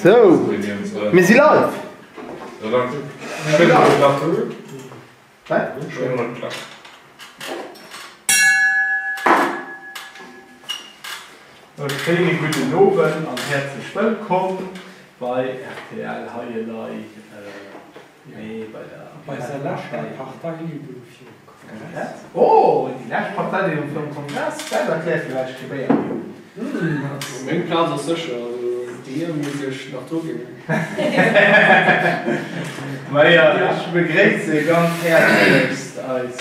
Sou, mir si live! E schéine gudden Owend an häerzlech wëllkomm bei rtl hei elei, nee bei der Bei eiser leschter Parteiliwung virum Kongress. Oh, déi lescht Parteiliwung virum Kongress, dat erkläert villäicht de Béier. Meng Plaz ass sécher, also dir muss iech nach dru ginn. Majo, ech begréisse ganz häerzlechst eis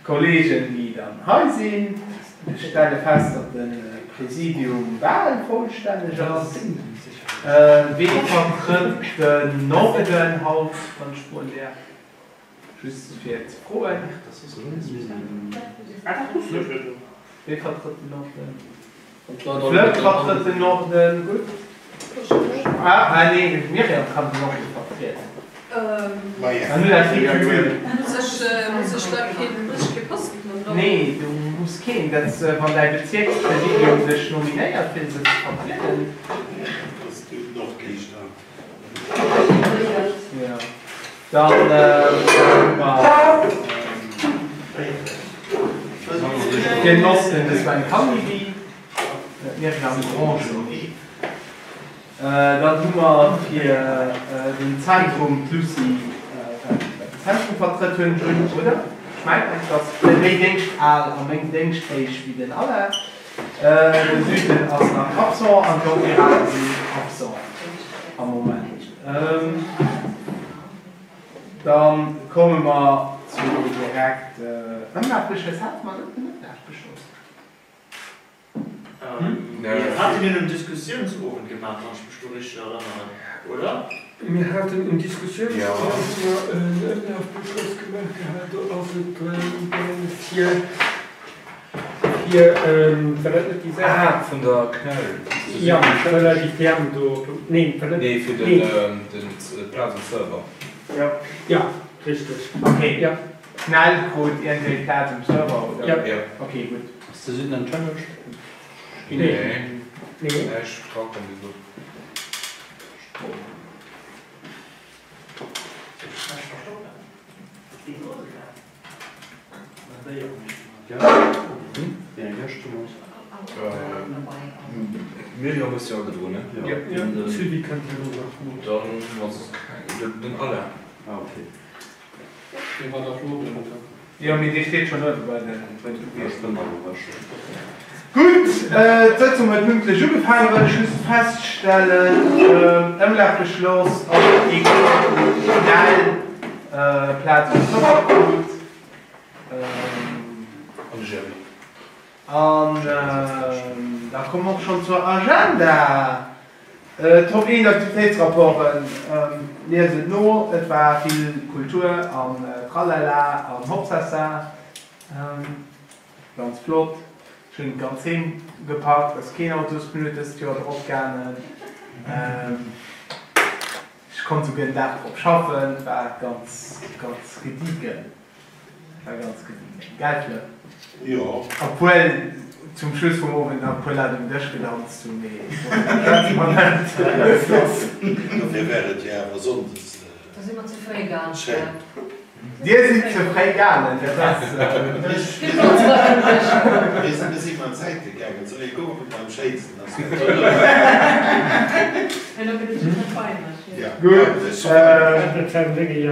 Kollegen, déi dann hei sinn. Ech stelle fest, datt de Präsidium bal vollstänneg ass. Wee vertrëtt den Norden haut, wann ech froen däerf? Just fir ze froen. Wee vertrëtt den Norden? D'Flëpp vertrëtt den Norden, gutt. Ah nee, d'Myriam kann den Norden vertrieden. Dann huet dat kee Cumul. Nee, du muss keen. Dat wann däi Bezierkspräsidium dech nominéiert fir se ze vertrieden. Dann hu mer fir den Osten de Sven Candidi, d'Myriam Grandjean. Dann hu mer fir den Zentrum d'Lucie, wat den Zentrum vertrëtt, hunn ech un, oder? Ech mengen, et ass méi déngschtal a méi déngschtfäeg wéi den Alain. De Süden ass nach absent an d'Jongpiraten sinn absent am Moment. Dann komme mer zu direkt Ëmlafbeschlëss. Hate mer net en Ëmlafbeschloss? Mir haten jo en Diskussiounsowend gemaach, wann ech mech do richteg erënneren, oder? Mir haten en Diskussiounsowend, wou mer en Ëmlafbeschloss gemaach gehat, do ass et drëm gaange fir, fir, war dat net déi Saach? Ah, vun der CNEL. Jo, voilà, déi Term do, neen, war net, Nee, fir den, den, d'Plaz um Server. Jo. Jo, richteg. Okay. Jo. D'CNEL krut iergendwéi Plaz um Server, oder? Jo. Okay, gutt. Ass de Süden entschëllegt? Nee. Nee. Näischt drakomm bis elo. D'Myriam hues de jo agedroen, ne? Jo. D'Sylvie kënnt herno nach no. Dann hu mer soss keng. Den Alain. Ah, okay. Dee war dach elo drënter. Jo, mee dee steet schonn uewe bei den Gutt, d'Sëtzung huet pünktlech ugefaangen, wëll ech just feststellen, Ëmlafbeschloss ass ee schnell Plaz um Server krut. An de Jerry. An da komme mer och schonn zur Agenda. Top 1 Aktivitéitsrapporten, liest et no, et war vill Kultur an Tralala an Hopsasa, ganz flott. Ech hunn d'ganz Heem gepackt, ass keen Autospneu dëst Joer drop gaangen. Ech konnt souguer den Dag drop schaffen, war ganz ganz gediegen. War ganz gediegen, gell Fleur? Jo. Obwuel zum Schluss vum Owend nach e puer Leit um Dësch gedanzt hunn, mee doriwwer schwätze mer net. Dofir war et jo awer sonndes Da si mer ze fréi gaangen. schéin. Dir sidd ze fréi gaangen, dat ass. Mir sinn bis iwwer d'Zäite gaangen, sou ee Owend am schéinsten ass dat. Gutt,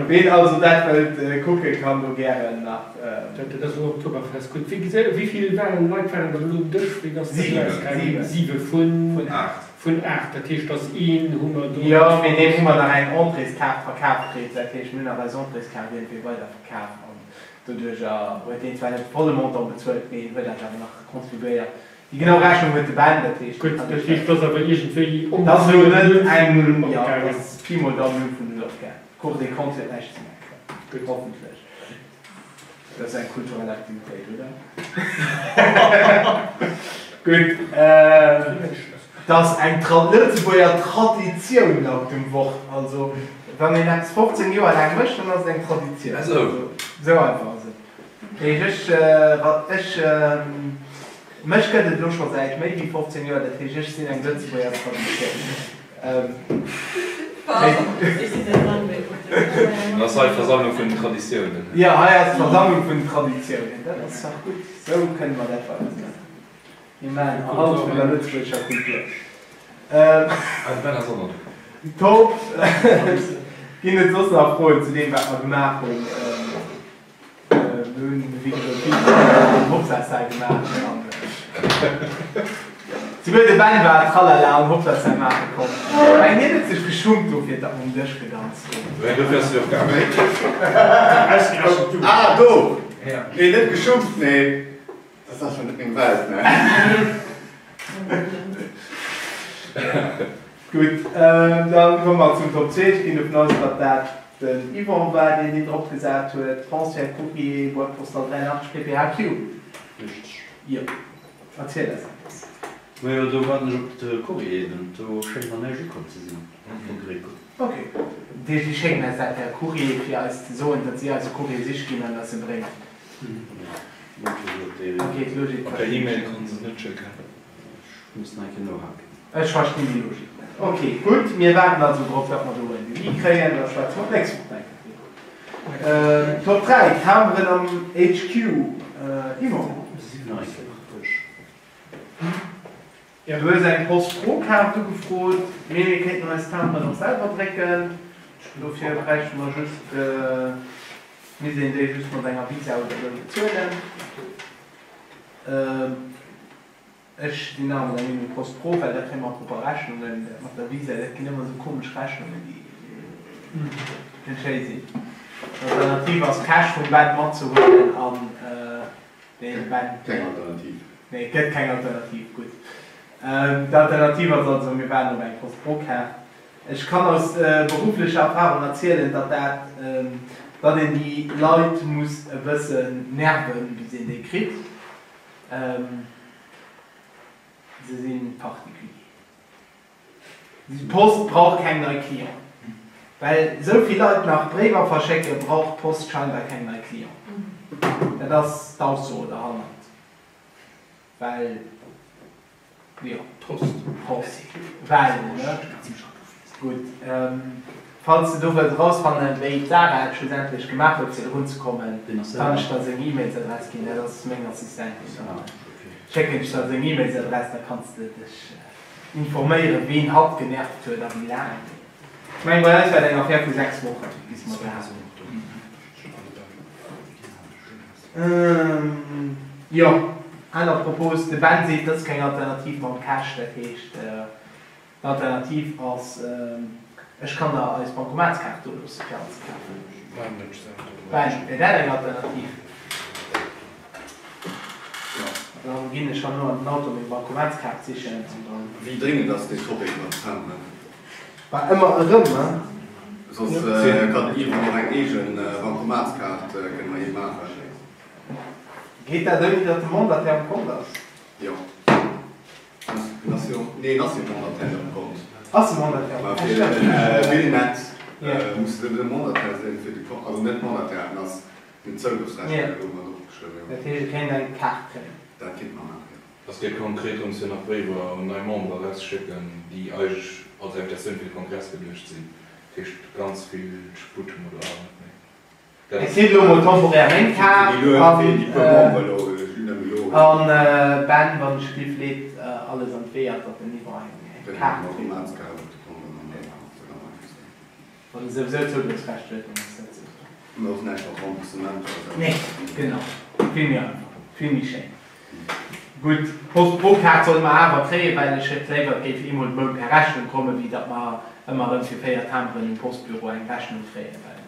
ween also dat wëllt kucken, kann do gären nach. Dat ass elo Oktoberfest. Gutt, wéi vill waren, Leit waren der elo um Dësch? Wéi ass dat ausgaangen? Siwe vun 8. Dat heescht, dass een hu mer do. Jo, mee deem hu mer nach eng Entréeskaart verkaf kritt. Dat heescht, mir hunn nach eis Entréeskaart iergendwéi weiderverkaf an doduercher huet deen zwar net de volle Montant bezuelt, mee huet awer nach contribuéiert. Déi genau Rechnung huet de Ben, dat heescht. Gutt, dat heescht, et ass awer iergendwéi Dat ass elo net eng, jo, et ass Pi mol Dam 0 vun 0 opgaang. D'Cour des Comptes huet näischt ze meckeren. Gutt. Hoffentlech. Dat ass eng kulturell Aktivitéit, oder? Gutt, et ass eng Lëtzebuerger Traditioun laut dem Wort. Also, wann een eppes 15 Joer laang mécht, dann ass et eng Traditioun. Esou. Esou einfach ass et. Heesch ech, ech, mech gëtt et elo scho säit méi wéi 15 Joer, dat heescht ech sinn eng Lëtzebuerger Traditioun. Dann ass hei d'Versammlung vun den Traditiounen. Jo, hei ass d'Versammlung vun den Traditiounen. Dat ass dach gutt, esou kënne mer dat weiderféieren. Mir maachen Erhalt vun der lëtzebuergescher Kultur. Top! Ginn et soss nach Froen zu deem, wat mer gemaach hunn? Mir hunn, wéi gesot, vill an Hopsasa gemaach. Souguer de Ben war Tralala an Hopsasa maache komm. Mä hien huet sech geschummt dofir, datt mer um Dësch gedanzt hunn. Mä dofir ass en jo och gaangen. Ausgerechent du. Ah, do! Nee, net geschummt, mee. Dat ass jo net meng Welt, ne? Gutt, dann komme mer zum Top 2. Ech ginn dovun aus, datt dat den Yvon war, deen déi drop gesat huet. Transfert, Courrier, Boîte postale 83, PPHQ. Richteg. Jo, erziel eis eppes. Majo, do waarden ech op de Courrier, do schéngt nach näischt ukomm ze sinn vum Greco. Ok. Dat heescht, déi schécken eis dat per Courrier, fir eis ze soen, datt si eis e Courrier sich ginn an eis e bréngen. Ok, d'Logik Per verstinn ech E-Mail net. kann se net schécken. Ech muss nach eng Kéier nohaken. Ech verstinn déi Logik net. Ok, gutt, mir waarden also drop, datt mer do en Devis kréien, da schwätze mer d'nächst Woch nach eng Kéier driwwer. Top 3, Kameren am HQ, Yvon? Du hues eng Post Pro Kaart ugefrot, mee mir kéinten eis Timberen och selwer drécken. Dofir bräichte mer just, misst een déi just mat enger Visa oder esou bezuelen. Ech sinn nach ëmmer der Meenung Post Pro, well da kréie mer propper Rechnungen. Dat mat der Visa, dat ginn ëmmer esou komesch Rechnungen, déi net schéi sinn. D'Alternativ ass Cash vum Ben matzehuelen an den Ben. Keng Alternativ. Nee, et gëtt keng Alternativ. Gutt. D'Alternativ ass also, mir waarden op eng Post-Pro-Kaart. Ech kann aus berufflecher Erfahrung erzielen, datt dat, datt een déi Leit muss e bëssen nerven, bis een déi kritt. Se si particulier. D'Post brauch keng nei Clienten. Well esou vill Leit nach Bréiwer verschécken, brauch d'Post scheinbar keng nei Clienten. Dat ass d'Ausso derhannert. Well, jo. D'Post. D'Post. Well, ne? Gutt. Falls de do wëlls erausfannen, wéi d'Sarah et schlussendlech gemaach huet, fir drunzekommen, kann ech der seng E-Mailsadress ginn. Dat ass meng Assistentin. Da schécken ech der seng E-Mailsadress, da kanns de dech Informéieren, ween hatt genervt huet a wéi laang. Ech mengen, bei eis war et eng Affär vu 6 Wochen, bis mer se haten. Jo, aner Propos, de Ben seet, et ass keng Alternativ mam Cash. Dat heescht, d'Alternativ ass, ech kann der eis Bankomatskaart do loosse fir anzekafen. Ben, wär dat eng Alternativ? Jo, dann ginn ech herno an den Auto meng Bankomatskaart sichen. Wéi dréngend ass dee Topic mat Timberen? Bah, ëmmer erëm, hein. Soss kann den Yvon och eng eegen Bankomatskaart kënne mer him maachen. Geet dat ouni datt de Mandataire um Kont ass? Jo. En ass jo, nee en ass jo Mandataire um Kont. Ass e Mandataire? Mä fir den Billnet muss de Mandataire sinn fir de Kont, also net Mandataire, en ass Den Zougrëffsrecht gëtt elo mat opgeschriwwen, jo. Dat heescht, et kéint eng Kaart kréien. Dat kéint mer maachen, jo. Et geet konkret drëms, fir nach Bréiwer un nei Membere erauszeschécken, déi eigentlech als Invitatioun fir de Kongress geduecht sinn. Dat heescht, ganz vill Sputt hu mer do awer net méi. Dat Ech kritt elo mol temporär meng Kaart Fir déi puer Membere elo, an Ben, wann ech giff, leet alles an d'Weeër, datt den Yvon eng Kaart kritt. Wann e souwisou Zougrëffsrecht huet, dann ass dat souwisou. Mä och näischt mat Remboursement oder sou. Nee, genau. Vill méi einfach, vill méi schéin. Gutt, d'Post-Pro-Kaart solle mer awer kréien, well ech hätt léiwer, et géif eemol de Mount per Rechnung kommen, wéi datt mer ëmmer erëm fir 4 Timberen um Postbüro eng Rechnung kréien, well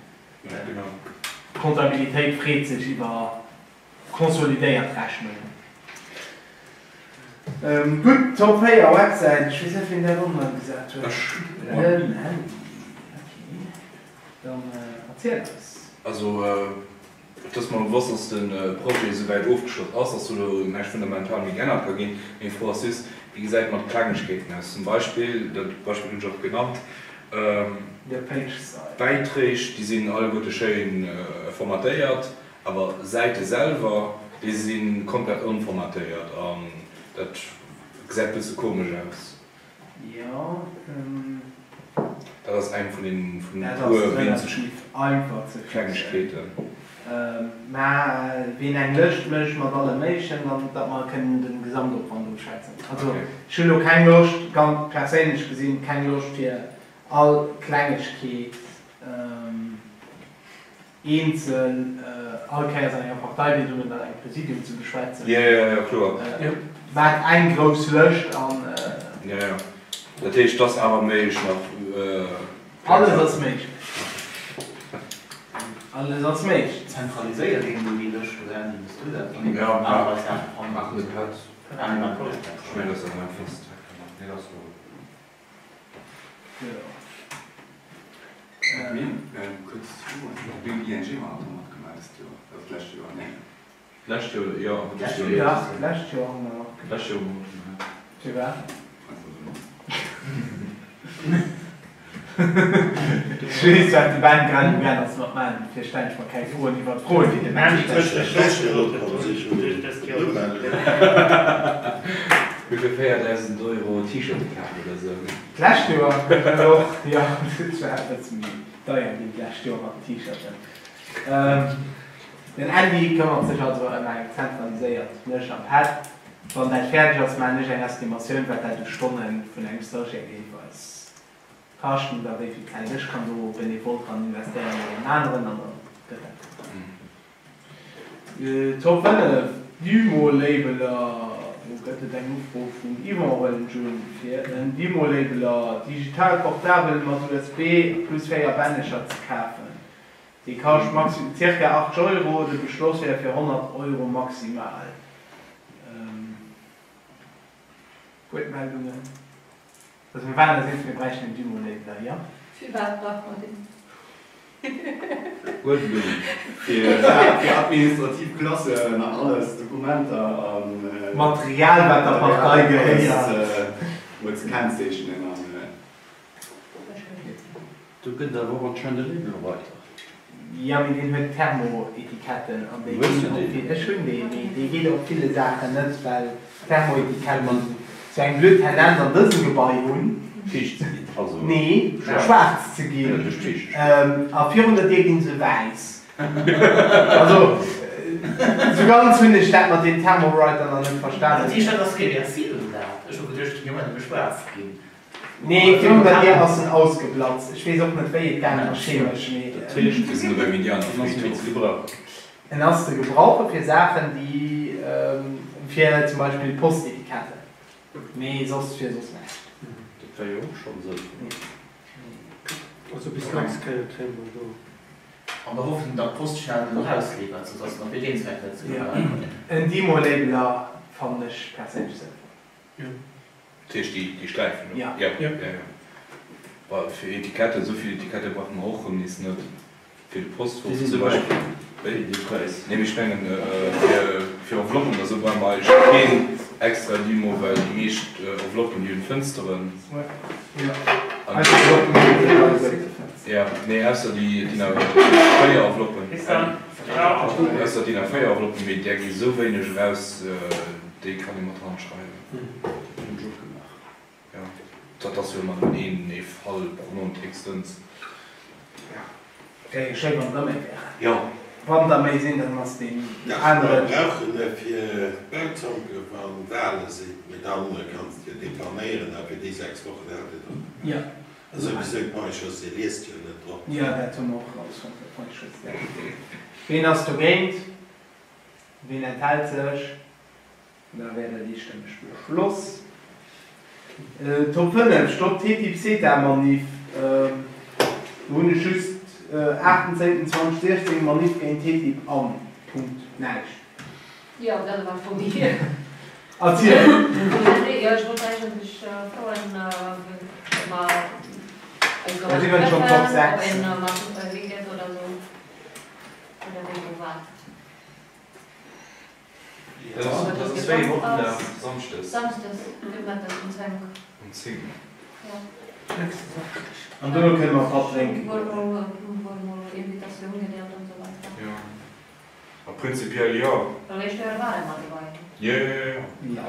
d'Comptabilitéit freet sech iwwer Consolidéiert Rechnungen. Gutt, Top 4 Websäit, ech weess net wien dat online gesat huet. Ech. Den Andy, ok, dann erziel eis. Also et ass mer bewosst, dass de Projet esouwäit ofgeschloss ass, dass do näischt fundamental méi geännert ka ginn. Meng Fro ass just, Wéi gesäit et mat Klengegkeeten aus? Zum Beispill, dat Beispill hunn ech och genannt, Der Page Style. D'Bäiträg, déi sinn alleguerte schéin formatéiert. Awer Säite selwer, déi si komplett onformatéiert an dat gesäit bësse komesch aus. Jo. Dat ass eng vun den vun Dat puer ass winzeg relativ einfach ze fixen. Klengegkeeten. Mä ween eng Lëscht mécht mat alle méiglechen, dann datt mer kënnen de Gesamtopwand ofschätzen. Also Okay. ech hunn elo keng Loscht, ganz perséinlech gesinn, keng Loscht fir all Klengegkeet eenzel all Kéiers an enger Parteibildung oder an engem Präsidium ze beschwätzen. Jo, jo, jo, kloer. Wat eng grouss Lëscht an. Jo, jo. Dat heescht, et ass awer méiglech nach. Alles ass méiglech. Alles ass méiglech. Zentraliséiert een do déi Lëscht oder Andy, hues du dat? Jo, Maachen de Pad. Ech mengen, dat ass am einfachsten. Nee, dat ass lo. D'lescht Joer, jo, awer dëst Joer net. Dach, d'lescht Joer hu mer matgemaach. D'lescht Joer hu mer matgemaach. Firwat? Ech weess, wat de Ben grad um Gaang ass mat maachen, dofir stellen ech mer keng Froen iwwer d'Froen, déi de Ben stellt. Mir fir 4.000 Euro T-Shirte kafen oder sou. D'lescht Joer och, jo, dat war e bësse méi deier ginn d'lescht Joer mat den T-Shirten. Den Andy këmmert sech also ëm eng zentraliséiert Lëscht am Pad. Wann dat fäerdeg ass, maachen ech eng Estimatioun, wat dat u Stonne vun engem Stagiaire géif eis kaschten oder wéi vill Zäit ech kann do benevol dran investéieren oder en aneren, an dann gëtt dat. Top 5 Dymo-Labeler, Do gëtt et eng Ufro vum Yvon Röllenjun fir en Dymo-Labeler digital portabel mat USB plus 4 Bännecher ze kafen. Dee kascht maxi circa 80 Euro, de Beschloss wär fir 100 Euro maximal. Wuertmeldungen? Also mir waren eis eens, mir bräichten en Dymo-Labeler, jo? Firwat brauche mer deen? Uerdnung. Fir administrativ Klassen an alles, Dokumenter an. Material wat der Partei gehéiert. Mol ze kennzeechnen an. Do gëtt et awer och anscheinend e Label weider. Jo, mee deen huet Thermoetiketten an déi Hues ginn du op deen? vill, ech hunn deen, mee dee geet op ville Saachen net, well Thermoetiketten sou eng blöd Tendenz an dësem Gebai hunn, Fiicht ze ginn, also nee, schwaarz. schwaarz ze Ja, ginn. duerch d'Fiichtegkeet. A virun der Dier ginn se wäiss. Also, sou ganz hunn ech dat mat den Thermowriter nach net verstanen. Dat heescht, dat ass reversibel, dat? Ech hu geduecht, et géing ëmmer nëmme schwaarz ginn. Nee, virun der Dier ass en ausgeplatzt. Ech weess och net wéi et gaangen ass, chemesch, mee. Dat heescht, mir sinn beim Indianerfriedhof. En ass ze gebrauche fir Saachen déi, fir zum Beispill Postetiketten, mee soss fir soss näischt. Dat war jo och schonn sënnvoll. Also bis d'nächst Kéier kréie mer do. An der Hoffnung, datt d'Post schnell genuch ausliwwert, soudatt en och fir deen Zweck net ze gebrauche gëtt. En Dymo-Labeler fannen ech perséinlech sënnvoll. Dat heescht déi Sträifen do? Ja. Jo, jo, jo. Bah, fir Etiketten, esou vill Etikette brauche mer och erëm nees net. Fir de Postwurf Déi sinn zum dobäi. Beispill. Wéi? Déi Präis. Nee, mee ech mengen, fir, fir Enveloppen oder esou brauche mer eigentlech keen extra Dymo, well déi meescht Enveloppen, déi hunn Fënsteren. Jo, An eis Enveloppen hunn déi alleguerte Fënsteren. Ja, nee, ausser déi DIN A4 Enveloppen. Ausser DIN A4 Enveloppen, mee där gi esou wéineg eraus, déi kann ee mat Hand schreiwen. Dat hunn ech och gemaach. Jo, dat ass jo ëmmer nëmmen een ee Fall pro Mount héchstens. Jo, wär jo schéi wann der méi wären. Jo. Wann der méi sinn, dann ass deen Dach, aneren. mer brauchen e fir d'Bauzonke wann Wale sinn, mee dann kanns de jo depannéieren a fir déi 6 Wochen hat een och. Jo. A souwisou, d'Maréchaussée liest jo net drop. Jo, dat hu mer och erausfonnt, dat d'Maréchaussée. Ween ass dogéint? Ween enthält sech? Da wär dat eestëmmeg beschloss. Top 5, Stopp TTIP-CETA-Maniff. Do hunn ech just 8.10.2016 Maniff géint TTIP an. Punkt. Näischt. Jo, dat war d'Fro déi hie. Erziel. Jo, ech wollt eigentlech froen, ob mer eis Da si mer schonn Top 6. ob een nach higeet oder esou, oder wéi, wou, wat. Dat ass wéi ee Wochendag? Samschdes? Samschdes, virmëttes um 10. Um 10? Jo. An dono kënne mer Patt drénken Wou goen. mol Invitatioun gedeelt an esou weider. Jo. A prinzipiell jo. Well éischt Joer war e mat dobei. Jo, jo, jo. Jo.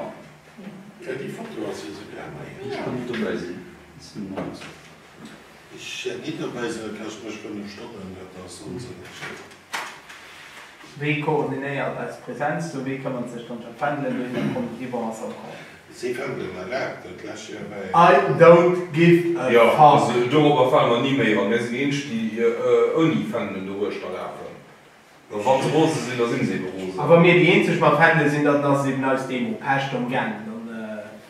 Jo, déi Foto ass jo souguer nei. Ech kann net dobäi sinn, ech sinn um Auto. Ech wäert nit dobäi sinn, dat kascht mech 5 Stonnen, dat ass onsinneg. Wéi koordinéiert eis Präsenz do? Wéi këmmert sech dann d'Jacques Fendelen dohinner? Komm, de Yvon ass am Congé. Si Fendelen erlaabt, dat lescht Joer war I don't give a Jo, fuck. also dorobber fale mer ni méi eran. Mir sinn déi eenzeg, déi ouni Fendelen doruechter lafen. A wa se rose sinn, da sinn se ebe rose. A wa mir déi eenzeg mat Fändele sinn, dann ass et eben eis Demo. Pescht am Gäng. Dann,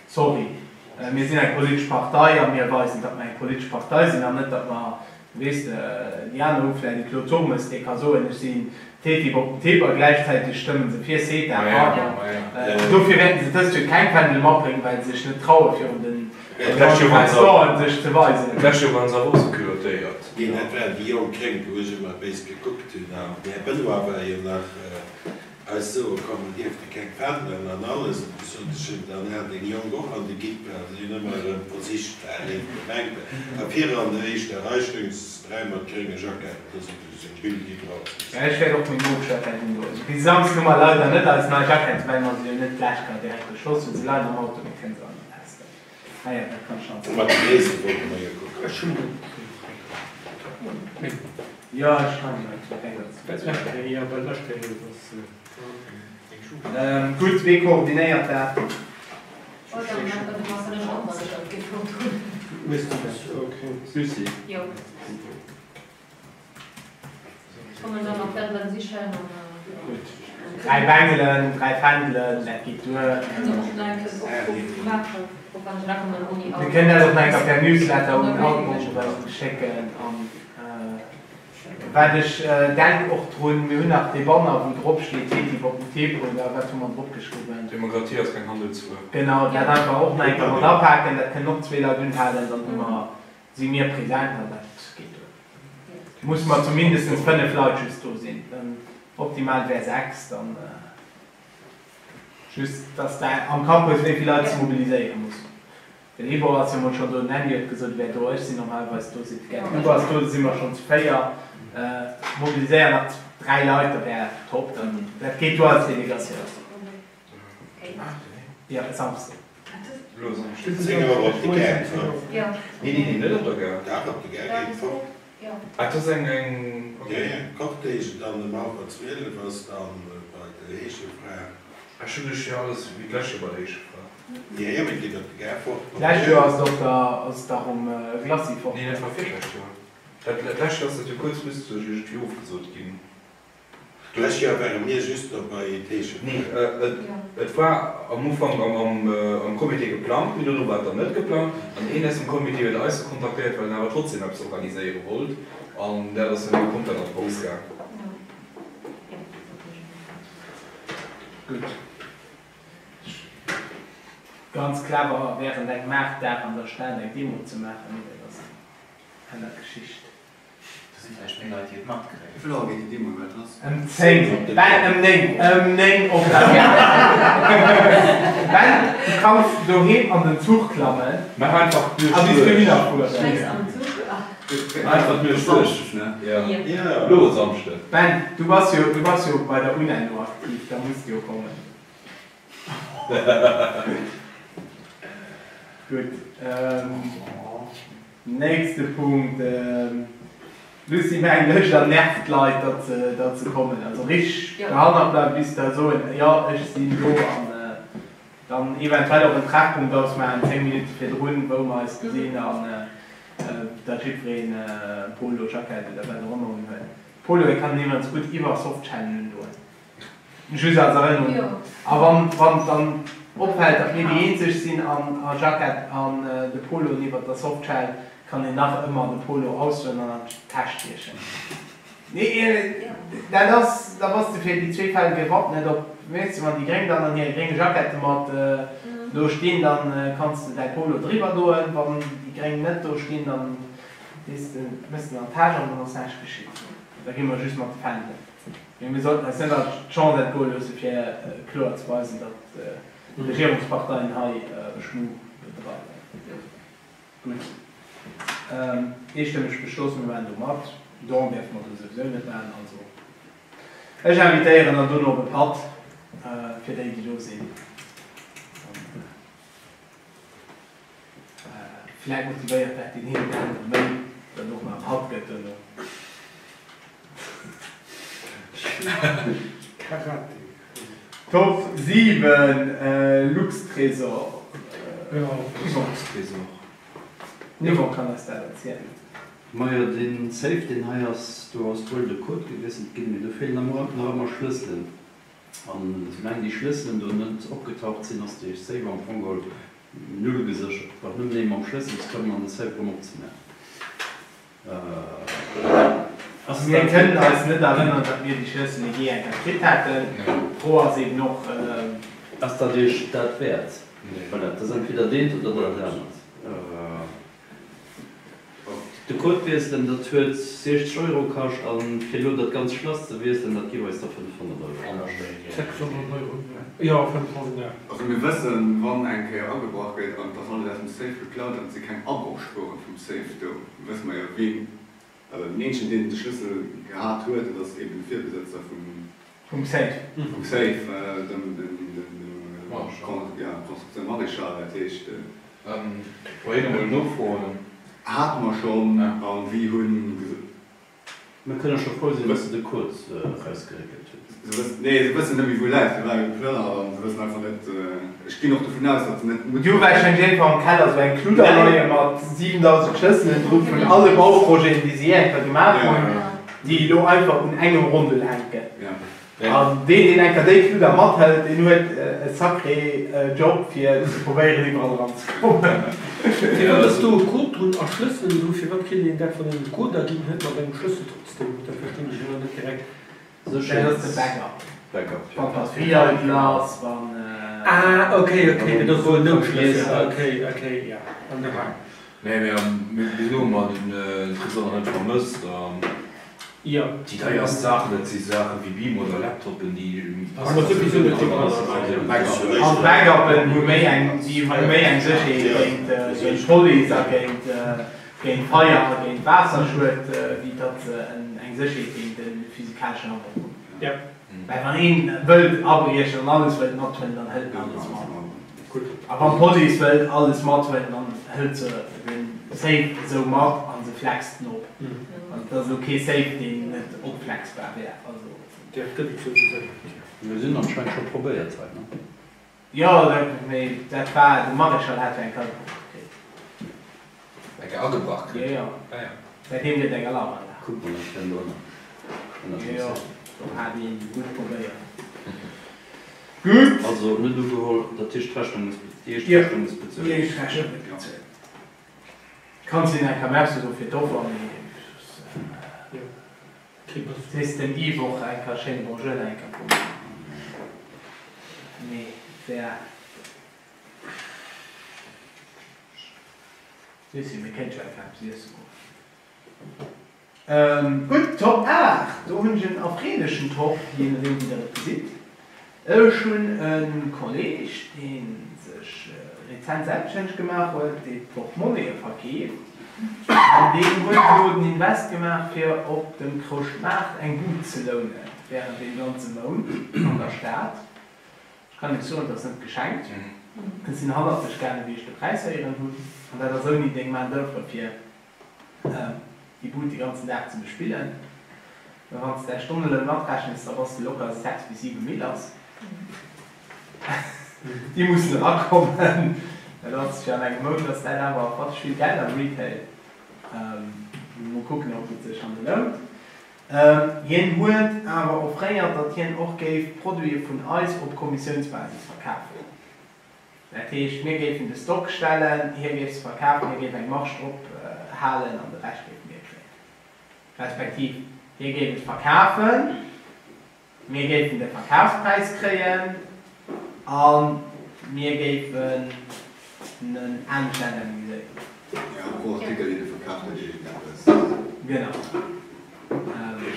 sorry, mir sinn eng politesch Partei a mir weisen, datt mer eng politesch Partei sinn an net, datt mer, weess de, déi aner hu vläicht e Claude Turmes, dee ka soen, ech sinn TTIP op den Tipp a gläichzäiteg stëmmen se fir CETA. Pardon. Dofir wäerten se dëst Joer keng Fändele matbréngen, well se sech net traue virun den Manifestanten sech ze weisen. D'lescht Joer waren se awer och sou culottéiert. Neen, dat waren déi jonk Gréng, wou ech ëmmer béis gekuckt hunn. An den Här Benoy war jo nach eis soe komm, mir dierfte keng Fändelen an alles. An du sot ech him dann, Ja, deng Jonk och an de Gitt, well si hunn ëmmer erëm versicht, war léif gemengt. A vir an der éischter Rei stoung se dräi mat grénge Jacketten, do sot ech, seng Bild iwwerall ze Ja, ech wäert och meng Nopjackett undoen. Bis Samsden hu mer leider net eis nei Jackett, well mer se jo net d'lescht Kéier direkt beschloss hunn. Se leien am Auto, mir kënnen se awer nach testen. Ah ja, dat kann ech nach Mat de Gréisste wollte mer jo kucken. Ech hunn net. Jo, ech kann net direkt. Jo, well ech déi ass eng Schuh. Gutt, wee koordinéiert dat? Lucie. Dräi Bengelen, dräi Fändelen, dat geet duer. Mir kënnen dat och nach eng Kéier per Newsletter un all d'Membere schécken. An wat ech, denk och drun, mir hunn nach dee Banner, wou drop steet TTIP op den Tipp, oder wat hu mer drop geschriwwen? Demokratie ass keng Handelswuer. Genau, dat einfach och nach eng Kéier mat apaken. Dat kënnen och zwee Leit unhalen, dann hu mer, si mir present an dat geet duer. Musse mer zu mindestens 5 Leit just do sinn, dann optimal wär 6, dann just dass de am Kapp hues wéivill Leit s de mobiliséiere muss. Den Yvon ass jo mol schonn do, den Andy huet gesot e wär do, ech sinn normalerweis do, seet de Gerd, du bass do, da si mer schonn zu 4, mobiliséier nach 3 Leit, da wär top, dann dat geet duer als Delegatioun. Jo, e Samsden. Elo Samschden. 10 Auer op de Gare, ne? Nee, nee, nee, net op der Gare. Dach, op de Gare geet fort. Ah, et ass eng, eng, ok. Jo, jo, Cortège, dann ëm hallwer 12 ass dann bei der Heeschefra. Ech hunn lech jo alles wéi d'lescht Joer bei der Heeschefra. Jo, jo, mee et geet op de Gare fort. D'lescht Joer ass et op der, ass et dach um Glacis fort. Nee, dat war virlescht Joer. Dat, d'lescht Joer ass dat jo kuerzfristeg iergendwéi ofgesot ginn. D'lescht Joer ware mir just op bei Teechen. Nee, et war am Ufank am Comité geplangt, mee dono war et dann net geplangt. An een aus dem Comité huet eis du kontaktéiert, well en awer trotzdem eppes organiséiere wollt. An dat ass dann elo komplett an d'Hous gaang. Gutt. Ganz clever, während engem Maartdag an der Stad eng Demo ze maachen, mee dat ass eng aner Geschicht. Do si vläicht méi Leit, déi et matkréien. Wéi vill Auer geet déi Demo iwwert lass? Ëm 10, Ben, ëm 9, ëm 9 op der Gare. Ben, du kanns doheem an den Zuch klammen Maach einfach a bis dohinner fueren. Maach einfach d'Nuecht duerch. Jo. Elo e Samschden. Ben, du bass jo, du bass jo bei der UNO aktiv, da muss de jo kommen. Gutt. Nächste Punkt, Lucie mengt ech an nervt d'Leit datt se datt se kommen. Also richteg dohannert bleiwen bis der soen jo ech sinn do an dann eventuell och en Treffpunkt ausmaachen 10 Minutte virdrun wou mer eis gesinn an datt jiddwereen Polo, Jackett oder wat och ëmmer unhuet. Poloe kann een iwwerens gutt iwwer Softschellen undoen. Just als Erënnerung. A wann wann dann opfält, datt mir déi eenzeg sinn an a Jackett an de Poloen iwwert der Softshell, kann een nach ëmmer de Polo ausdoen an an d'Täsch stiechen. Nee, dat ass, da bass de fir déi zwee Fäll gewappnet. Op, weess de, wann déi Gréng dann an hire grénge Jackette mat do stinn, dann kanns de däi Polo driwwer doen. Wann déi Gréng net do stinn, dann dees de, méchs de en an d'Täsch an dann ass näischt geschitt. Da gi mer just mat de Fändelen. Mee mir sollten eis net all d'Chance entgoe loosse fir kloer ze weisen, datt d'Regierungsparteien hei Schmu bedreiwen. Gutt, eestëmmeg beschloss, mir maachen do mat. Don däerfe mer do souwisou net maachen, also. Ech invitéieren dann dono op e Patt fir déi, déi do sinn. Vläit motivéiert dat deen een oder anere méi, datt et och nach e Patt gëtt dono. Karate. Top 7, Luxtresor. Luxtresor. Yvon kann eis dat erzielen. Majo, deen Safe deen hei ass, do ass wuel de Code gewiesselt ginn, mee do feelen nach ëmmer Schlësselen. An soulaang déi Schlësselen do net opgetaucht sinn, ass dee Safe am Fong geholl null geséchert. Et brauch nëmmen ee mam Schlëssel ze kommen an de Safe erëm opzemaachen. Ass Mir dat. kënnen eis net erënneren, datt mir déi Schlëssele jee eng Kéier kritt hätten. D'Fro ass eben och. Ass dat Iech dat wäert? Voilà, et ass entweder deent oder dat anert. De Code wiesselen, dat huet 60 Euro kascht, a fir elo dat ganz Schlass ze wiesselen, dat géif eis da 500 Euro kaschten. 600 Euro, jo, 500. Also mir wëssen, wann eng Kéier agebrach gëtt an et ass alles aus dem Safe geklaut an et si keng Abrochspueren vum Safe do, wësse mer jo ween, also den eenzegen deen de Schlëssel gehat huet, dat ass eben de Virbesëtzer vum. Vum Safe. Vum Safe, dem, dem, dem, ja, Constructeur Maréchal, dat heescht. Bei hinne mol nofroen. Hate mer schonn a si hunn gesot. Mir kënne scho frou sinn, dass se de Code erausgeréckelt hunn. Se wëssen, nee, se wëssen net méi wou e läit. Se ware geplënnert an se wëssen einfach net. Ech ginn och dovun aus, datt se net. Déi hu warscheinlech iergendwou am Keller esou eng Kludder leie mat 7.000 Schlësselen dru vun alle Bauprojeten, déi se jee eng Kéier gemaach hunn, déi elo einfach un engem Rondel hänken. An deen, deen eng Kéier déi Kludder mathëlt, deen huet e sacré Job, fir ze probéieren, iwwerall eranzekommen. Firwat ass do e Code drun a Schlësselen dru? Firwat kritt een dat, wann een e Code aginn huet, mat engem Schlëssel trotzdem? Dat verstinn ech elo net direkt. Dat ass de Backup. Backup, jo. Wann d'Batterie eidel ass, wann. Ah, ok, ok, dat ass esou en Noutschlëssel. Ok, ok, ja, an de Hang. Nee, mee bis elo hu mer den Tresor nach net vermësst. An déi deierst Saachen, dat si Saache wéi Beamer oder Laptopen, déi An d'Backuppen hu méi eng, déi hu méi eng Sécherheet géint d'Police a géint Feier a géint Waasserschued, wéi datt se eng Sécherheet géint e physikaleschen Abroch hunn. Well wann een wëllt abriechen an alles wëllt mathuelen, dann hëlt en alles mat. A wann d'Police wëllt alles mathuelen, dann hëlt se den Safe esou mat a se flext en op. An et ass elo kee Safe, deen net opflexbar wär. Also. Dat gëtt et souwisou net. Mir sinn anscheinend scho probéiert hei, ne? Jo, mee dat war, de Maréchal hat jo eng Agebrach kritt. Eng agebrach kritt? Jo, jo. Ah ja. Säitdeem gëtt eng Alarmanlag. Kuck mol, ech stinn drënner. Ënnert dem Jo, Safe. do hat ee gutt probéiert. Gutt. Also net ugeholl, dat heescht d'Rechnung ass, déi éischt Jo, Rechnung ass bezuelt. déi éischt Rechnung gëtt bezuelt. Kanns een enker Merci soe fir d'Offer, mee sees dem Yves och enker schéine Bonjour nach enker vun mir. Mee et wär. Lucie, mir kéinte jo enker eppes iesse goen. Gutt, Top 8, do hunn ech en erfreelechen Top, jee nodeem wéi der et gesitt. Ech hunn e Kolleeg, dee sech rezent selbststänneg gemaach huet, dee Portmonnaie verkeeft, an deen huet elo den Invest gemaach, fir op dem Chrëschtmaart eng Bud ze lounen, wärend deem ganze Mount an der Stad. Ech kann Iech soen, et ass net geschenkt. Ech sinn hannert dech gaangen, wéi ech de Präis héieren hunn, an dat ass ouni deng Main d'oeuvre fir déi Bud de ganzen Dag ze bespillen. Mä wann s de däi Stonneloun matrechnes, da bass de locker 6 bis 7 Mille lass. Déi mussen erakommen. Dat ass fir an engem Mount ass dat awer fatteg vill Geld am Retail. Mol kucken, ob et sech hanne lount. Hien huet awer offréiert, datt hien och géif Produite vun eis op Kommissiounsbasis verkafen. Dat heescht, mir géifen de Stock stellen, hie géif se verkafen, hie géif eng Marge drop halen an de Rescht géife mir kréien. Respektiv hie géif et verkafen, mir géifen de Verkafspräis kréien a mir géifen en anescht indemniséieren. Jo, pro Artikel, deen e verkaaft huet, iergendeppes. Genau.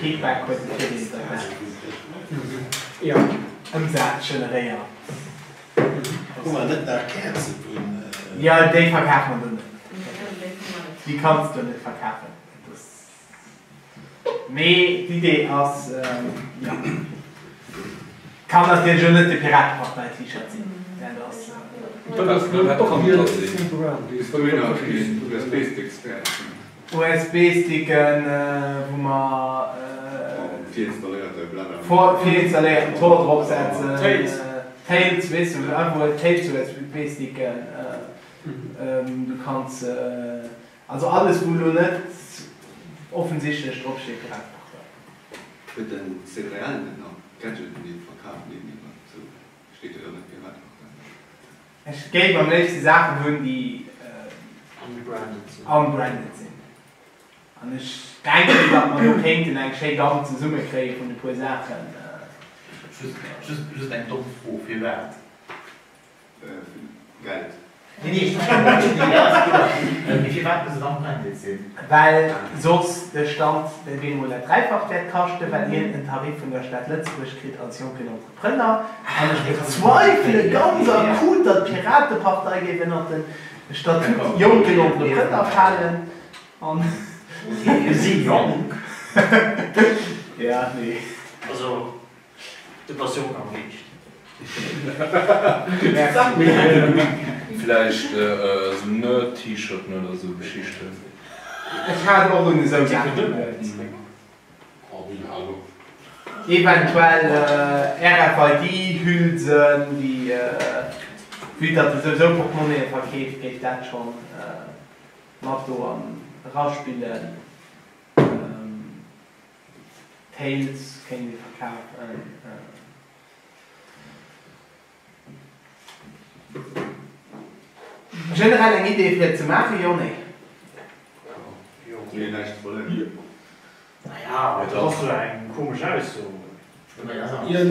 Kickback huet de Virdeel, datt dat Ëmsaz generéiert. Hu mer net nach Käerze vun. Jo, déi verkafe mer do net. Déi kanns du net verkafen. Mee d'Idee ass, jo. Kann natierlech elo net de Piratepartei-T-Shirt sinn, dat ass. Dat ass net och hir Brand. USB-Sticken, wou mer virinstalléierten Tor drop setzen. Tails, weess du, einfach Tails USB-Sticken. Du kanns, also alles wou elo net offensichtlech drop steet Piratepartei. Huet den CRL net nach Gadgeten déi et verkaaft géintiwwer? Sou steet jo dann net Piratepartei. Ech géif am léifste Saachen hunn déi unbranded sinn. An ech denken datt mer do kéinten eng schéi Gamme zesumme kréie vun e puer Saachen. Just eng domm Fro, firwat? Geld. Nee, nee, ech verstinn dat. Nee, ass kloer. Mee firwat muss et unbranded sinn? Well soss de Stand bemol dat Dräifacht wäert kaschten, well hien en Tarif vun der Stad Lëtzebuerg kritt als jonken Entrepreneur. An ech bezweifele ganz akut, datt d'Piratepartei géif ënnert de Statut jonken Entrepreneur falen. An. Mir si jonk. Ja, nee. Also, Du bass jonk am Geescht. Vläicht esou Nerd-T-Shirten oder esou Geschichten. Ech hat och un esou Saachen geduet. Eventuell RFID-Hülsen, déi, vue datt e souwisou Portmonnaie verkeeft, géif dat schonn mat do eraspillen. Tales kéint ee verkafen. Generell eng Idee fir et ze maachen, jo, nee? Nee, näischt ze verléieren. Naja, dat ass jo eng komesch Ausso. Mir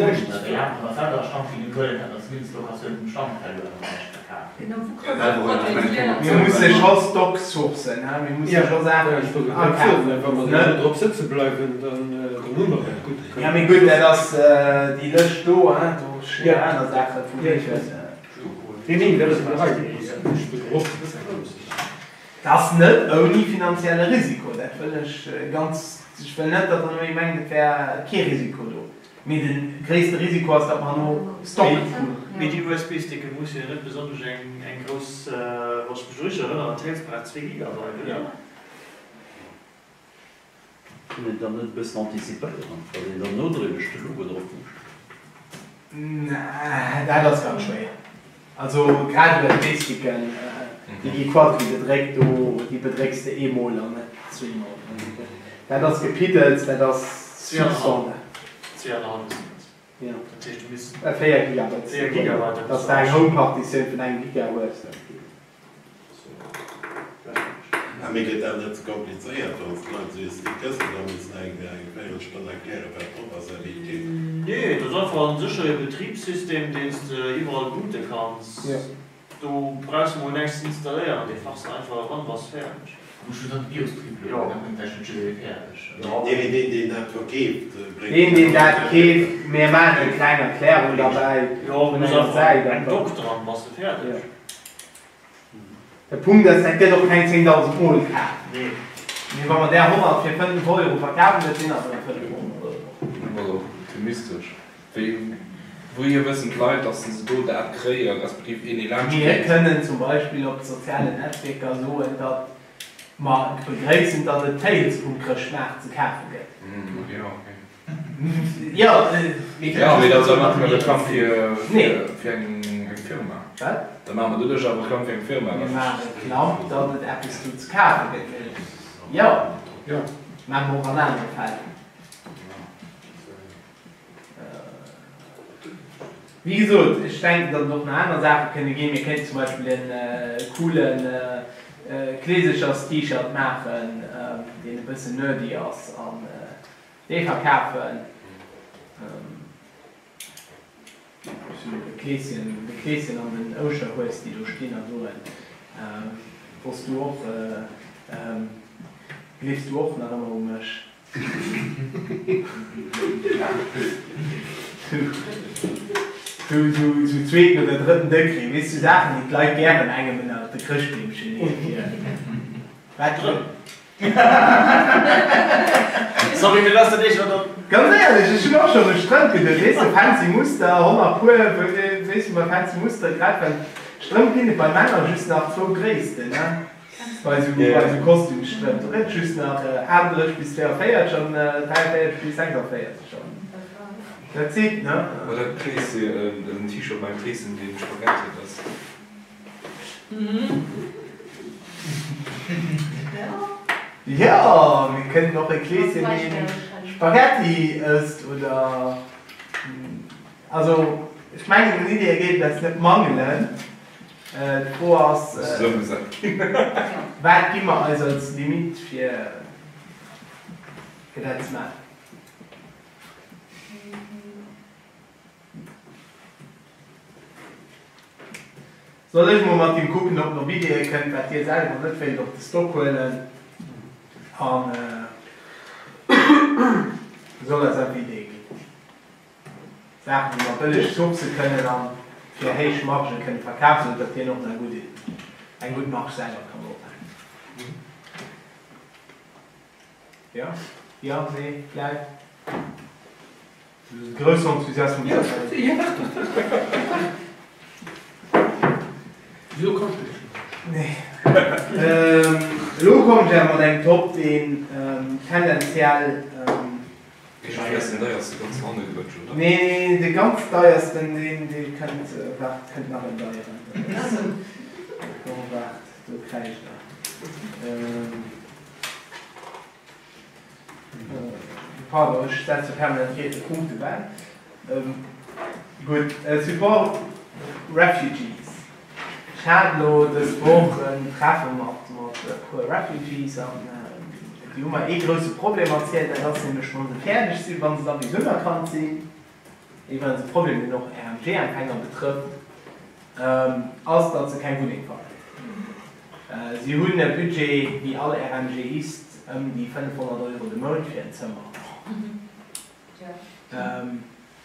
musse scho Stock sourcen, mir musse scho Saachen akafen. Wa mer do drop sëtze bleiwen, dann hu mer et gutt. Jo, mee gutt, dat ass déi Lëscht do, do stinn aner Saache vu wegen. Nee, nee, dat ass eng Rei. Dat ass net ouni finanzielle Risiko, dat wëll ech ganz, ech wëll net, datt Der elo mengt, et wär kee Risiko do. Mee de gréisste Risiko ass, datt mer herno Stock hunn. Mee déi USB-Sticke musse jo net besonnesch eng grouss, wann ech mech richteg erënneren, Tails brauch zwee Gigabyte, oder? Kann een dann net e bëssen antizipéieren, datt een dann nodréiglech de Logo drop mécht? Dat ass ganz schwéier. Also grad USB-Sticken, déi gi quadri bedréckt, do déi bedrécks de eemol an net zweemol. Dat ass Gepiddels, dat ass Substandard. Jo. Dat heescht, du misst. 4 Gigabyte. 4 Gigabyte. Dass de eng Home-Partitioun vun engem Giga hues. Dat geet. A mir gëtt dat net ze komplizéiert, wann s d'Leit esou ee Stick gëssen, da mussen eng eng Véierelstonn erklären, wat drop ass a wéi et geet. Nee, et ass einfach en séchere Betribssystem, deen s de iwwerall boote kanns. Do brauchs de mol näischt ze installéieren, dee fachs de einfach eran, bass fäerdeg. Muss just an d'Bios trippelen, da bréngt däi schon jidderee fäerdeg. Nee, mee deen, deen dat verkeeft, bréngt. Deen, deen dat keeft, mir maachen eng kleng Erklärung derbäi. Jo, du muss einfach eng Doc dran, bass de fäerdeg. De Punkt ass, dat gëtt och keng 10.000 Mol kaf. Mee wa mer där 100 fir 5 Euro verkafen, dat sinn awer nach 500 Euro. Also optimistesch. Wéi, wouhier wëssen d'Leit, dass se do dat kréien, respektiv een dee laanscht Mir geet? kënnen zum Beispill op sozialen Netzwierker soen, datt mer et begréissen, datt et Tails um Chrëschtmaart ze kafe gëtt. Jo, okay. Jo, mee Jo, mee da maache mer Reklamm fir, fir eng Firma. Wat? Da maache mer doduerch awer Reklamm fir eng Firma. Mir maache Reklamm, datt et eppes do ze kafe gëtt. Jo, maache mer och an anere Fäll. Wéi gesot, ech denken, datt et och nach aner Saache kënne ginn. Mir kéinten zum Beispill e coole Kleeseschers-T-Shirt maachen, deen e bëssen nerdy ass an dee verkafen. De Kleeschen, de Kleeschen an den Ouschterhues, déi do stinn a soen, Wosst du och, gleefs du och nach ëmmer u mech? Sou zweeten oder drëtten Degré, weess du, Saachen, déi d'Leit gären engem ënner de Chrëschtbeemche leeën. Wat? Sorry, mee dat ass dat éischt, wat op. Ganz éierlech, ech hunn och schonn u Strëmp geduet, weess de, fancy Muster, 100 Puer, weess de, bei fancy Muster, grad well Strëmp ginn et bei Männer just nach zwou Gréissten, ne, bei esou, bei esou Kostümsstrëmp, do gëtt et just nach 38 bis 42 an 43 bis 46 an that's it, ne. Oder Kleeschen, en T-Shirt beim Kleeschen, dee Spaghetti ass. Jo, mir kënnen och e Kleeschen deen Spaghetti ësst oder, also ech mengen un Ideeë géif et eis net mangelen. D'Fro ass, wat gi mer eis als Limite fir dat ze maachen? Soll ech mol mat him kucken ob en op Ideeë kënnt wat hie selwer net wéilt op de Stock huelen an soll eis einfach Ideeë ginn. Saachen déi mer bëlleg sourcë kënnen an fir héich Margen kënne verkafen, sou datt hien och nach gutt eng gutt Marge selwer kann drop hänken. Jo? Jo? Nee? Vläit? Groussen Enthusiasmus. Jo, jo, waart, waart, waart, waart. Wéi kanns du dech net? Nee. Elo kommen ech awer mat engem Top, deen tendenziell. Ech weess, den deierste ganz hanne geluecht, oder? Nee, dee ganz deiersten, deen, dee kënnt, waart, kënnt nach en deieren. Do, waart, do kréien ech nach. Pardon, ech setze permanent riete Punkte bäi. Gutt, Support Refugees. Ech hat elo dës Woch en Treffe mat e puer Refugees an déi hu mer ee grousse Problem erzielt, dat ass nämlech, wa se fäerdeg sinn, wa se da bis unerkannt sinn, iwwerens e Problem, deen och RMG-Empfänger betrëfft, ass, datt se keng Wunneng fannen. Si hunn e Budget, wéi all RMGist, ëm déi 500 Euro de Mount fir en Zëmmer.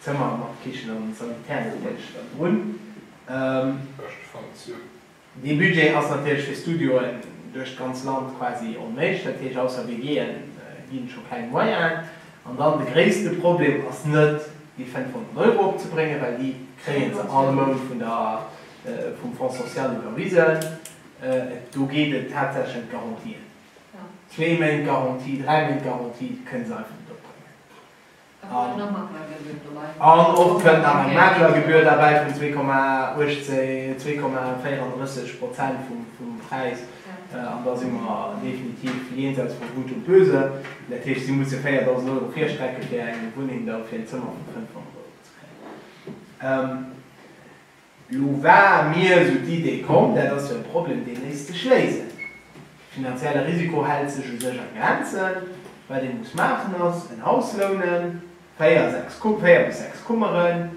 Zëmmer mat Kichen an Sanitär natierlech dann drun. Dee Budget ass natierlech fir Studioen duerch d'ganz Land quasi onméiglech. Dat heescht, ausser WGen ginn et scho keng Moyenen. An dann de gréisste Problem ass net déi 500 Euro opzebréngen, well déi kréie se all Mount vun der, vum Fonds social iwwerwisen. Do geet et haaptsächlech ëm d'Garantien. Zwee Méint Garantie, dräi Méint Garantie kënne se einfach net opbréngen. An och kënnt nach eng Maklergebühr derbäi vun 2,18, 2,34 Prozent vum Präis. An da si mer definitiv jenseits vu Gut und Böse. Dat heescht, si musse 4.000 Euro virstrecke fir eng Wunneng da fir en Zëmmer vu 500 Euro ze kréien. Lo war mir esou d'Idee komm, dat ass jo e Problem, dee léisst sech léisen. De finanzielle Risiko hält sech u sech a Grenzen. Wat ee muss maachen ass, en Haus lounen, 4, 6, 4 bis 6 Kummeren,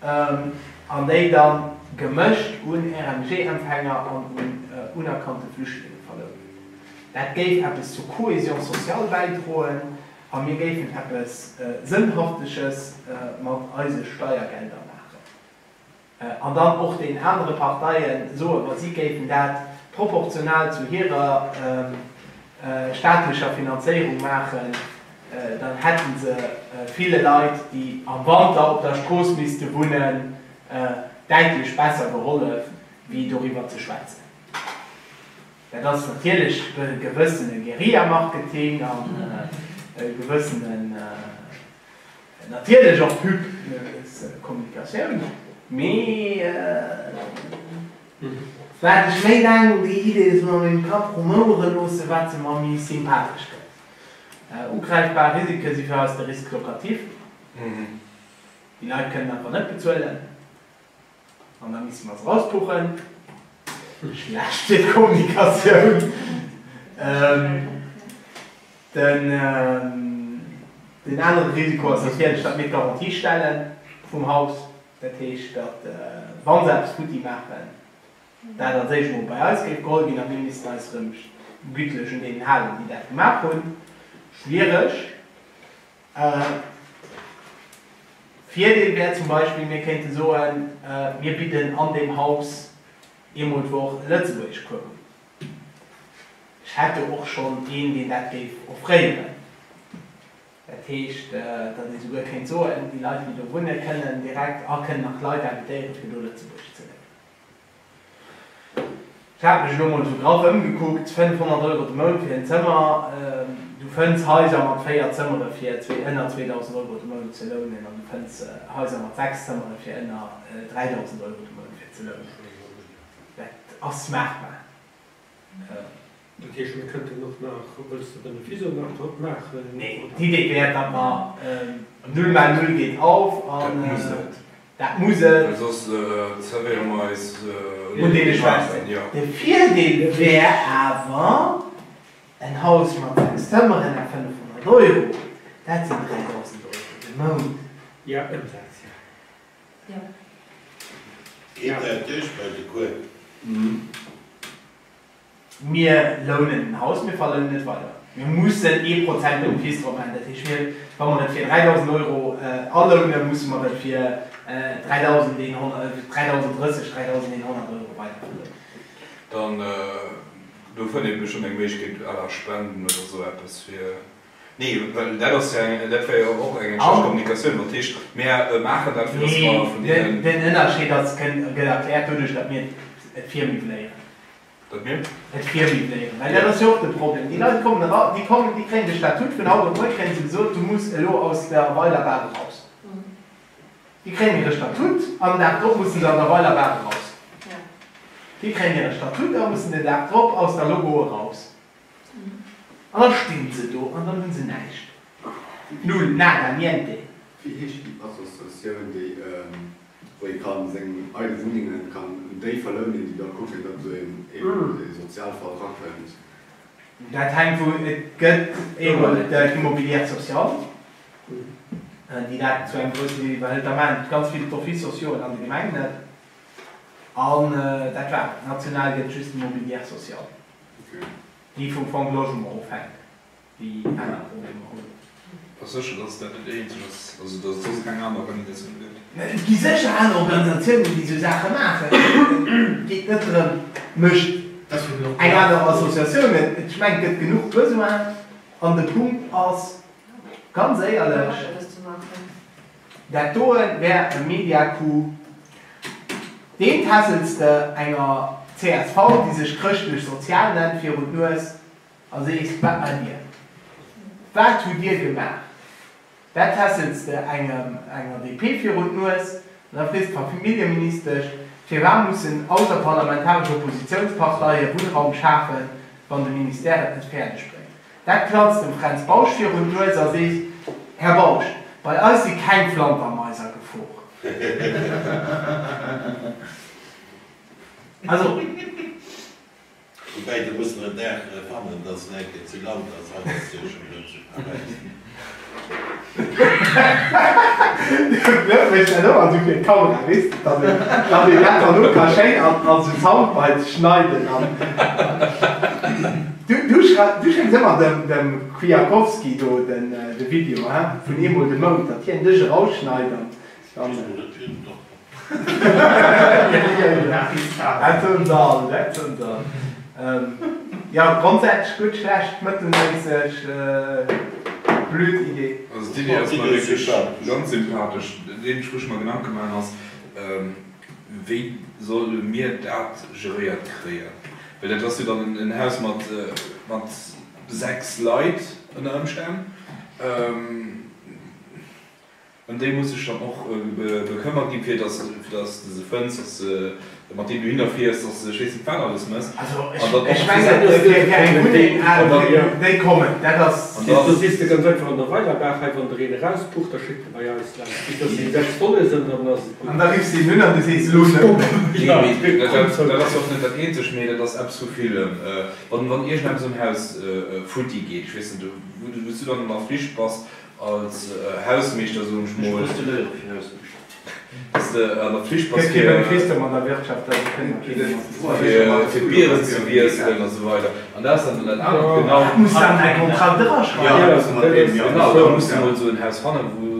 an déi da gemëscht un RMG-Empfänger an un unerkannte Flüchtlinge verlounen. Dat géif eppes zur Cohésion sociale bäidroen a mir géifen eppes Sënnhafteges mat eise Steiergelder maachen. An dann och deenen anere Parteien soen, wa si géifen dat proportional zu hirer staatlecher Finanzéierung maachen, dann hätte se ville Leit, déi am Wanter op der Strooss misste wunnen, däitlech besser gehollef, wéi doriwwer ze schwätzen. Dat ass natierlech e gewëssene Guerilla-Marketing an e gewëssenen, Natierlech och Pub, Kommunikatioun, mee wat ech méi laang déi Idee esou a mengem Kapp rumouere loosse, wat se mer méi sympathesch gëtt. Ugräifbar Risike si fir eis de Risque locatif, déi Leit kënnen einfach net bezuelen. An da misste mer se rauspuchen. Schlecht fir d'Kommunikatioun. Den anere Risiko ass natierlech, datt mir d'Garantie stelle vum Haus. Dat heescht, datt, wa se eppes futti maachen, dat als éischt emol bei eis géif geholl ginn a mir missten eis erëm güttlech un deenen halen, déi dat gemaach hunn. Schwiereg. Virdeel wär zum Beispill, mir kéinte soen, mir bidden an deem Haus eemol d'Woch e Lëtzebuergeschcours un. Ech hätt do och schonn een, deen dat géif offréieren. Dat heescht, datt ee souguer kéint soen, déi Leit, déi do wunnen, kënnen direkt a kënnen nach Leit invitéieren, fir do Lëtzebuergesch ze léieren. Ech hat mech elo mol esou graff ëmgekuckt, 500 Euro de Mount fir en Zëmmer, du fënns Haiser mat 4 Zëmmere fir ënner 2.000 Euro de Mount ze lounen an du fënns Haiser mat 6 Zëmmere fir ënner 3.000 Euro de Mount fir ze lounen. Dat ass maachbar. Dat heescht, mir kënnten och nach, wëlls de Benefice och nach drop maachen? Nee, d'Idee wär, datt mer Null mal Null geht auf an dat muss et. Well soss zerwéiere mer eis un deene Schwächsten. De Virdeel wär awer, en Haus mat 6 Zëmmeren à 500 Euro, dat sinn 3.000 Euro de Mount. Jo, Ëmsaz, jo. Geet dat duerch bei de Cour? Mir lounen en Haus, mir verlounen et weider. Mir mussen ee Prozent Benefice drop maachen. Dat heescht, mir, wa mer et fir 3.000 Euro alounen, musse mer et fir 3.100, 3.030, 3.100 Euro weiderverlounen. Dann, do fënnt ee bestëmmt eng Méiglechkeet à la Spenden oder esou eppes fir, nee, well dat ass jo eng, dat wär jo och eng schlecht Kommunikatioun, wann et heescht, mir maachen dat, fir datt mer vun deenen. Nee, den Ënnerscheed ass, gëtt erkläert doduerch, datt mir et virmiwwléieren. Dat mir? Et virmiwwléieren, well dat ass jo och de Problem. Déi Leit kommen era, déi kommen, déi kréien de Statut vun haut op muer kréie se gesot, du muss elo aus der Weilerbaach eraus. Déi kréien hire Statut an den Dag drop mussen se an der Weilerbaach eraus. Déi kréien hire Statut a mussen den Dag drop aus der Logo eraus. An da stinn se do an dann hu se näischt. Null, nada, niente. Wéi heescht déi Associatioun, déi, wou ee ka seng eidel Wunnengen kann un déi verlounen, déi da kucken, datt esou een ee Sozialfall erakënnt? Dat hänkt vu, et gëtt eemol d'Immobilière sociale, déi dat zu engem groussen Deel iwwerhëlt. Da maachen et ganz vill d'Offices sociauxen an de Gemengen et. An dat war et. National gëtt et just d'Immobilière sociale, déi vum Fonds de Logement ofhänkt. déi aner Problemer hunn. Bass sécher, dass et dat net déi eenzeg ass, also dass et soss keng aner Organisatioun gëtt? Et gi sécher aner Organisatiounen, déi esou Saache maachen. Et geet net drëm, mécht eng aner Associatioun. Ech mengen, et gëtt genuch Besoin. An de Punkt ass, ganz éierlech, dat doe wär e Mediacoup, deen tässels de enger csv, déi sech chrëschtlech-sozial nennt, virun d'Nues. A sees, Wat maacht Dir? Wat hutt Dir gemaach? Dat tässels de engem, enger DP virun d'Nues. An da frees d'Familljeministesch, Firwat mussen ausserparlamentaresch Oppositiounsparteie Wunnraum schafen, wann de Ministère et net fäerdeg bréngt? Dat knalls dem Fränz Bausch virun d'Nues a sees, Här Bausch, bei eis si keng Flantermais a Gefor. Also. Woubäi, do muss en en Dag fannen, dass en eng Kéier zu Land ass. Haut ass jo schonn erëm zu Paräis. Blöd mécht dat och esou fir d'Kamera, weess de, dass een, dass een dat dann och ka schéin an, an esou Soundbites schneiden an du, du schrei, du schécks ëmmer dem, dem Kwiatkowski do den, de Video, hein, vun eemol de Mount, datt hien dech erausschneit an dann. Dat hunn se all, dat hunn se all. Jo, grondsätzlech gutt, schlecht, mëttelméisseg, blöd Idee. Also d'Idee ass mer wierklech ganz sympathesch. Dat eenzegt wou ech mer Gedanke maachen ass, wéi solle mir dat geréiert kréien? Well dat ass jo dann en Haus mat 6 Leit ënner Ëmstänn. Ëm déi muss sech dann och bekëmmert ginn, fir dass dass de se fënns, dass de mat deem dohinner fiers, dass de ech weess net wat alles mëss. Also ech mengen, fir eng Wunneng déi kommen, dat ass. Do sees de ganz einfach an der Weilerbaach, hei wann der een erauspucht, da schéckt e bei eis laanscht, bis dass déi 6 Stonne sënn, dann ass et gutt. An da riffs de een un an du sees, elo net méi. Nee, mee dat ass och net dat eenzegt, mee dat ass eppes vu villem. Wann wann iergendeppes um Haus futti geet, ech weess net, wou s du dann an der Flicht bass, Als Hausmeeschter soen ech mol. Ech postuléiere fir Hausmeeschter. Dass de an der Pflicht bass fir. Gëtt kee Benefice do mat der Wirtschaft, also kënne mer kee Benefice. Fir d'Bieren ze wiesselen a sou weider. An dat ass dann dat anert genau. Dat muss dann däi Kontrakt eraschreiwen. Genau, da muss de mol esou en Haus fannen, wou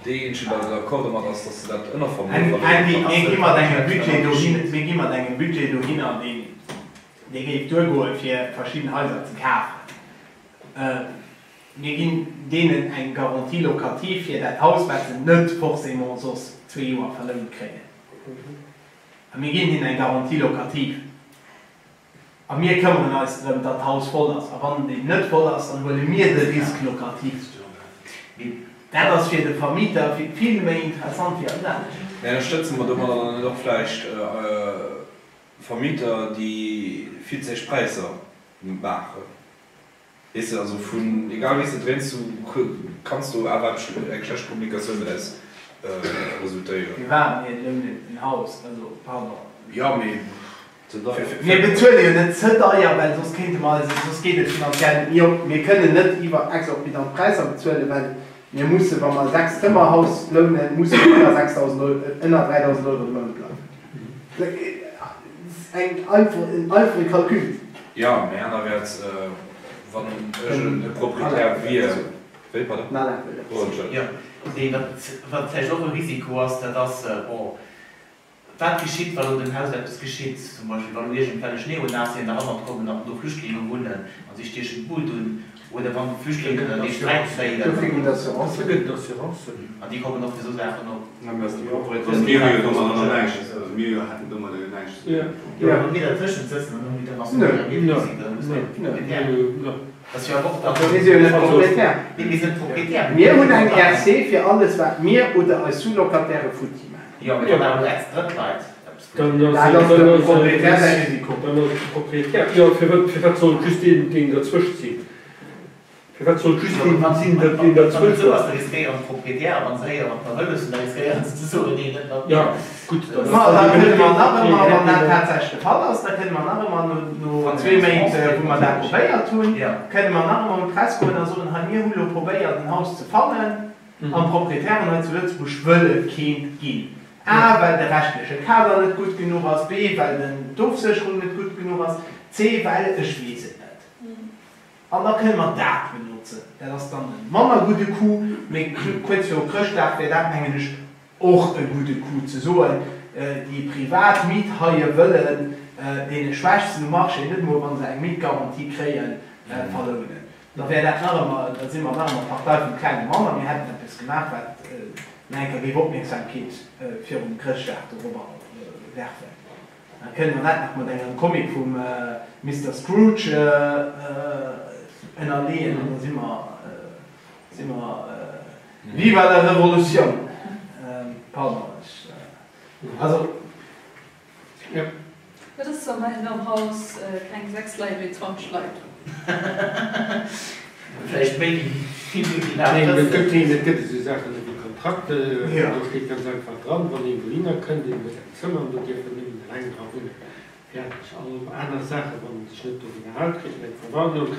deejéinegen da d'accord domat ass, dass de dat ënnervermëttelt kanns. Mir gi mat engem Budget dohin, mir gi mat engem Budget dohinner, deen, dee géif duergoe fir verschidden Haiser ze kafen. Mir ginn deenen eng Garantie locative fir dat Haus, wat se net forcément soss zwee Joer verlount kréien. A mir ginn hinnen eng Garantie locative. A mir këmmeren eis drëm, datt d'Haus voll ass. A wann et eben net voll ass, dann huele mir de Risque locatif. Dat ass fir de Vermieter vill méi interessant wéi alles anescht. Mä ënnerstëtze mer domadder dann net och vläicht Vermieter, déi vill ze héich Präisser maachen? Weess de, also vun egal wéi s de dréins, du kanns do awer eppes, eng schlecht Kommunikatioun draus resultéieren. Firwat mir lounen en Haus, also pardon. Jo, mee ze deier. Mir bezuele jo net ze deier, well soss kéinte mer eis, soss geet et finanziell net méi op. Mir kënnen net iwwer exorbitant Präisser bezuelen, well mir mussen, wa mer e Sechszëmmerhaus lounen, musse mer ënner 6.000 Euro, ënner 3.000 Euro de Mount bleiwen. Eng einfach, en einfache Calcul. Jo, mee anerwäerts, wann ech e Proprietär wier, wéi, pardon? Oh, Entschëllegung. Jo, nee, wat, wat vläicht och e Risiko ass, dat ass, bon, wat geschitt, wa lo dem Haus eppes geschitt, zum Beispill wa lo iergendwellech Neonazien derhannert kommen an do Flüchtlinge wunnen a si stiechen d'Bud un, Oder wann d'Flüchtlingen ënner deem Sträit kréien. Dofir ginn et Assurancen. Dofir gëtt et Assurancen. An déi kommen och fir esou Saachen op. Also mir hu jo domadder näischt, also mir hätten domadder jo näischt ze dinn. Jo, wann mir dertëschent sëtzen, dann hu mir dann assuréiere mir de Risiko, dann musse mir Proprietär. Dat ass jo awer och dann. Mir si jo net Proprietär. Nee, mir sinn net Proprietär. Mir hunn eng RC fir alles, wat mir oder eis Sous-locatairë futti maachen. Jo, mee wann awer elo ex Drëttleit eppes futti maachen. Dat ass dem Proprietär säi Risiko. Dann ass et de Proprietär. Jo, firwat, firwat soll just deen, deen derzwëscht sinn? Firwat soll just deen sinn, dat deen derzwëscht ass? Ass, da riskéieren d'Propriétaire, wa se héieren, mat mer wëlles hunn, da riskéieren se ze soen, nee, net mat mir. Jo, gutt, dann Ma da kënne mer nach ëmmer, wann dat tatsächlech de Fall ass, da kënne mer nach ëmmer no zwee Méint, wou mer dat probéiert hunn, kënne mer nach ëmmer un d'Press goen a soen, hei, mir hu lo probéiert en Haus ze fannen an d'Proprietären hei zu Lëtzebuerg wëlle keent ginn. A well de rechtleche Kader net gutt genuch ass, B well den d'Ofsécherung net gutt genuch ass, C well ech weess et net. An da kënne mer dat benotzen. Dat ass dann e manner gudde Coup, mee kuerz viru Chrëschtdag wär dat, mengen ech, och e gudde Coup ze soen, déi privat Miethaie wëllen deene Schwächsten um Marché, net emol wa se eng Mietgarantie kréien, verlounen. Da wär dat nach ëmmer, da si mer nach ëmmer d'Partei vum klenge Mann a mir hätten eppes gemaach, wat nach eng Kéier géif Opmierksamkeet virum Chrëschtdag dorobber werfen. Da kënne mer dat nach mat engem Comic vum Mister Scrooge ënnerleeën an da si mer, si mer Viva la Revolution! Pardon, ech, also. Et ass zwar hei am Haus keng 6 Leit, mee 20 Leit. Vläicht méi wéi déi dat Neen, et wëssen. gëtt, neen, et gëtt esou Saachen ewéi Kontrakte, do steet ganz einfach dran, wann een dohinner kënnt, een huet eng Zëmmer an do dierf en nëmmen eleng dra wunnen. Fäerdeg. All aner Saachen, wann en sech net dorunner hält, kritt en eng Verwarnung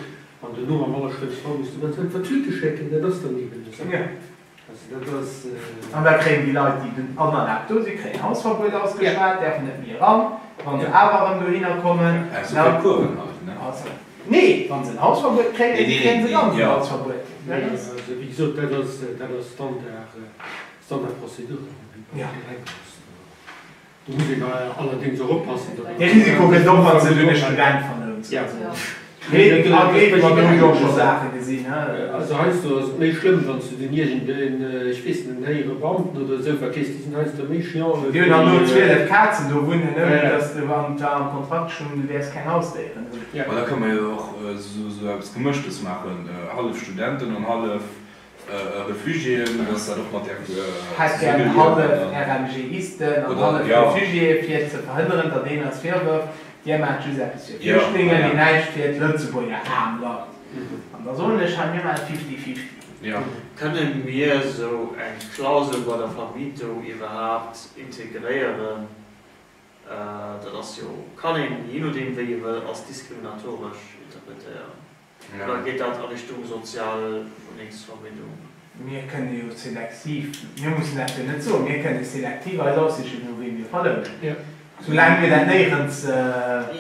an duerno am allerschlëmmste Fall muss de ganz einfach d'Tüte schécken. Dat ass dann eben esou. Also dat ass. An da kréien déi Leit, déi dunn anerlaabt do sinn, kréien Hausverbuet ausgeschwat, däerfen net méi eran. Wa se awer erëm dohinner kommen, Ausser da. fir d'Kueren halt, ne? Nee, wa se en Hausverbuet kréien, kréien se ganz en Hausverbuet. Nee, also wéi gesot, dat ass, dat ass Standard, Standardprocédure, wéi bei direkt ass. Do muss een allerdéngs och oppassen, datt. Dee Risiko gëtt och, wann s de dunn e Student verlouns. Mee a gleef mer, do hunn ech och scho Saache gesinn. Also heiansdo ass et méi schlëmm, wann s du dunn iergend en, ech weess net, en héijere Beamten oder esou wat kriss, déi sinn heiansdo méi chiant ewéi. Déi hunn dann no 12 Kazen do wunnen, ouni datt s de am Kontrakt stoung, du däerfs keng Hausdéieren hunn. Ma da kënne mer jo och esou eppes Gemëschtes maachen, hallef Studenten an hallef Refugiéen, dass dat och mat där Hätt gär hallef RMG-isten an hallef Refugiéë fir ze verhënneren, datt een eis virwërft, dir maacht just eppes fir d'Flüchtlingen, mee näischt fir d'Lëtzebuerger aarm Leit. An da soen ech, hei mir maachen fifty-fifty. Kënne mir esou eng Klausel bei der Vermietung iwwerhaapt integréieren? Dat ass jo, kann een, jee nodeem wéi ee wëll, als diskriminatoresch interpretéieren. Oder geet dat a Richtung sozial Wunnengsvermiddung? Mir kënne jo selektiv, mir mussen dat jo net soen, mir kënne selektiv eis aussichen, u wee mir verlounen, soulaang mir dat néierens.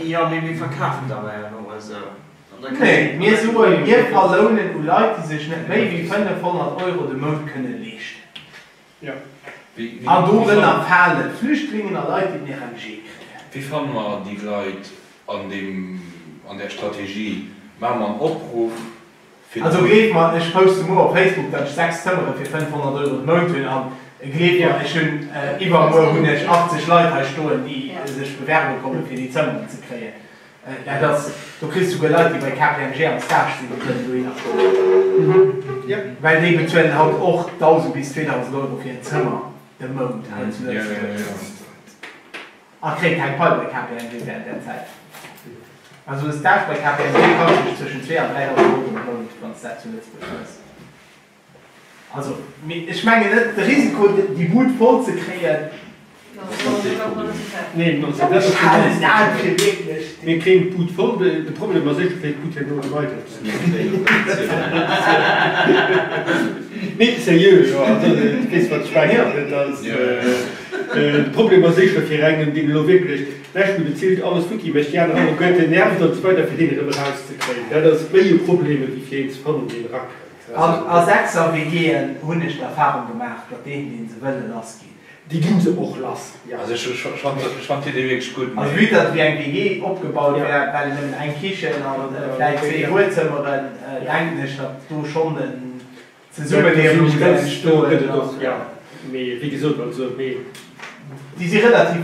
Jo, mee mir verkafen der der jo no esou. An da kënne. Nee, mir soen, mir verlounen u Leit, déi sech net méi wéi 500 Euro de Mount kënne leeschten. An dorënner fale Flüchtlingen a Leit, déi den RMG kréien. Wéi fanne mer déi Leit an deem, an där Strategie? Maache mer en Opruff? Also gleeft mer, ech poste muer op Facebook, datt ech 6 Zëmmere fir 500 Euro de Mount hunn an gleeft mer, ech hunn iwwermuer hunn ech 80 Leit hei stoen, déi sech bewerbe komme fir déi Zëmmeren ze kréien. Dat ass, do kriss de souguer Leit, déi bei KPMG am Stage sinn, déi kënnen dohinner kommen, well déi bezuelen haut och 1.000 bis 2.000 Euro fir en Zëmmer de Mount hei zu Lëtzebuerg a kréie keng Pai bei KPMG während där Zäit. Also e Stage bei KPMG kascht dech zwëschen 2 an 3.000 Euro de Mount, wann s de dat zu Lëtzebuerg hues. Also, mee ech mengen net, de Risiko, déi Bud voll ze kréien. Neen, also dat ass dat fir wierklech. Mir kréien d'Bud voll, de Problem ass éischter fir d'Bud herno erëm weider ze Nee, sérieux, jo, also du weess wat ech mengen, et ass, de Problem ass éischter fir engem, deen elo wierklech näischt méi bezilt, alles futti mécht, déi aner alleguerten nervt an esou weider, fir deen erëm erauszekréien. Dat ass méi e Problem ewéi fir een ze fannen, deen erakënnt. An a Sechser WGen hunn ech d'Erfahrung gemaach, datt deen, deen se wëlle lass ginn. Déi ginn se och lass, jo. Also ech fannt d'Idee wierklech gutt, Also mee. vue datt et wéi eng WG opgebaut wär, well nëmmen eng Kichen a vläit zwee Wuelzëmmeren, denken ech, datt do schonn en Zesummeliewe muss entstoen. Gëtt et och, jo. Mee wéi gesot, also mee. Déi si relativ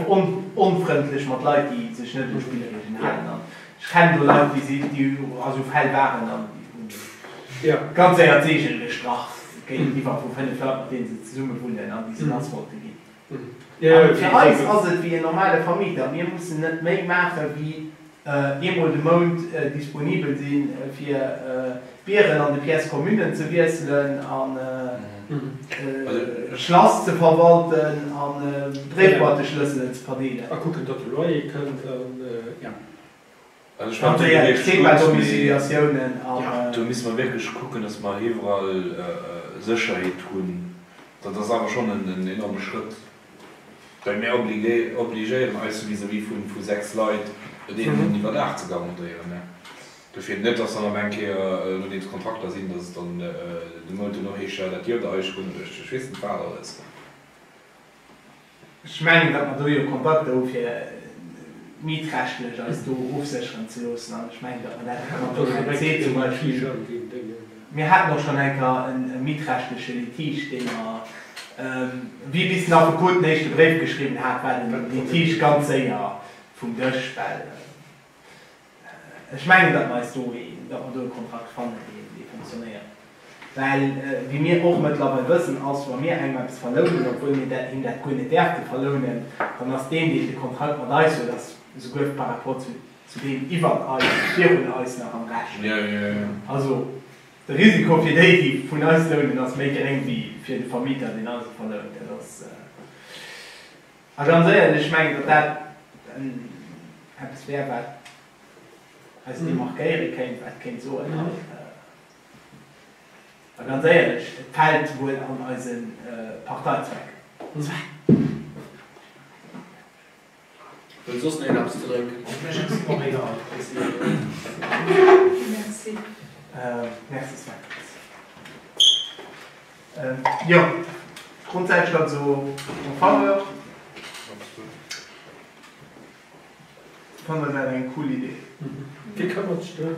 onfrëndlech mat Leit, déi sech net un d'Spillregeln halen. An ech kennen do Leit, déi si, déi a sou Fäll waren an déi hunn ganz séier d'Seegel gestrach géintiwwer vu 5 Leit, mat deene se zesumme wunnen an déi se lass wollte ginn. An fir eis ass et wéi en normale Vermieter. Mir mussen net méi maache wéi eemol de Mount disponibel sinn, fir d'Bieren an de Pièces communen ze wiesselen an d'Schlass ze verwalten an Bréifboîteschlësselen ze verdeelen. A kucken, datt de Loyer kënnt an, ja. Also ech fannen d'Idee wierklech gutt, mee do misse mer wierklech kucken, datt mer iwwerall Sécherheet hunn. Dat ass awer schonn en enorme Schrëtt, well mir obligéieren eis jo vis-à-vis vu 6 Leit, deenen en Iwwerdaach ze garantéieren. Dofir net, datt dann op eng Kéier, nodeems d'Kontrakter sinn, datt et dann de Mount duerno heescht, jo dat dierft Der eis hunn oder ech weess net wat alles. Ech mengen, datt mer do jo Kontakter hu fir mietrechtlech eis do ofsécheren ze loossen an ech mengen, datt mer dat mat der OMC zum Beispill, mir haten och schonn eng Kéier e mietrechtleche Litige, dee mer, wéi bis den Affekot den éischte Bréif geschriwwen hat, war den Litige ganz séier vum Dësch, well Ech mengen, datt mer eis do, datt mer do e Kontrakt fannen, dee, dee fonctionnéiert. Well, wéi mir och mëttlerweil wëssen, ass, wa mir engem eppes verlounen, obwuel mir dat, him dat guer net däerfte verlounen, dann ass deen, deen de Kontrakt mat eis huet, ass esouguer par rapport zu, zu deem iwwert eis, virun eis nach am Recht. Also, de Risiko fir déi, déi vun eis lounen, ass méi geréng wéi fir de Vermieter, deen eis et verlount. Dat ass. A ganz éierlech, ech mengen, datt dat eppes wär, wat eis demarkéiere kéint, wat kéint soen, hei, a ganz éierlech, et fält wuel an eise Parteizweck. Wëll soss nach een eppes drénken? Merci. Merci Sven. Jo, grondsätzlech also en faveur. Fannen dat eng cool Idee. Wie këmmert sech drëm?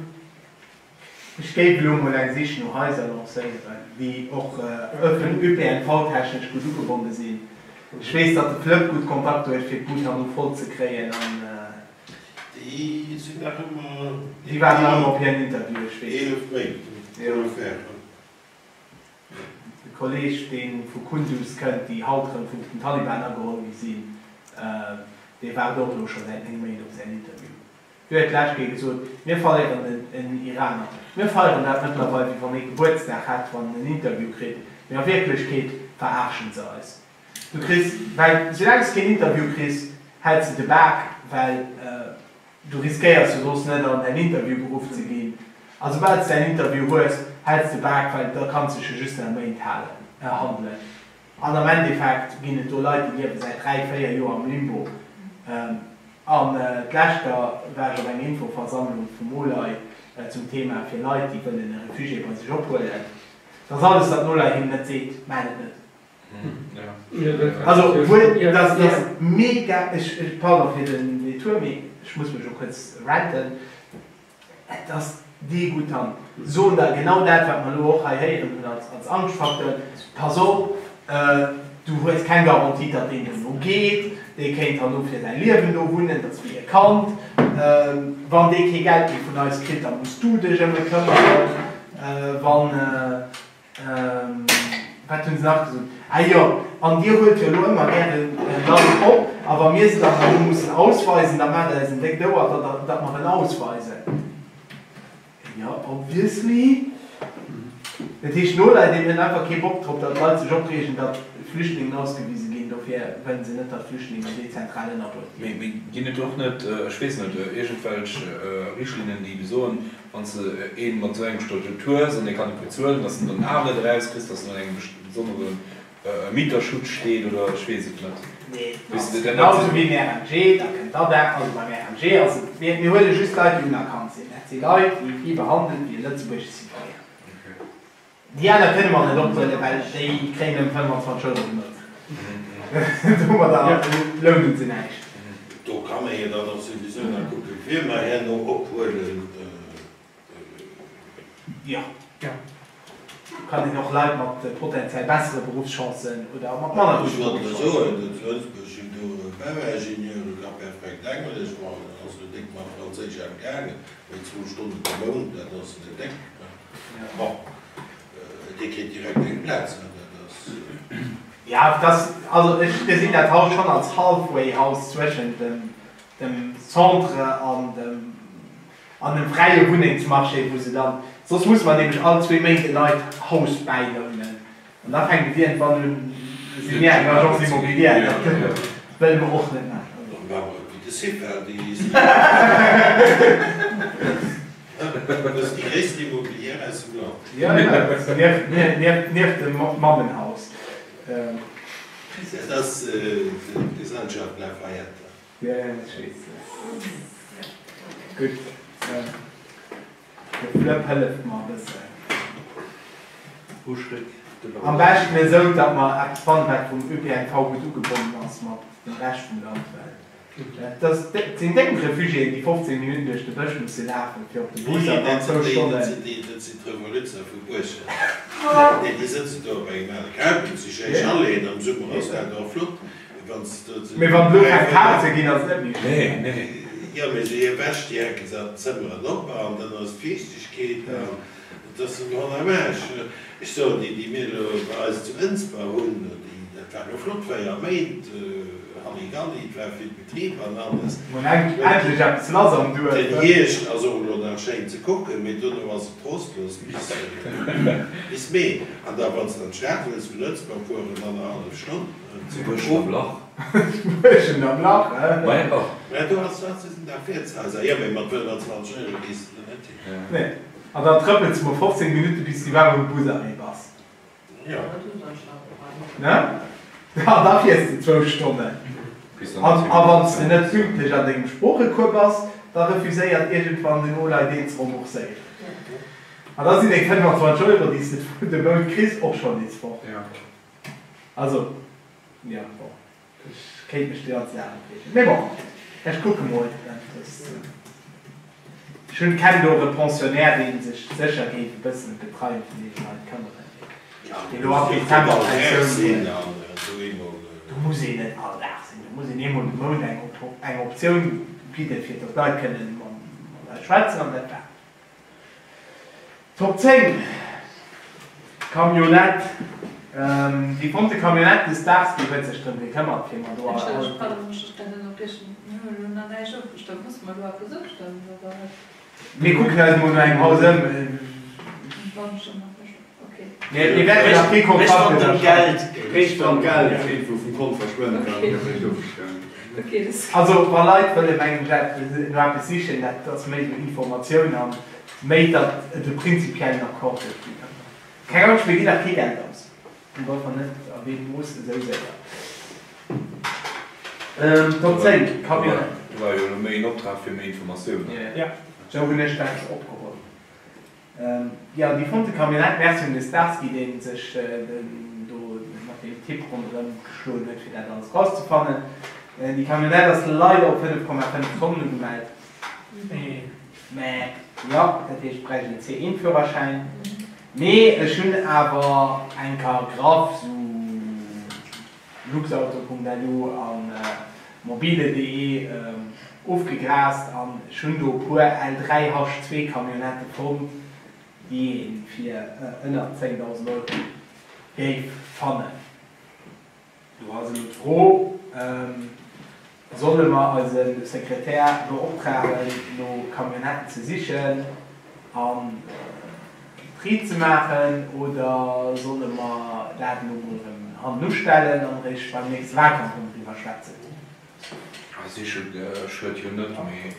Ech géif elo mol eng Sich no Haiser lancéieren, déi och ÖPNV-technesch gutt ugebonne sinn. Ech weess, datt de Flëpp gutt Kontakter huet, fir d'Bud herno voll ze kréien an. Déi sinn nach ëmmer. Déi waarden nach ëmmer op hiren Interview, ech weess. 11 Méint ongeféier. De Kolleeg, dee vu Kunduz kënnt, déi haut erëm vun den Taliban ageholl gi sinn, dee waart och elo scho säit 9 Méint op säin Interview. Wéi huet d'lescht Kéier gesot, Mir verléieren en Iraner. Mir feieren dat mëttlerweil, wéi wann ee Gebuertsdag hätt, wann en en Interview kritt, mee a Wierklechkeet veraarschen se eis. Du kriss, well soulaang s de keen Interview kriss, häls de de Bak, well Du riskéiers jo soss net an däin Interview geruff ze ginn. A soubal s de däin Interview hues, häls de Bak, well da kanns dech jo just nach Méint halen, handelen. An am Endeffekt ginn et do Leit, déi liewe säit 3, 4 Joer am Limbo. An d'lescht war ech op enger Infoversammlung vum OLAI zum Thema fir Leit, déi wëllen e Refugié bei sech ophuelen. Dat ass alles, wat den OLAI hinnen net seet, Maacht et net. Also obwuel dat ass mega, ech, pardon fir den Detour, mee ech muss mech och kuerz ranten, et ass. Degoutant. Soen der genau dat, wat mer elo och hei héieren hunn als Angschtfacteur, Pass op, du hues keng Garantie, datt deen dono geet, dee kéint herno fir säi Liewen do wunnen, dat ass wéi e Kand. Wann dee kee Geld méi vun eis kritt, da muss du dech ëm e këmmeren. Wann, wat hunn se nach gesot? Ah jo, an dir huelt jo elo ëmmer gäre Leit op, a wa mir se dann herno mussen ausweisen, da maacht der eis en déckt Ouer, datt mer en ausweisen. Jo, obviously. Dat heescht, d'Noleit hunn einfach kee Bock drop, datt d'Leit sech opreegen, datt Flüchtlingen ausgewise ginn. Dofir wëllen se net, datt Flüchtlingen dezentral ënnerbruecht ginn. Mee ginn et och net, ech weess net, iergendwelch Richtlinnen, déi besoen, wann s de ee mat esou engem Statut hues an dee kann net bezuelen, datt s en dann awer net erauskriss, datt en an engem besondere Mieterschutz steet oder ech weess et net. Nee, ass genau sou wéi beim RMG, da kënnt der dat. Also beim RMG ass et, mir mir huele just Leit déi unerkannt sinn. Dat si Leit déi gi behandelt wéi e lëtzebuergesche Citoyen. Déi aner kënne mer net ophuelen, well déi kréien nëmme 25 Euro de Mount. Domadder lounen se näischt. Do kann ee jo dann och souwisou nach kucken, wie mer herno ophuelen. Jo, do kann een och Leit mat potenziell bessere Beruffschancen oder mat manner Ech gudde wollt elo Beruffschancen. soen, do zu Ënsbech sinn do Bauingenieure ka perfekt Englesch, ma en ass elo déck mat Franséisch emgaangen, mee zwou Stonnen de Mount, dat ass net déck. Bon, dee kritt direkt eng Plaz, dat ass. Jo, dat, also ech gesinn dat Haus schonn als Halfway House zwëschent dem Centre an dem. An dem fräie Wunnengsmarché, wou se dann, soss musse mer nämlech all zwee Méint en neit Haus bäilounen, an da fänkt et iergendwann un, si mir eng Agence immobilière, dat wëlle mer och net maachen. Dann maache mer et wéi de CIPA, déi ass déi gréissten Immobilière aus dem Land. Jo, jo, nieft dem Mammenhaus. Dat ass d'Gesellschaft Lafayette. Jo, jo, ech weess. Gutt, de Flëpp hëlleft mer e bëssen. Am beschten esou, datt mer eppes fannen, wat vum ÖPNV gutt ugebonnen ass mat dem Rescht vum Land, well dat sinn déng Refugiéen, déi 15 Minutten duerch de Bësch musse lafen, fir op de Bus an dann zwou Stonnen. Dat sinn d'Revoluzzer vu Buerschent. Déi sëtzen do op engem ale Camping, si schéi Chaleten, am Summer ass dat och flott. Mee wann elo keng Kaze ginn, ass et net méi schéin. Jo, mee se ewech, déi hänke se an d'Zëmmeren op an dann ass d'Fiichtegkeet an et ass en Grand Amage. Ech soen, déi, déi mir elo bei eis zu Ënsber hunn, déi, dat war elo flott, 4 Méint, Halligalli, et war vill Betrib an alles. Mol endlech eppes lass am Duerf. Den Hierscht ass och elo nach schéin ze kucken, mee dono ass et trostlos bis Mee. An da, wann s de an d'Stad wëlls vun Ënsber fueren, annerhallef Stonn. Zu Buergen am Lach. Buergen am Lach, eh? Ma jo. Mä do ass wat sinn da Wirtshaiser? Jo, mee mat 25 Euro gees de do net hin. Nee. An dann trëppels de mol 15 Minutte bis du iwwerhaapt um Busarrêt bass. Jo. Ne? An da fiers de zwou Stonnen. An a wann s de net pünktlech an dengem Sproochecours bass, da refuséiert iergendwann den Olai deen ze rembourséieren. An da sinn deng 25 Euro, déi s de de Mount kriss, och schonn nees fort. Also, jo, bon, ech kéint mech déi ganz Dag opreegen, mee bon, ech kucke mol. Ech hunn, kennen do och e Pensionnaire, dee sech sécher géif e bëssen ëm d'Betreiung vun deene Leit këmmeren, deen elo ab Dezember Pensioun huet. Do muss een net all Dag sinn, do muss een eemol de Mount eng Optioun bidden, fir datt d'Leit kënnen mat eis schwätzen, an dat war et. Top 10, Camionnette, Déi fonnte Camionnette des Daags, déi huet sech drëm gekëmmert fir mer do all. Entschëllegt, pardon, ech dat ënnerbriechen, mir hunn elo nach näischt ofgestëmmt. Musse mer elo eppes ofstëmmen oder wat? Mir kucken eis emol no engem Haus ëm. Wann ech ënnerbriechen, ok. Mir wäerten nach kee Kontrakt ënnerschreiwen. Réischt wann d'Geld iergendwou vum Kont verschwënnt, dann gëtt réischt ofgestëmmt. Also wa Leit wëlle mengen ech no eppes sichen, dat ass méi esou Informatioun an méi datt et e prinzipiellen Accord gëtt wéi ëmmer. Keng Angscht, mir ginn nach kee Geld aus, op alle Fall net an deem Mooss esou séier. Top 10, Camionnette. Do war jo elo méi en Optrag fir méi Informatiounen. Jo, esou hunn ech dat opgeholl. Jo, déi fonnte Camionnette, merci un de Starsky, dee sech do mat deem Typ ronderëm geschloen huet, fir dat alles rauszefannen. Déi Camionnette ass leider op 5,5 Tonnen ugemellt. Mä jo, dat heescht, ech bräicht en C1-Führerschäin. Mee ech hunn awer eng Kéier graff sou luxauto.lu an mobile.de ofgegraast an ech hunn do e puer L3 H2 Camionnette fonnt, déi ee fir ënner 10.000 Euro géif fannen. Do ass elo d'Fro, Solle mer eise Sekretär beoptragen, no Camionnetten ze sichen an Tri ze maachen, oder solle mer dat elo mol erëm hannenustellen an eréischt beim nächste Wahlkampf erëm driwwer schwätzen? Siche schued jo net, mee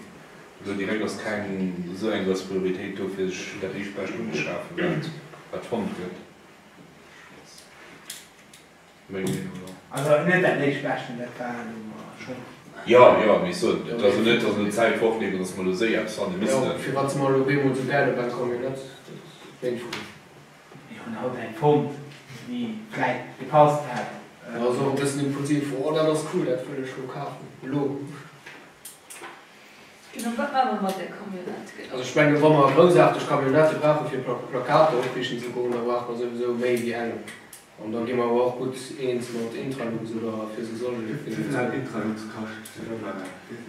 elo direkt ass keng esou eng grouss Prioritéit do, fir sech dat éischt Bescht unzeschafen, wat fonnt gëtt. Meng Meenung no. Also net dat éischt Beschten, dat war elo mol schonn. Jo, jo, mee ech soen, et ass jo net, datt elo d'Zäit fortleeft an datt mer elo séier eppes fanne missten. Jo, firwat si mer elo op eemol esou gäil op eng Camionnette? Dat ass meng Fro. Mir hunn haut eng fonnt, déi vläit gepasst hätt. Dat ass och e bëssen impulsiv, Oh, dat ass cool, dat wëll ech elo kafen, elo. Genau, wat maache mer mat där Camionnette genau? Also ech menge wa mer groussaarteg Camionnettë brauche fir Plakater opriichten ze goen, da brauche mer souwisou méi wéi eng. An da gi mer awer och gutt eens mat Intralux oder fir se soll. Wéi vill hat Intralux kascht?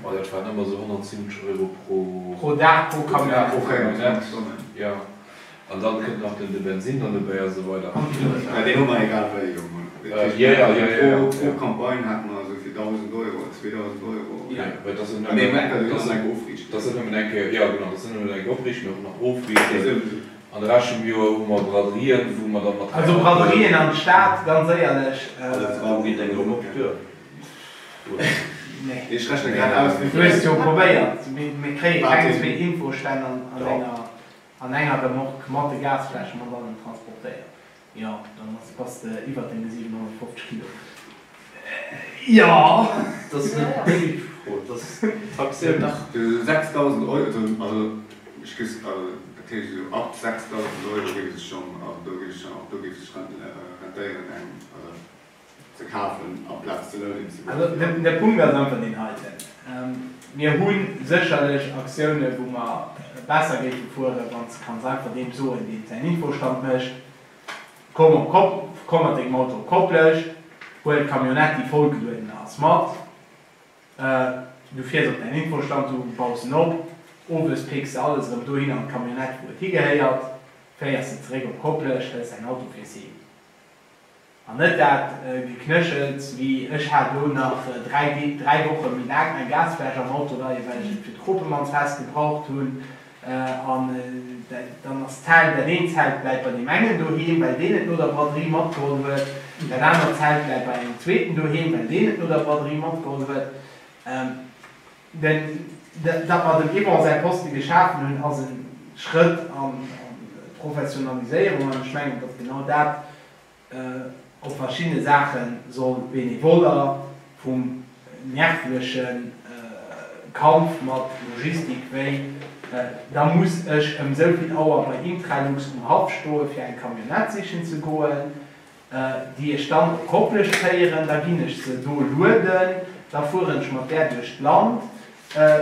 Oh, dat waren ëmmer esou 170 Euro pro. Pro Dag, pro Camionnette. Pro Camionnette, jo. An dann kënnt nach den de Bensin dann dobäi a sou weider. Mä deen hu mer egal wéi jo mol. Jo, jo, jo, jo. Pro Campagne hate mer esou fir 1.000 Euro, 2.000 Euro. Jo, mä dat ass jo nëmmen, dat ass jo nëmmen eng Kéier, jo genau, dat ass nëmmen eng Kéier opriichten, och nach ofriichten. An de Rescht vum Joer hu mer Braderien, wou mer dann mat. Also Braderien an d'Stad, ganz éierlech. Wann geet eng Remorque duer? Nee. Ech rechne grad aus, wéi Du hues jo probéiert. Mir kréie keng zwee Infostänn an enger an enger Remorque mat de Gasfläsche mat allem transportéiert. Jo, dann ass bass de iwwert denge 750 Kilo. Jo. Dat ass net déi Fro, dat ass d'Taxioun. Dach. 6.000 Euro, also ech gis, also dat heescht esou ab 6.000 Euro géif sech schonn, also do géif sech, do géif sech rentéieren eng ze kafen amplaz ze lounen ze goen. Also de Punkt ass einfach deen heiten, Mir hu sécherlech Aktiounen, wou mer besser géife fueren, wann s de kanns einfach deem soen, deen säin Infostand mécht, Komm op Kopp, komm mat dengem Auto op Koplescht, huel d'Camionnette, déi vollgelueden ass, mat, du fiers op däin Infostand, du baus en op, owes pécks de alles erëm dohin an d'Camionnette, wou et higehéiert, féiers se zeréck op Koplescht, hëls däin Auto, fiers heem. An net dat Geknéchels wéi, ech hat elo nach 3 Dee, 3 Woche méi laang eng Gasfläsch am Auto leien, well ech et fir d'Kropemannsfest gebraucht hunn. An dann ass d'Zelt, dat eent Zelt bläit bei deem engen doheem, well deen et no der Braderie matgeholl huet, dat anert Zelt bläit bei engem zweeten doheem, well deen et no der Braderie matgeholl huet. Den, datt mer dem Yvon säi Poste geschafen hunn, ass e Schrëtt an d'Professionaliséierung. An ech mengen, datt genau dat op verschiddene Saache soll Benevoller vum nervleche Kampf mat Logistik wéi da muss ech ëm esou vill Auer bei Intralux um Haff stoe fir eng Camionnette sichen ze goen, déi ech dann op Koplescht féieren, da ginn ech se do lueden, da fueren ech mat där duerch d'Land,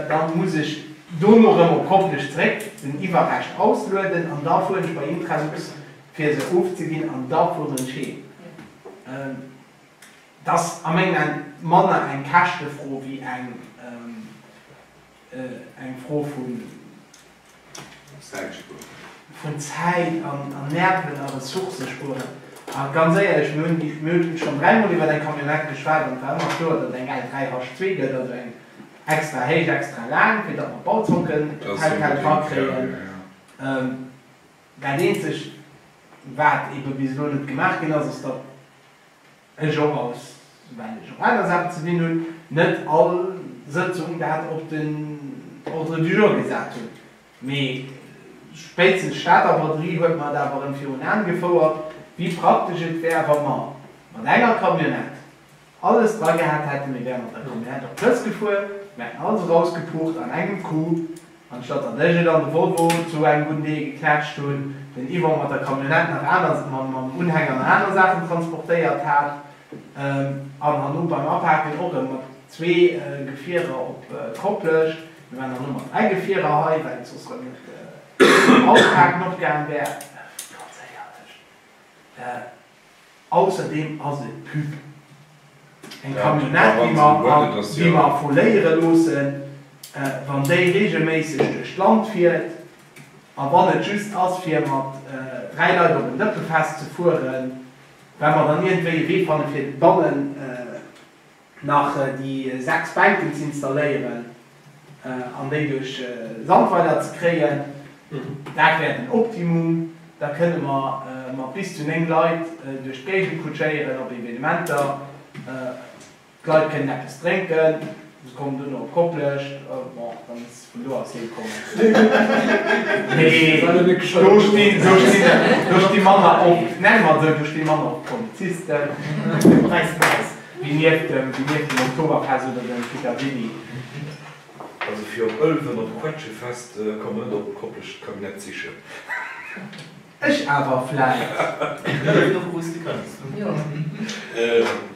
da muss ech dono erëm op Koplescht zeréck den Iwwerrescht auslueden an da fueren ech bei Intralux fir se ofzeginn an da fueren ech heem. Et ass a mengen Aen manner eng Käschtefro wéi eng eng Fro vun vun Zäit an Nerven a Ressourcë spueren. A ganz éierlech, mir hunn mir hunn schonn dräimol iwwer eng Camionnette geschwat an et war ëmmer kloer, datt et eng L3 H2 gëtt, also eng extra héich, extra laang, fir datt mer d'Bauzonken tel quel drakréien. Dat eenzegt, wat ebe bis elo net gemaach ginn ass, ass, datt ech och aus, well ech och aner Saachen ze dinn hunn, net all Sëtzung dat op den Ordre du jour gesat hunn. Mee spéitstens d'Stater Braderie huet mer et awer erëm virun Aen gefouert, wéi praktesch et wär, wa mer mat enger Camionnette alles dra gehat hätten, mir wäre mat der Camionnette op d'Plëss gefuer, mir hätten alles erausgepucht an engem Coup, anstatt datt ech et an de Volvo zu engem gudden Deel geknätscht hunn, den Yvon mat der Camionnette nach aner, mam Unhänger nach aner Saachen transportéiert hat an herno beim Apaken och erëm mat zwee Gefierer op Koplescht. Mir waren dann elo mat 3 Gefierer hei, well et soss erëm net auspaken opgaang wär. Ganz éierlech, ausserdeem ass et Pub. Eng Camionnette, déi mer, déi mer voléiere loossen, wann déi regelméisseg duerch d'Land fiert, a wann et just ass, fir mat 3 Leit op en Dëppefest ze fueren, well mer dann iergendwéi e Wee fanne fir bannen nach déi 6 Bänken ze installéieren an déi duerch Sandweiler ze kréien, dat wär den Optimum. Da kënne mer mat bis zu 9 Leit duerch d'Géigend kutschéieren op Evenementer. D'Leit kënnen eppes drénken, se kommen duerno op Koplescht, bon, da musse se vun do aus heem kommen. Mee do stinn, do stinn, do sti manner oft, nenne mer et esou, do sti manner oft Polizisten. Wéi nieft dem, wéi nieft dem Oktoberfest oder dem Petersilli. Also fir op Ëlwen op Quetschefest komm mer net op Koplescht d'Camionnette sichen. Ech awer vläit. Ëlwen och wou s de kënns.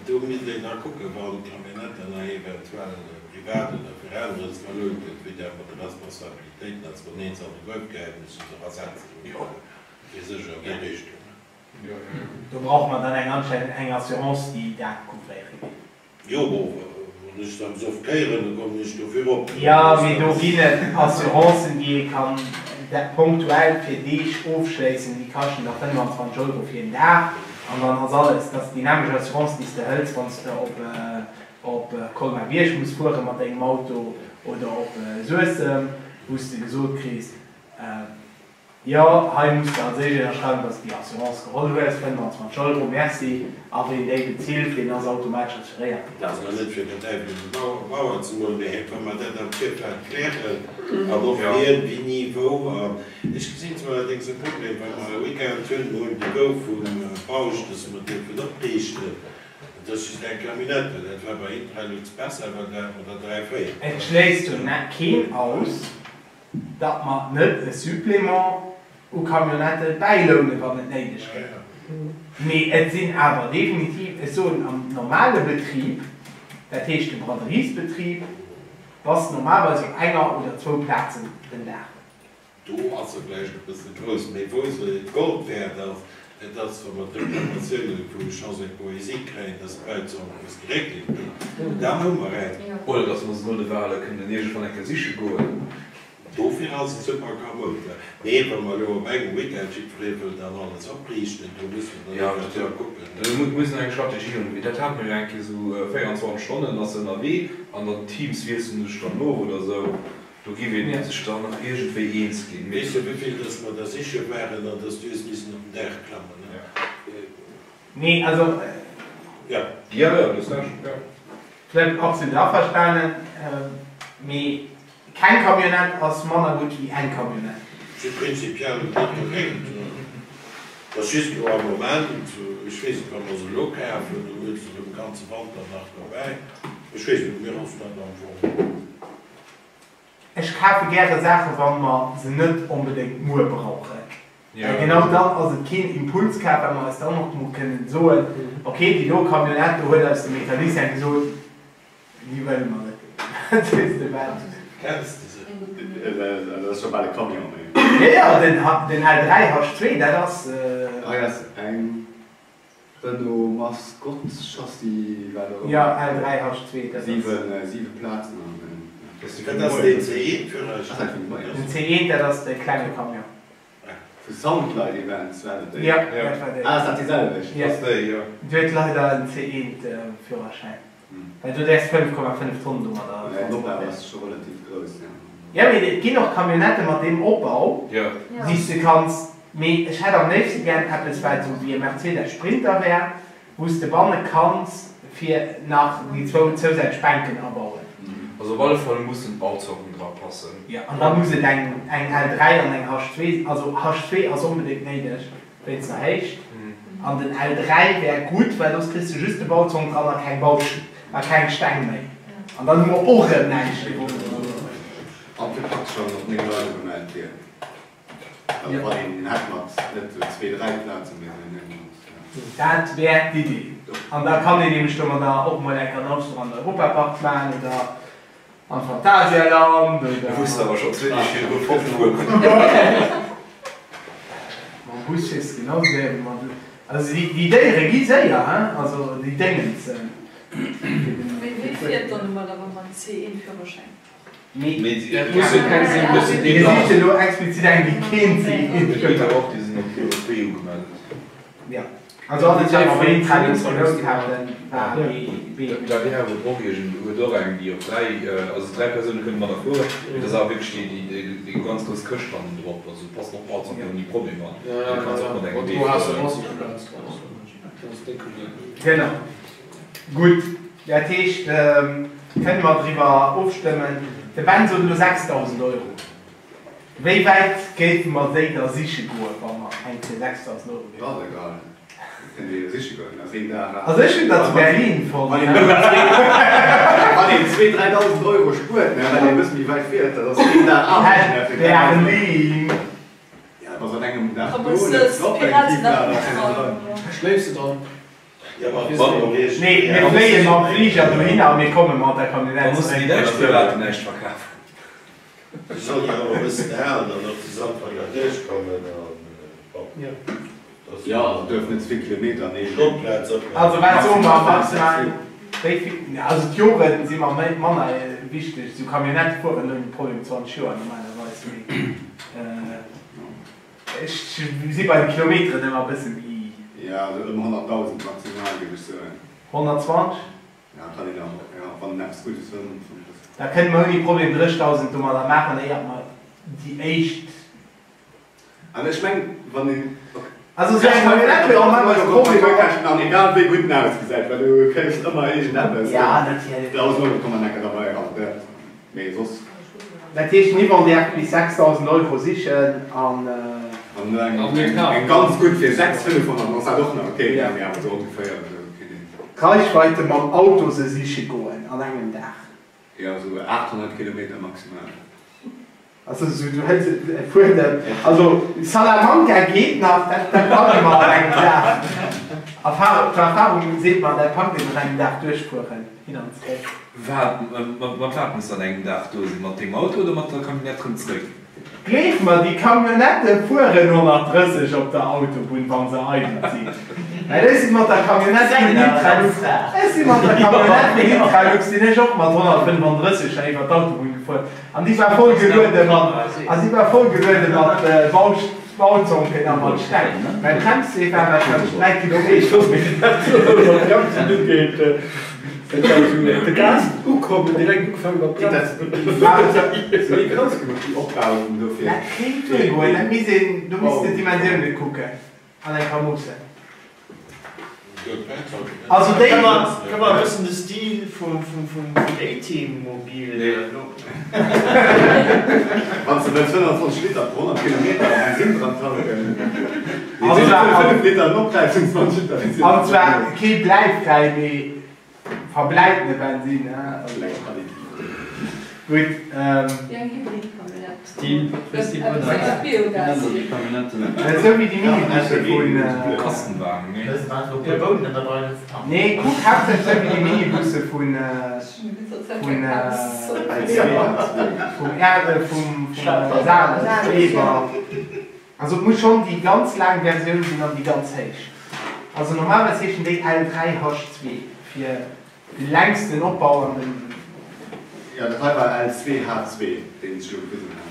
Do misst een da kucken, wann d'Camionnette dann nach eventuell privat oder fir anerer ze verlount gëtt, wéi dat mat de Responsabilitéiten ass, wann een se an de Gruef gehäit, musse se och ersetzt ginn, fir sech an déi Richtung. Do brauche mer dann eng anscheinend eng Assurance, déi dat couvréiere geet. Jo, bon, wann ech dann soff kéieren, da kommen ech dofir op. Jo, mee do ginn et Assurancen, déi ee kann ponktuell fir Deeg ofschléissen, déi kaschten da 25 Euro fir een Dag an dann ass alles. Dat ass déi nämmlecht Assurance, déi s de hëls, wann s de op op Colmar-Bierg muss fuere mat dengem Auto oder op Suessem, wou s de gesot kriss, Jo, hei muss de als éischt ënnerschreiwen, dass de déi Assurance geholl hues, 25 Euro, merci, a ween déi bezilt, deen ass automatesch assuréiert. Dat ass net fir den Däiwel un de Bauer ze molen, mee wa mer dat am Virfeld klären an och wien, wéini, wou. An ech gesinn zwar allerdéngs e Problem, wa mer e Weekend hunn, mer hunn de Go vum Bausch, dass mer dierfen opriichten, et ass just eng Camionnette, dat war bei Intralux besser, well do hate mer der dräi, véier. Et schléisst jo keen aus, datt mer net e Supplément u Camionnettë bäilounen, wann et néideg gëtt. Mee et sinn awer definitiv, ech soen am normale Betrib, dat heescht de Braderiesbetrib, bass normalerweis op enger oder zwou Plazen den Dag. Do ass e vläicht e bësse grouss, mee wou se Gold wäert ass, Et ass, wa mer d'Reklamatioune vu Chants et Poésies kréien, dass d'Leit sollen eppes geréckelt ginn, dann hu mer eng. Oder dass mer se no de Wale kënnen iergendwann eng Kéier siche goen. Dofir ass et super kamoud. Mee wa mer elo op engem Weekend jiddweree wëll dann alles opriichten, do musse mer dann eventuell kucken. Do muss een eng Strategie hunn. Mee dat hate mer jo eng Kéier esou, 24 Stonnen ass se ënnerwee an dann d'Teams wiesselen sech dann of oder esou. Do giff een sech dann nach iergendwéi eens ginn. Weess jo wéivill dass mer der siche waren an dass du hues missen op den Daach klammen ne? Nee, also. Jo. Jo, jo, du hues Recht, jo. Flëpp, absolut averstanen, mee keng Camionnette ass manner gutt wéi eng Camionnette. Si prinzipiell net dogéint. Et ass just elo am Moment, ech weess net, wa mer se elo kafen, dann huet se den ganze Wanter nach dobäi. Ech weess net, mir ass dat am Fong. Ech kafe gäre Saache wa mer se net onbedéngt muer brauchen. Well genau dann ass et keen Impulskaf, well mer eis dann och mol kënnen soen, ok, déi do Camionnette, do huet eis de Mecanicien gesot, déi wëlle mer net. Weess de wat? Kenns de se? Dat ass scho bal e Camion, mee. Jo, jo, den L3 H2, dat ass. Hei ass eng. Renault Mascott Chassis wat och Jo, L3 H2, dat ass. 7 Plazen an en. Dat ass deen C1 Führerschäin. Den C1, dat ass de klenge Camion. Vu Soundlight Events war dat déi? Jo, dat war déi. Ah, ass dat déi selwecht? Jo. Ass déi, jo. Déi huet leider en C1 Führerschäin, well do däerfs 5,5 Tonnen domadder Den Opbau transportéieren. ass scho relativ grouss, jo. Jo, mee et ginn och Camionnettë mat deem Opbau, déi s de kanns Mee ech hätt am léifste gären eppes wat esou wéi e Mercedes Sprinter wär, wou s de banne kanns fir nach déi zwou zousätzlech Bänken abauen. Also op alle Fall mussen d'Bauzocken dra passen. Jo, an da muss et eng eng L3 an eng H2, also H2 ass onbedéngt néideg wéinst der Héicht, an den L3 wär gutt, well soss kriss de just de Bauzong dran a keng Bausteng a keng Steng méi, an dann hu mer och erëm näischt gewonnen. An fir praktesch wann och 9 Leit ugemellt wieren. Also wann een een hätt mat net sou zwee, dräi Plazen, mee sou een mat, ja. Dat wär d'Idee. An da kann een nämlech domadder och mol eng Annonce an den Europapark maachen oder. An d'Phantasialand oder. Du wusst awer scho zwee Deeg virdru fortfueren. Mam Bus fiers de genau séier wéi mat. Also déi Déiere gi séier, hein, also déi Déngens. Mee wee fiert dann domadder wa mam C1-Führerschäin? Mee dat muss jo keng sinn. Mir sichen elo explizit eng, déi keen C1-Führerschäin. Och déi sinn op B ugemellt. Jo. Also alles wat mer wéi Trennung verlount haten war B. D'ADR huet och iergend huet och eng déi op 3 also 3 Persoune kënne mat erfueren, mee dat ass awer wierklech déi déi déi ganz grouss Këscht hannen drop, also passen och Platz an ouni Problemer, du kanns och mat engem B fueren. Genau. Gutt, dat heescht kënne mer driwwer ofstëmmen. De Ben sot elo 6.000 Euro. Wéi wäit géife mer déi da siche goen, wa mer eng fir 6.000 Euro géifen? Ass egal, kënnt Dir jo siche goen, ass een Dag. Also ech hunn der zu Berlin fonnt. Wann een zwee, 3.000 Euro spuert, ne, well een e bësse méi wäit fiert, dat ass een Dag Aarbecht, ne, fir 3.000. Berlin! Ja, dat ass an engem Dag do, dat ass op engem Tieflader. Schléifs de dann? Nee, mir fléie mam Fliger dohinner a mir komme mat der Camionnette Da mussen déi zeréck. däitsch Piraten näischt verkafen. Se soll jo awer e bëssen halen an och de Sandweiler duerchkommen an bon, dass Jo, also duerf net ze vill Kilometer an ee. Schrottplaz opmaachen. Also wat soe mer maximal wéi vill, also d'Joren si mer manner wichteg, esou Camionnette fueren ouni Problem 20 Joer normalerweis, mee ech si bei de Kilometeren ëmmer e bësse méi. Jo, also ëm 100.000 maximal géif ech soen. 120? Ja, kann een och, ja, wann en eppes Guddes fënnt. Da kënne mer ouni Problem 30.000 domadder maachen, éiert mer déi éischt. An ech mengen, wann een, ok. Also esou eng Camionnette huet normalerweis Problemer och. An egal wéi gutt en ausgesäit, well du keefs ëmmer iergendeppes. Ja, natierlech. 1.000 Euro kommen enker derbei, also dat, mee soss. Dat heescht, den Yvon däerf bis 6.000 Euro sichen an. An eng ganz gutt fir 6, 500 ass dat och nach ok, mee awer esou ongeféier esou kritt een. D'Reichweite mam Auto se siche goen an engem Dag. Jo, esou 800 Kilometer maximal. Also esou du hëls e Fuedem, also Salamanca geet nach, dat dat packe mer an engem Dag. Erfahrung, d'Erfahrung seet mer, dat packt een an engem Dag duerchfueren, hin an zréck. Wat, mat wat muss an engem Dag do sinn? Mat dengem Auto oder mat der Camionnette rëm zréck? Gleef mer, déi Camionnettë fueren 130 op der Autobunn, wa se eidel sinn. Well ech si mat der Camionnette vun Intralux, ech si mat der Camionnette vun Intralux sinn ech och mat 135 da iwwer d'Autobunn gefuer an déi war voll geluede mat, a si war voll geluede mat Bauzonken a mat Steng. Mäi Bremswee war warscheinlech 3 Kilometer. De Gas ukomm an direkt ugefaangen mat bremsen. Méi grouss genuch déi Opbauung dofir. Dat kéint duergoen, dat misst een, do misst de d'Dimensiounen kucken an eng Moossen. Also déi. Kënne mer e bëssen de Stil vum A-Team-Mobil no. Wann s de wëlls 25 Liter pro 100 Kilometer Bensin dran tanken, mee 5 Liter en Opräis vun 20 Liter Bensin. An zwar kee bläifräi, mee verbläitene Bensin. Gutt. Wéi eng Hybrid-Camionnette. Stil Christi Brunner. Esou wéi déi Minibusse vun. Kastenwagen, nee? Nee, kuck haaptsächlech esou wéi déi Minibusse vun. Vun. Vum Erde, vum Sales, Weber. Also et muss schonn déi ganz laang Versioun sinn an déi ganz héich. Also normalerweis heeschen déi L3H2 fir de längsten Opbau an den. Jo, dat hei war L2H2, deen ech elo gewisen hat.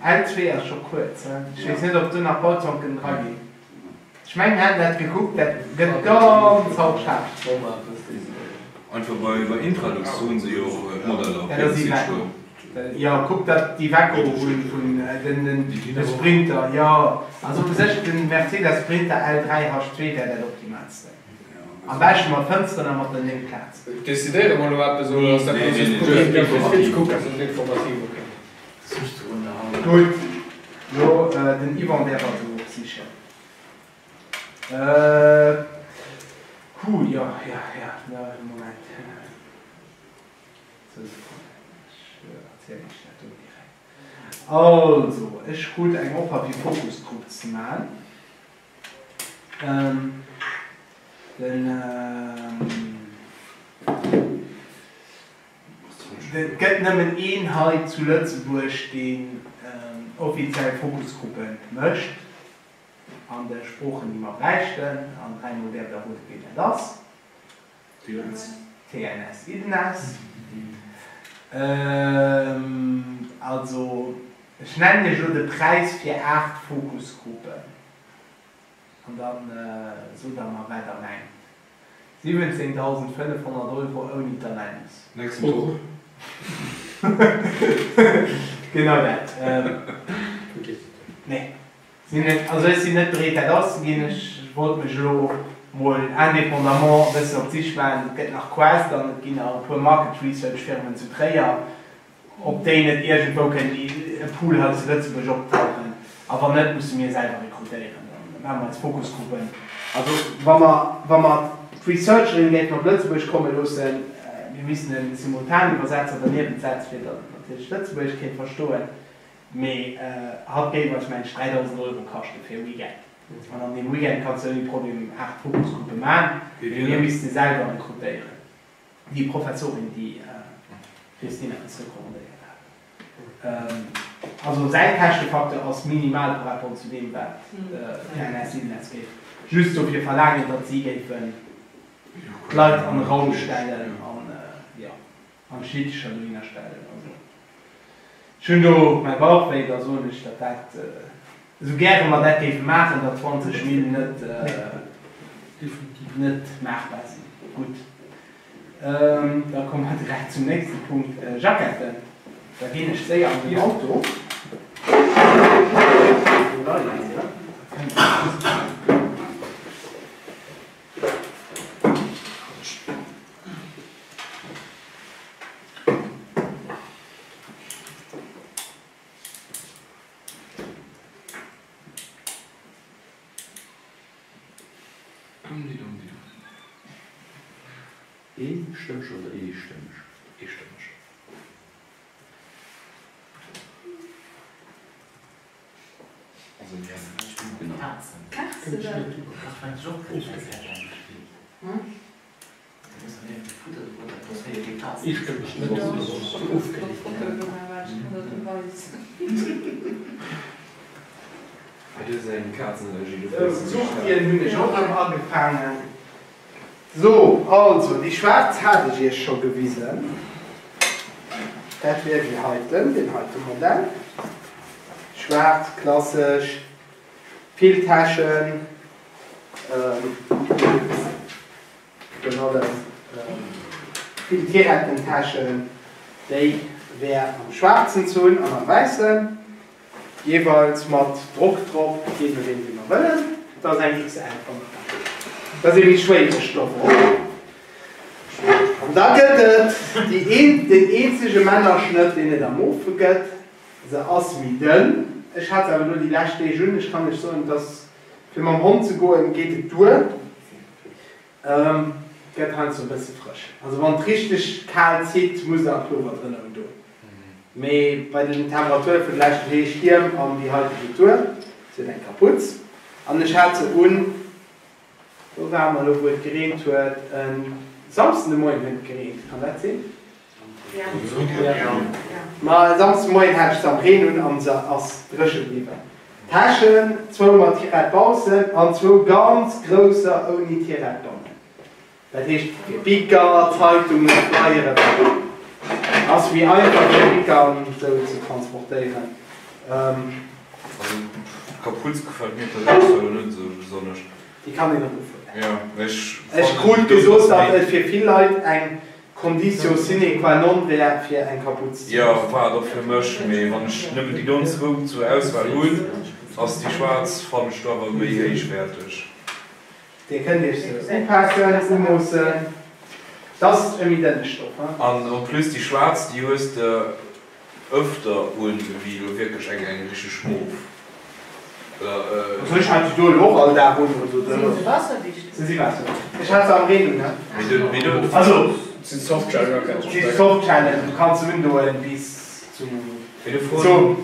L2 ass scho kuerz, he? Ech weess net, ob do nach Bauzonken dra ginn. Ech mengen, mir haten dat gekuckt, dat gëtt ganz haut schaarf. Einfach bei Intralux, do hu se jo och d'Modeller op hirem Site stoen. Jo, kuck dat d'Iveco hunn vun den de Sprinter, jo. Also u sech den Mercedes Sprinter L3 H2 wär dat optimalsten. Am beschten mat Fënsteren a mat der 9 Plaz. Decidéiere mer elo eppes oder ass dat bloss just kucken? Ass just informativ, ok. Gutt, lo den Yvon däerf also och sichen. Huh, jo, jo, jo, Moment. Sou, Sekonn, ech erzielen iech dat do direkt. Also, ech krut eng Offer fir Fokusgrupp ze man. Den. Et gëtt nëmmen een hei zu Lëtzebuerg, deen offiziell Fokusgruppe mécht an de Sproochen, déi mer bräichten. An dräimol däerft Der roden, ween dat ass. TNS IDNS. Also, ech nennen Iech elo de Präis fir 8 Fokusgruppen an da sot Der mer, wat Der mengt. 17.500 Euro ouni d'Analys. Nächsten Tour. Genau dat. Nee. Sinn net, also ech sinn net bereet dat auszeginn. Ech wollt mech elo mol indépendamment e bëssen op d'Sich maachen. Et gëtt nach Quest an et ginn nach e puer Market Research Firmen zu Tréier, op déi net iergendwou kënnt e Pool hei zu Lëtzebuerg optauchen. A wann net, musse mir selwer rekrutéieren. Da maache mer eis Fokusgruppen. Also wa mer, wa mer d'Researcherin géifen op Lëtzebuerg komme loossen, mir missten e Simultaniwwersetzer derniewent setzen, fir datt et natierlech Lëtzebuergesch kéint verstoen. Mee hatt géif eis mengt 3.000 Euro kaschte fir e Weekend. An an deem Weekend kanns de ouni Problem 8 Fokusgruppe man, mee mir misste selwer rekrutéieren. Déi Professorin, déi d'Christina eis recommandéiert hat. Also säi Käschtefacteur ass minimal par rapport zu deem, wat d'KNS INS géif just dofir verlaangen, datt si géifen d'Leit an e Raum stellen an, jo. An Schittercher dohinner stellen. Also ech hunn do mäi Bauchwéi, da soen ech, datt dat, esou gäre mer dat géife maachen, datt 20 Mille net, net maachbar sinn. Gutt, da komme mer direkt zum nächste Punkt, Jacketten. Da ginn ech séier an den Auto. Do leien se. Eestëmmeg oder eestëmmeg? Eestëmmeg. Zuchtieren hunn ech och erëm agefaangen. Sou, also déi schwaarz hat ech iech scho gewisen. Dat wier déi heiten, deen heite Modell. Schwaarz, klassesch, vill Täschen, vill Tirettentäschen. Déi wär am schwaarzen ze hunn an am wäissen. Jeeweils mat Drock drop, jee nodeem wéi mer wëllen. Dat ass eng XL vun der Packung. Dat ass ee méi schwéiere Stoff och. An da gëtt et déi een, deen eenzege Männerschnëtt, deen et am Ofe gëtt. Se ass méi dënn. Ech hat se awer elo déi lescht Deeg un. Ech kann lech soen, dass fir mam Hond ze goen, geet et duer. Gëtt heiansdo e bësse frësch. Also wann et richteg kal zitt, musst der e Plover drënner undoen. Mee bei den Temperature vun de leschten Deeg, Stierm an déi heite geet duer. Se huet eng Kaputz an ech hat se un, wou ware mer elo, wou et gereent huet, e Samsden de Moien huet et gereent, kann dat sinn? Ma e Samsden Moien hat ech se am Reen un an se ass dréche bliwwen. Täschen, zwou mat Tirett baussen an zwou ganz grousser ouni Tirett bannen. Dat heescht fir Bicker, Zeitungen, Flyeren, wat och. Ass méi einfach fir Bicker an esou ze transportéieren. Also d'Kaputz gefält mir perséinlech zwar elo net esou besonnesch. Déi kann een erofhuelen. Jo, mee ech Ech fannen krut déi do gesot, ass datt méi. et fir vill Leit eng Conditio sine qua non wär fir eng Kaputz ze Jo, hunn. war et och fir mech, mee wann ech nëmmen déi don zwou zur Auswahl hunn, ass déi schwaarz fannen ech do awer méi héichwäerteg. Dir kënnt iech se upaken, umoossen. Et ass e méi dënne Stoff, hein. An en plus déi schwaarz déi hues de Ëfter un ewéi elo wierklech eng eng richteg mof oder. Also ech hat se do elo och all Dag un, also Sinn se waasserdicht? Se si waasserdicht. Ech hat se am Reen un, ne? Mee do, mee do. Also Sinn Softshell-Jackett. Si Softshellen, du kanns se undoen bis zu Mee do froen. so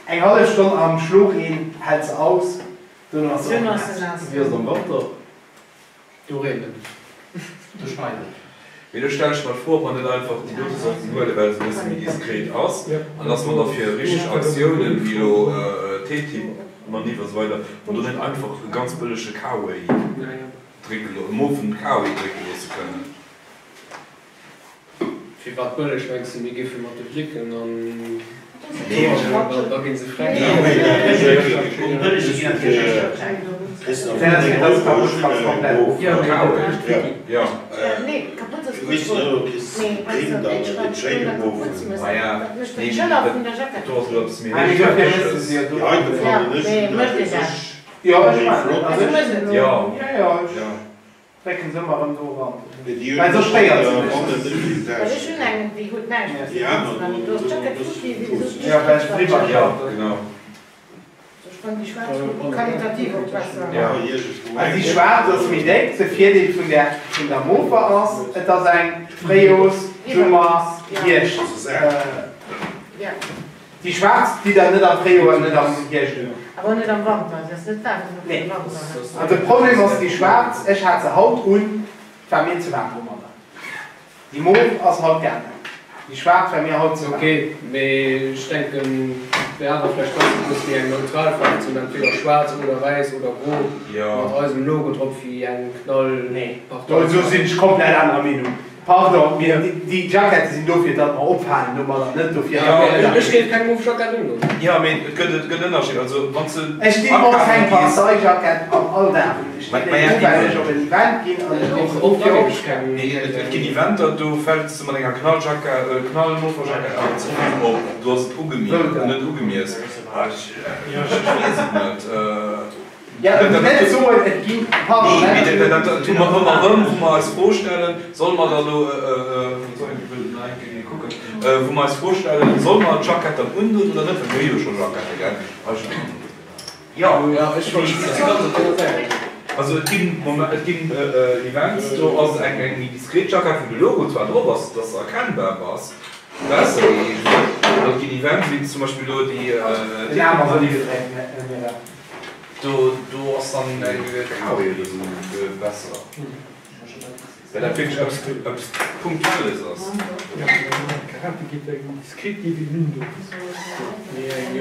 eng hallef Stonn am Schlogreen hält se aus, dono ass se och Duerno ass se naass. naass. Wéi ass et am Wanter? Do reent et. Do schneit et. Mee do stellen ech mer d'Fro, ob mer net einfach déi dote sollten huelen, well se e bësse méi diskret ass, an dass mer da fir richteg Aktiounen, wéi elo TTIP-Manif a sou weider, mer do net einfach e ganz bëllege K-Way drécke, e mofen K-Way drécke loosse kënnen. Firwat bëlleg? Mengs de mir géife mat de Flicken an da ginn se freng? Drécken se ëmmer erëm do eran, well soss stéiert se mech. Well ech hunn eng, déi huet näischt mat Kaputzen an do ass d'Jackett futti wéi se soss Ja, well ech driwwer klappen. Ech fannen déi schwaarz qualitativ och besser. Also déi schwaarz ass méi déck. De Virdeel vun der vun der Mofer ass, et ass eng Fréijoers-, Summer-, Hierscht. Déi schwaarz déi der net am Fréijoer, net am Hierscht un. Awer och net am Wanter, se ass net waarm genuch fir de Wanter. An de Problem ass, déi schwaarz, ech hat se haut un, et war mir ze waarm domadder. Déi mof ass haut gaangen, déi schwaarz war mir haut ze waarm. Ok, mee ech denken et wär awer vläicht besser e bësse méi eng neutral Faarf ze hunn, entweder schwaarz oder wäiss oder gro mat eisem Logo drop, wéi eng Knall Nee, Partei. do sinn ech komplett anerer Meenung. Pardon, mee déi Jackette sinn dofir, datt mer ophalen domadder, net dofir, datt mer ënner. Ech géif keng mof Jackett undoen. Jo, mee et gëtt, et gëtt Ënnerscheed. Also, wann s de Ech dinn och akafe keng gees. Parteijackett am Alldag un. Ech dinn déi u, well ech op en Event ginn an ech dinn se och fir op. Mee et ginn Eventer, do fäls de mat enger Knalljackett, Knallmofer Jackett awer ze vill op. Do ass et ugemiess, net ugemiess. Ech weess et net. Ja, et muss net soen, et ginn, pardon, Nee, mee dat, dat hu mer ëmmer erëm, wou mer eis d'Fro stellen, solle mer da elo, sorry, ech wëll nach eng Kéier kucken, wou mer eis d'Fro stellen, solle mer d'Jackett dann undoen oder net, well mir hu jo scho Jackette, gell? Jo, also et ginn, et ginn Events, do ass eng, eng méi diskret Jackett, wou de Logo zwar drop ass, dass se erkennbar ass, besser gëeegent. An et ginn Events, wéi zum Beispill elo déi. Den Aarm ass ëmgedréint, Do do ass dann eng Kawi oder sou besser, well dat wierklech eppes eppes Punktuelles ass. Karate geet eng diskret Eveline do. Mee eng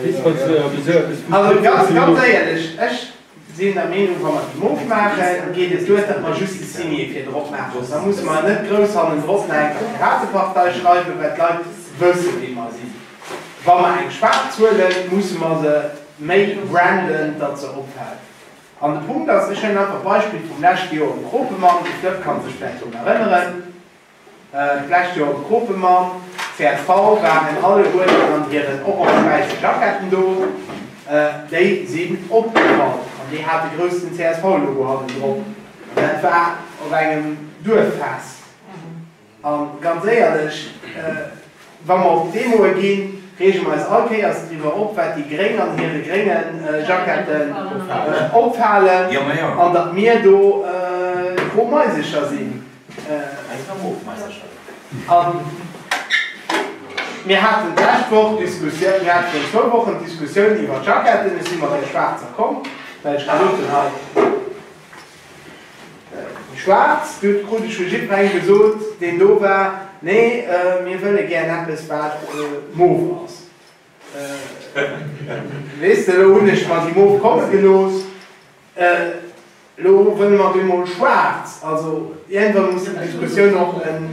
weess wat se wéisou eppes wou Also ganz ganz éierlech, ech sinn der Meenung, wa mer déi mof maachen, geet et duer, datt mer just de Signet fir drop maachen. Da musse mer net grouss hannendrop nach eng Piratepartei schreiwen, well d'Leit wësse wee mer sinn. Wa mer eng schwaarz huelen, musse mer se méi branden, datt se opfält. An de Punkt ass, ech huelen einfach d'Beispill vum leschte Joer um Kropemann, de Flëpp ka sech vläicht drun erënneren, d'lescht Joer um Kropemann, csv waren alleguerten an hiren orange-wäisse Jacketten do, déi sinn opgefall an déi hate grouss den CSV-Logo hannendrop. An dat war op engem Duerffest. A ganz éierlech, wa mer op Demoe ginn, reege mer eis all Kéiers driwwer op, wat déi Gréng an hire grénge Jacketten opfalen an datt mir do gro Maisecher sinn. A mir haten d'lescht Woch d'Diskussioun, mir hate virun zwou Wochen d'Diskussioun iwwer d'Jacketten. Ech si mat där schwaarzer komm, well ech gesot hunn, hei, Déi Schwaarz, du krut ech vu jiddwerengem gesot, deen do war, Nee, mir wëlle gären eppes, wat mof ass. Weess de, elo hunn ech mer déi mof komme gelooss, elo wëlle mer op eemol schwaarz. Also iergendwann muss déi Diskussioun och en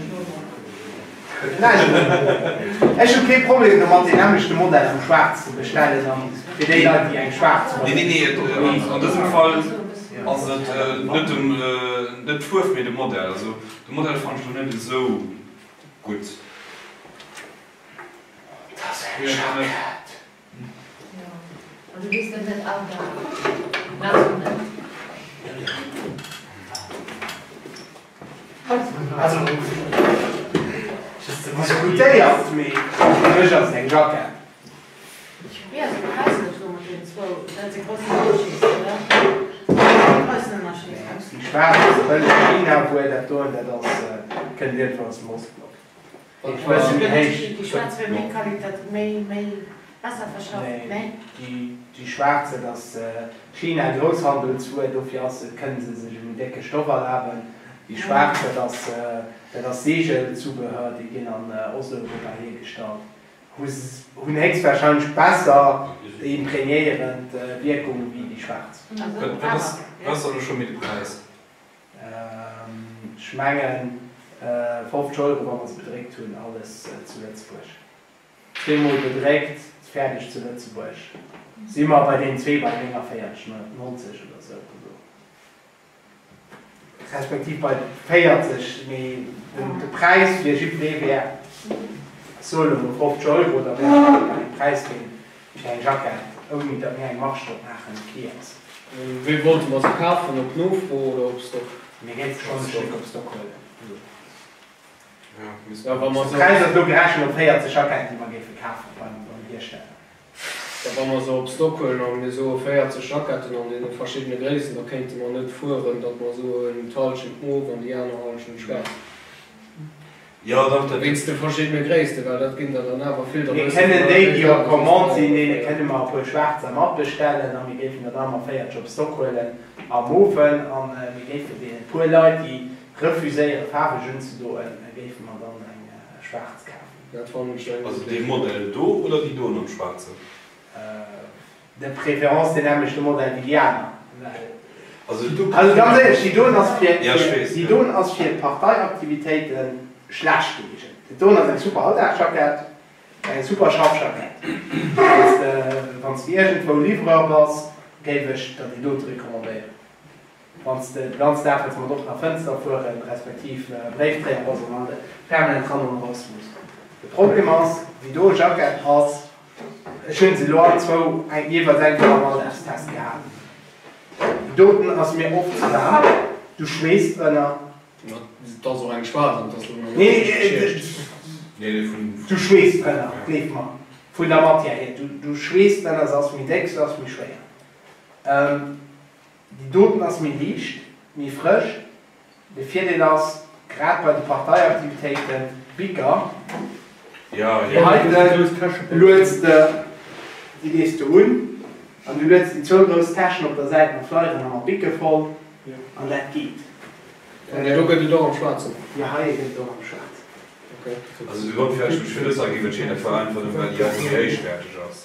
Enn hunn. Ech hu kee Problem domat, deen nämmlechte Modell am Schwaarz ze bestellen, a fir déi Leit, déi eng schwaarz wëllen. Nee, nee, nee, an dësem Fall. Ass et net dem net d'Fuerf mee de Modell. Also de Modell fannen ech lo net esou gutt. Dat ass eng Jackett. An du gees dat net all Dag maachen net? Also diskutéiert mee fir mech ass et eng Jackett. Wéi ass de Präis net elo mat deenen zwou? Dat ass e groussen Ënnerscheed, oder? E groussen Ënnerscheed. Déi schwaarz ass bëlleg China-Wuer, dat doen, dat ass, kënnt iergendwann aus dem Ostblock. Ech weess net méi héich. Déi schwaarz wier méi Qualitat, méi, méi besser verschafft, nee? Nee, déi schwaarz, dat ass China-Grousshandelswuer, dofir ass se, kënne se sech e méi décke Stoff erlaben. Déi schwaarz, dat ass, dat ass Seegelzubehör, déi ginn an Osteuropa hiergestallt, hu hunn héchstwahrscheinlech besser imprégnéierend Wierkung wéi déi schwaarz. Wat ass, wat ass dann elo scho méi de Präis? Ech mengen 50 Euro, wa mer se bedréckt hunn, alles zu Lëtzebuerg. Zweemol bedréckt, fäerdeg zu Lëtzebuerg, si mer bei deenen zwee bei 49, 90 oder esou. Respektiv bei 40, mee de Präis fir jiddweree wär, ech soe lo mol 50 Euro, da wär et bei engem Präis, dee fir eng Jackett, ouni datt mir eng Marge drop maachen, ok ass. Wéi wollte mer se kafen, op Nofro oder op Stock? Mir géife schonn e Stéck op Stock huelen. Ja, wa mer De se. Präis ass elo gerechent op 40 Jacketten, déi mer géife kafe beim Hiersteller. Da wa mer se op Stock huelen a mir soe 40 Jacketten an deene verschiddene Gréissten, da kéinte mer net fueren, datt mer soen d'Hallschent mauve an déi aner Hallschent schwaarz. Jo, dach, dat. Wéinst de verschiddene Gréissten, well dat ginn der dann awer vill. Da Mir wësse kënnen mer, déi, wéi déi op dat ass. Commande sinn, deene kënne mer e puer schwaarzer matbestellen a mir géifen der da ëmmer 40 op Stock huelen a mauven. A mir géifen deene puer Leit, déi refuséiere faarweg unzedoen, géife mer dann eng schwaarz kafen. Dat fannen ech eng Also gutt dee Idee. Modell do oder déi doen am schwaarzen? De préférence deen nämmlechte Modell wéi déi aner, well. Also déi do. Also ganz éierlech, déi doen ass fir, Ja, ech weess, déi ja. doen ass fir Parteiaktivitéite schlecht gëeegent. Déi doen ass eng super Alldagsjackett, eng super Schaffjackett. Wann s de, wann s de iergendwou Livreur bass, géif ech der déi dote recommandéieren. Wann s de de ganzen Dag wëlls mat oppener Fënster fueren, respektiv Bréifdréier bass an all permanent ran an eraus muss. De Problem ass, déi do Jackett ass, ech hunn se elo all zwou eng jeeweils eng Kéier am Alldagstest gehat, déi doten ass mir oft ze waarm, du schweesst drënner. Ma et ass och eng schwaarz an et ass elo nach net richteg Nee, du schweesst drënner, gleef mer, vun der Matière hier, du schweesst drënner, se ass méi déck, se ass méi schwéier. Déi doten ass méi liicht, méi frësch. De Virdeel ass, grad bei de Parteiaktivitéiten, Bicker, déi heite lueds de, déi lees de un an du lueds déi zwou grouss Täschen op der Säit mat Flyeren a mat Bicke voll an dat geet. An déi do gëtt et och am Schwaarzen? Déi hei gëtt et och am Schwaarzen. Also de Grond firwat ech mech fir dës aginn entscheet hat war einfach nëmmen well déi einfach méi héichwäerteg ass.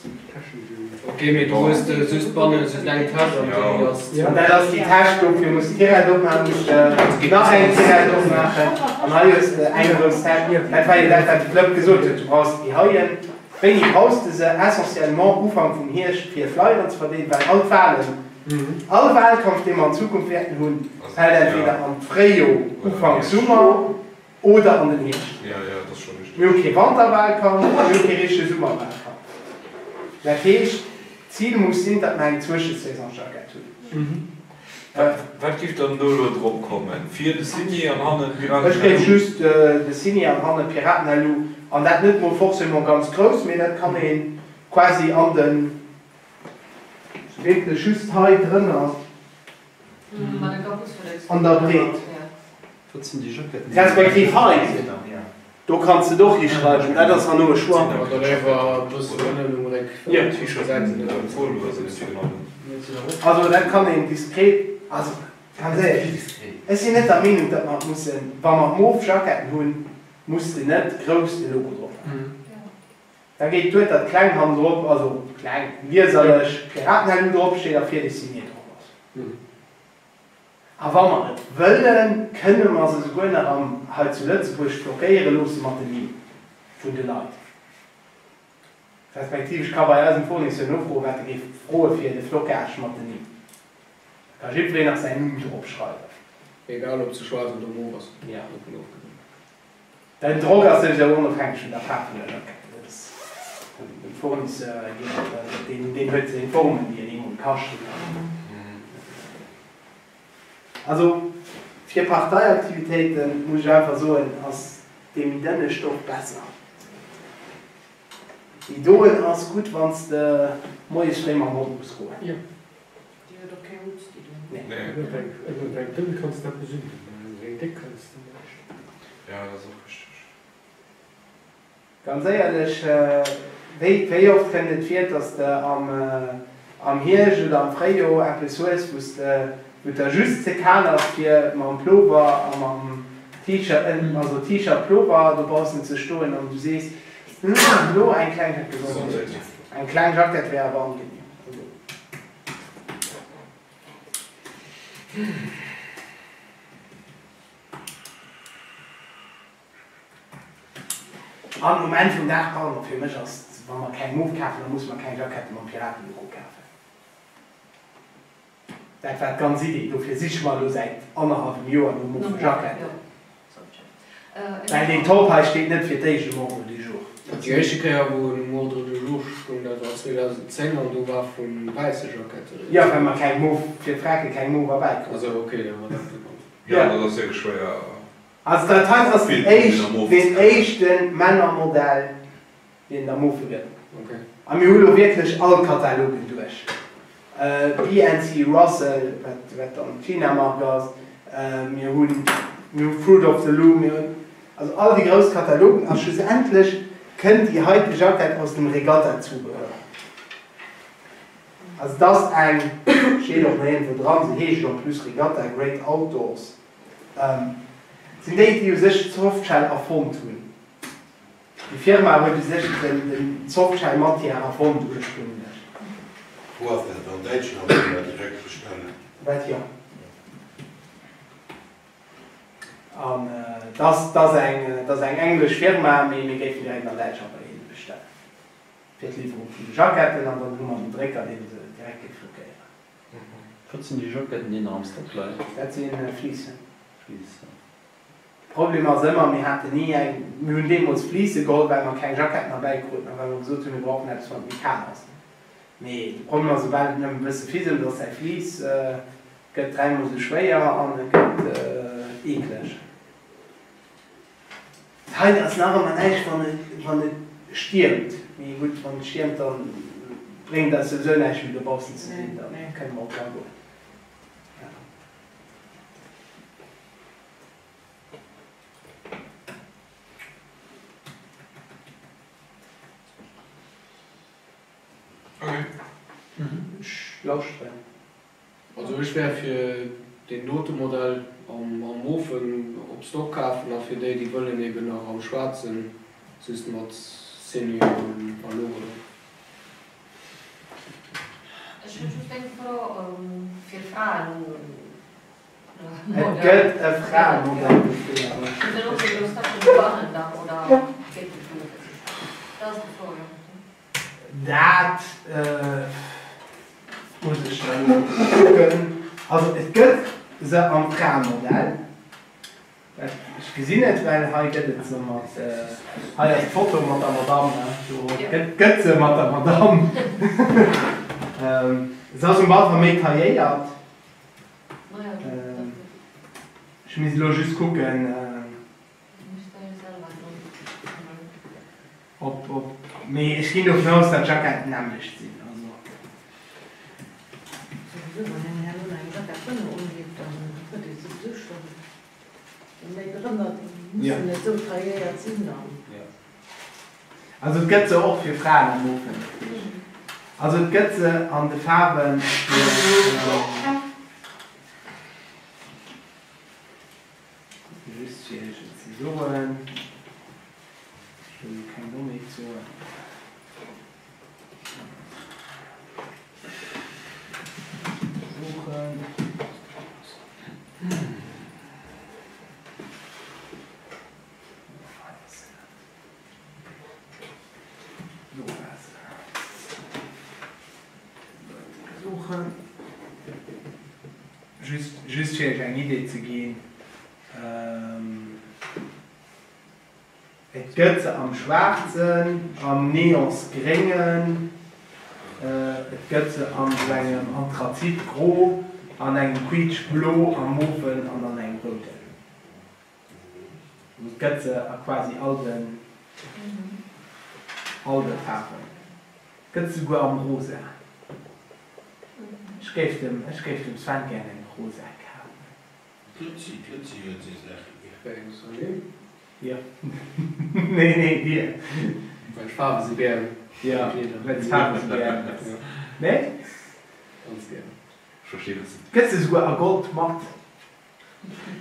Ok, mee du hues just bannen just eng Täsch an déi ass. An dat ass déi Täsch, dofir muss d'Tirett opmaachen, muss de nach eng Tirett opmaachen an hei hues de eng grouss Täsch. Dat war jo dat wat de Flëpp gesot huet, du brauchs déi heien. Wéini brauchs de se? Essentiellement Ufank vum Hierscht fir Flyeren ze verdeelen, well all d'Wahlen, all Wahlkampf dee mer an Zukunft wäerten hunn, fält entweder an d'Fréijoer, Ufank Summer, Oder an den Hierscht. Mir hu kee Wanterwahlkampf, mir hu kee richtege Summerwahlkampf. Dat heescht, d'Zil muss sinn, datt mer eng Zwëschesaisonsjackett hunn. Wat géif dann do elo drop kommen? Vir de Signé an hannen Piraten-LU? Ech géif just de Signé an hanne Piraten-LU, an dat net mol forcément ganz grouss, mee dat kann ee quasi an de, wierklech just hei drënner. An der Breet. Respektiv hei, do kanns de et och hischreiwen, dat ass herno e Choix. Also dat kann een diskret, also ganz éierlech, ech sinn net der Meenung, datt mer mussen, wa mer mauve Jacketten hunn, muss de net grouss de Logo drop maachen. Da geet duer, datt kleng hannendrop, also kleng, lieserlech, Piraten-LU drop steet a vir de Signé drop ass. A wa mer et wëllen, kënne mer se souguer nach am hei zu Lëtzebuerg flockéiere loosse mat den Nimm vun de Leit. Respektiv ech ka bei eisem Fournisseur nofroen, wat e géif froe fir de Flockage mat den Nimm. Da ka jiddwereen nach säin Numm drop schreiwen. Egal ob se schwaarz oder mof ass. Jo. Dovun ofgesinn. Den Drock ass souwisou onofhängeg vun der Faarf vun der Jackett. Dat ass dem Fournisseur ginn, deen huet seng Formen, déi en eemol kascht. Also fir Parteiaktivitéiten, muss ech einfach soen, ass dee méi dënne Stoff besser. Déi doen ass gutt, wann s de moies fréi mam Hond muss goen. Déi huet och keng Hutz, déi do. Nee. Ënnert eng dënn kanns de eppes undoen, mä ënnert eng déck kanns de näischt. Jo, dat ass och richteg. Ganz éierlech, wéi, wéi oft kënnt et vir, dass de am, am Hierscht oder am Fréijoer eppes hues, wou s de, Wou et da just ze kal ass fir mam Plover a mam T-Shirt, also T-Shirt, Plover dobaussen ze stoen an du sees, Hm, elo eng kleng Jackett, Gesondheet, eng kleng Jackett wär awer angenehm. Also. An um Enn vum Dag, pardon, fir mech ass, wa mer keng Mof kafen, da musse mer keng Jackette mam Piratelogo kafen. Dat war d'ganz Idee. Dofir siche mer elo säit annerhallwem Joer no mofe Jacketten. Well deen Top hei steet net fir d'éischt um Ordre du jour. Déi éischte Kéier wou en um Ordre du jour stoung, dat war 2010 an do war vu wäisse Jackette rieds. Jo, well mer keng mof, fir d'Frake keng mof erbäikruten. Also ok, da war dat de Grond. Jo, dat ass wierklech schwéier. Also dat hei ass déi éischt, deen éischte Männermodell, deen der mofe gëtt. A mir hu lo wierklech all Katalogen duerch. BNC Russell, wat wat dann d'China-Mark ass, mir hunn mir hu Fruit of the Loom, mir hunn also all déi grouss Katalogen a schlussendlech kënnt déi heite Jackett aus dem Regatta-Zubehör. Also et ass eng, steet och nach iergendwou dran, se heescht en plus Regatta Great Outdoors, sinn déi, déi u sech d'Softshell erfonnt hunn. Déi Firma huet u sech den Softshell-Matière erfonnt ursprünglech. Wou ass dat? An Däitschland oder direkt bestellen? Wat jo. An dat ass eng, dat ass eng englesch Firma, mee mir géifen direkt an Däitschland bei hinne bestellen fir d'Liwwerung vun de Jacketten an dann hu mer den Drécker, dee se direkt géif druckéieren. Wat sinn déi Jacketten, déi nach am Stock leien? Dat si Fleecen. Fleece. Problem ass ëmmer, mir haten ni eng, mir hunn deemools Fleece geholl, well mer keng Jacketten erbäi kruten a well mer gesot hunn, mir brauchen eppes, wann et méi kal ass. Mee de Problem ass, soubal et nëmmen e bësse fiselt, ass säi Fleece gëtt dräimol esou schwéier an et gëtt eekleg. Hei ass nach ëmmer näischt, wann et, wann et stiermt. Mee gutt, wann et stiermt, da bréngt eis souwisou näischt méi dobaussen ze sinn, da kënne mer och eragoen. Ech lauschteren. Also ech wär fir deen dote Modell am Mofen op Stock kafen a fir déi déi wëllen eben nach am schwaarzen, just mat Senu a Logo drop. Ech hunn just eng Fro fir Fraen. Et gëtt e Fraemodell dofir. Dat muss ech dann elo kucken. Also et gëtt se am Fraemodell. Ech gesinn et, well hei gëtt et se mat, hei ass d'Foto mat der Madamm, do gëtt se mat der Madamm. Se ass um Baffer méi tailléiert. Ech misst elo just kucken, ob, ob, mee ech ginn dovun aus, datt d'Jacketten d'nämmlecht sinn. Also. Also et gëtt se och fir Fraen am Ofen. Also et gëtt se an de Faarwen fir just fir iech et ze soen, ech wëll elo keng Dommheet soen. Just fir iech eng Idee ze ginn, Et gëtt se am Schwaarzen, am Neonsgréngen, et gëtt se an esou engem Anthrazitgro, an engem Quietschblo, am Moven an an engem Rouden. Et gëtt se a quasi all den all de Faarwen. Gëtt se souguer am Rosa. Ech géif dem ech géif dem Sven gären eng rosa kafen. D'Lutzi, d'Lutzi huet sou Saache gär. Wéi eng Salut? Jo. Nee, nee, dir. Well ech Faarwe sou gären. Jo, well s Faarwe sou gären hues. Nee? Ganz gären. Ech verstinn dat net. Gëtt se esouguer a Gold mat.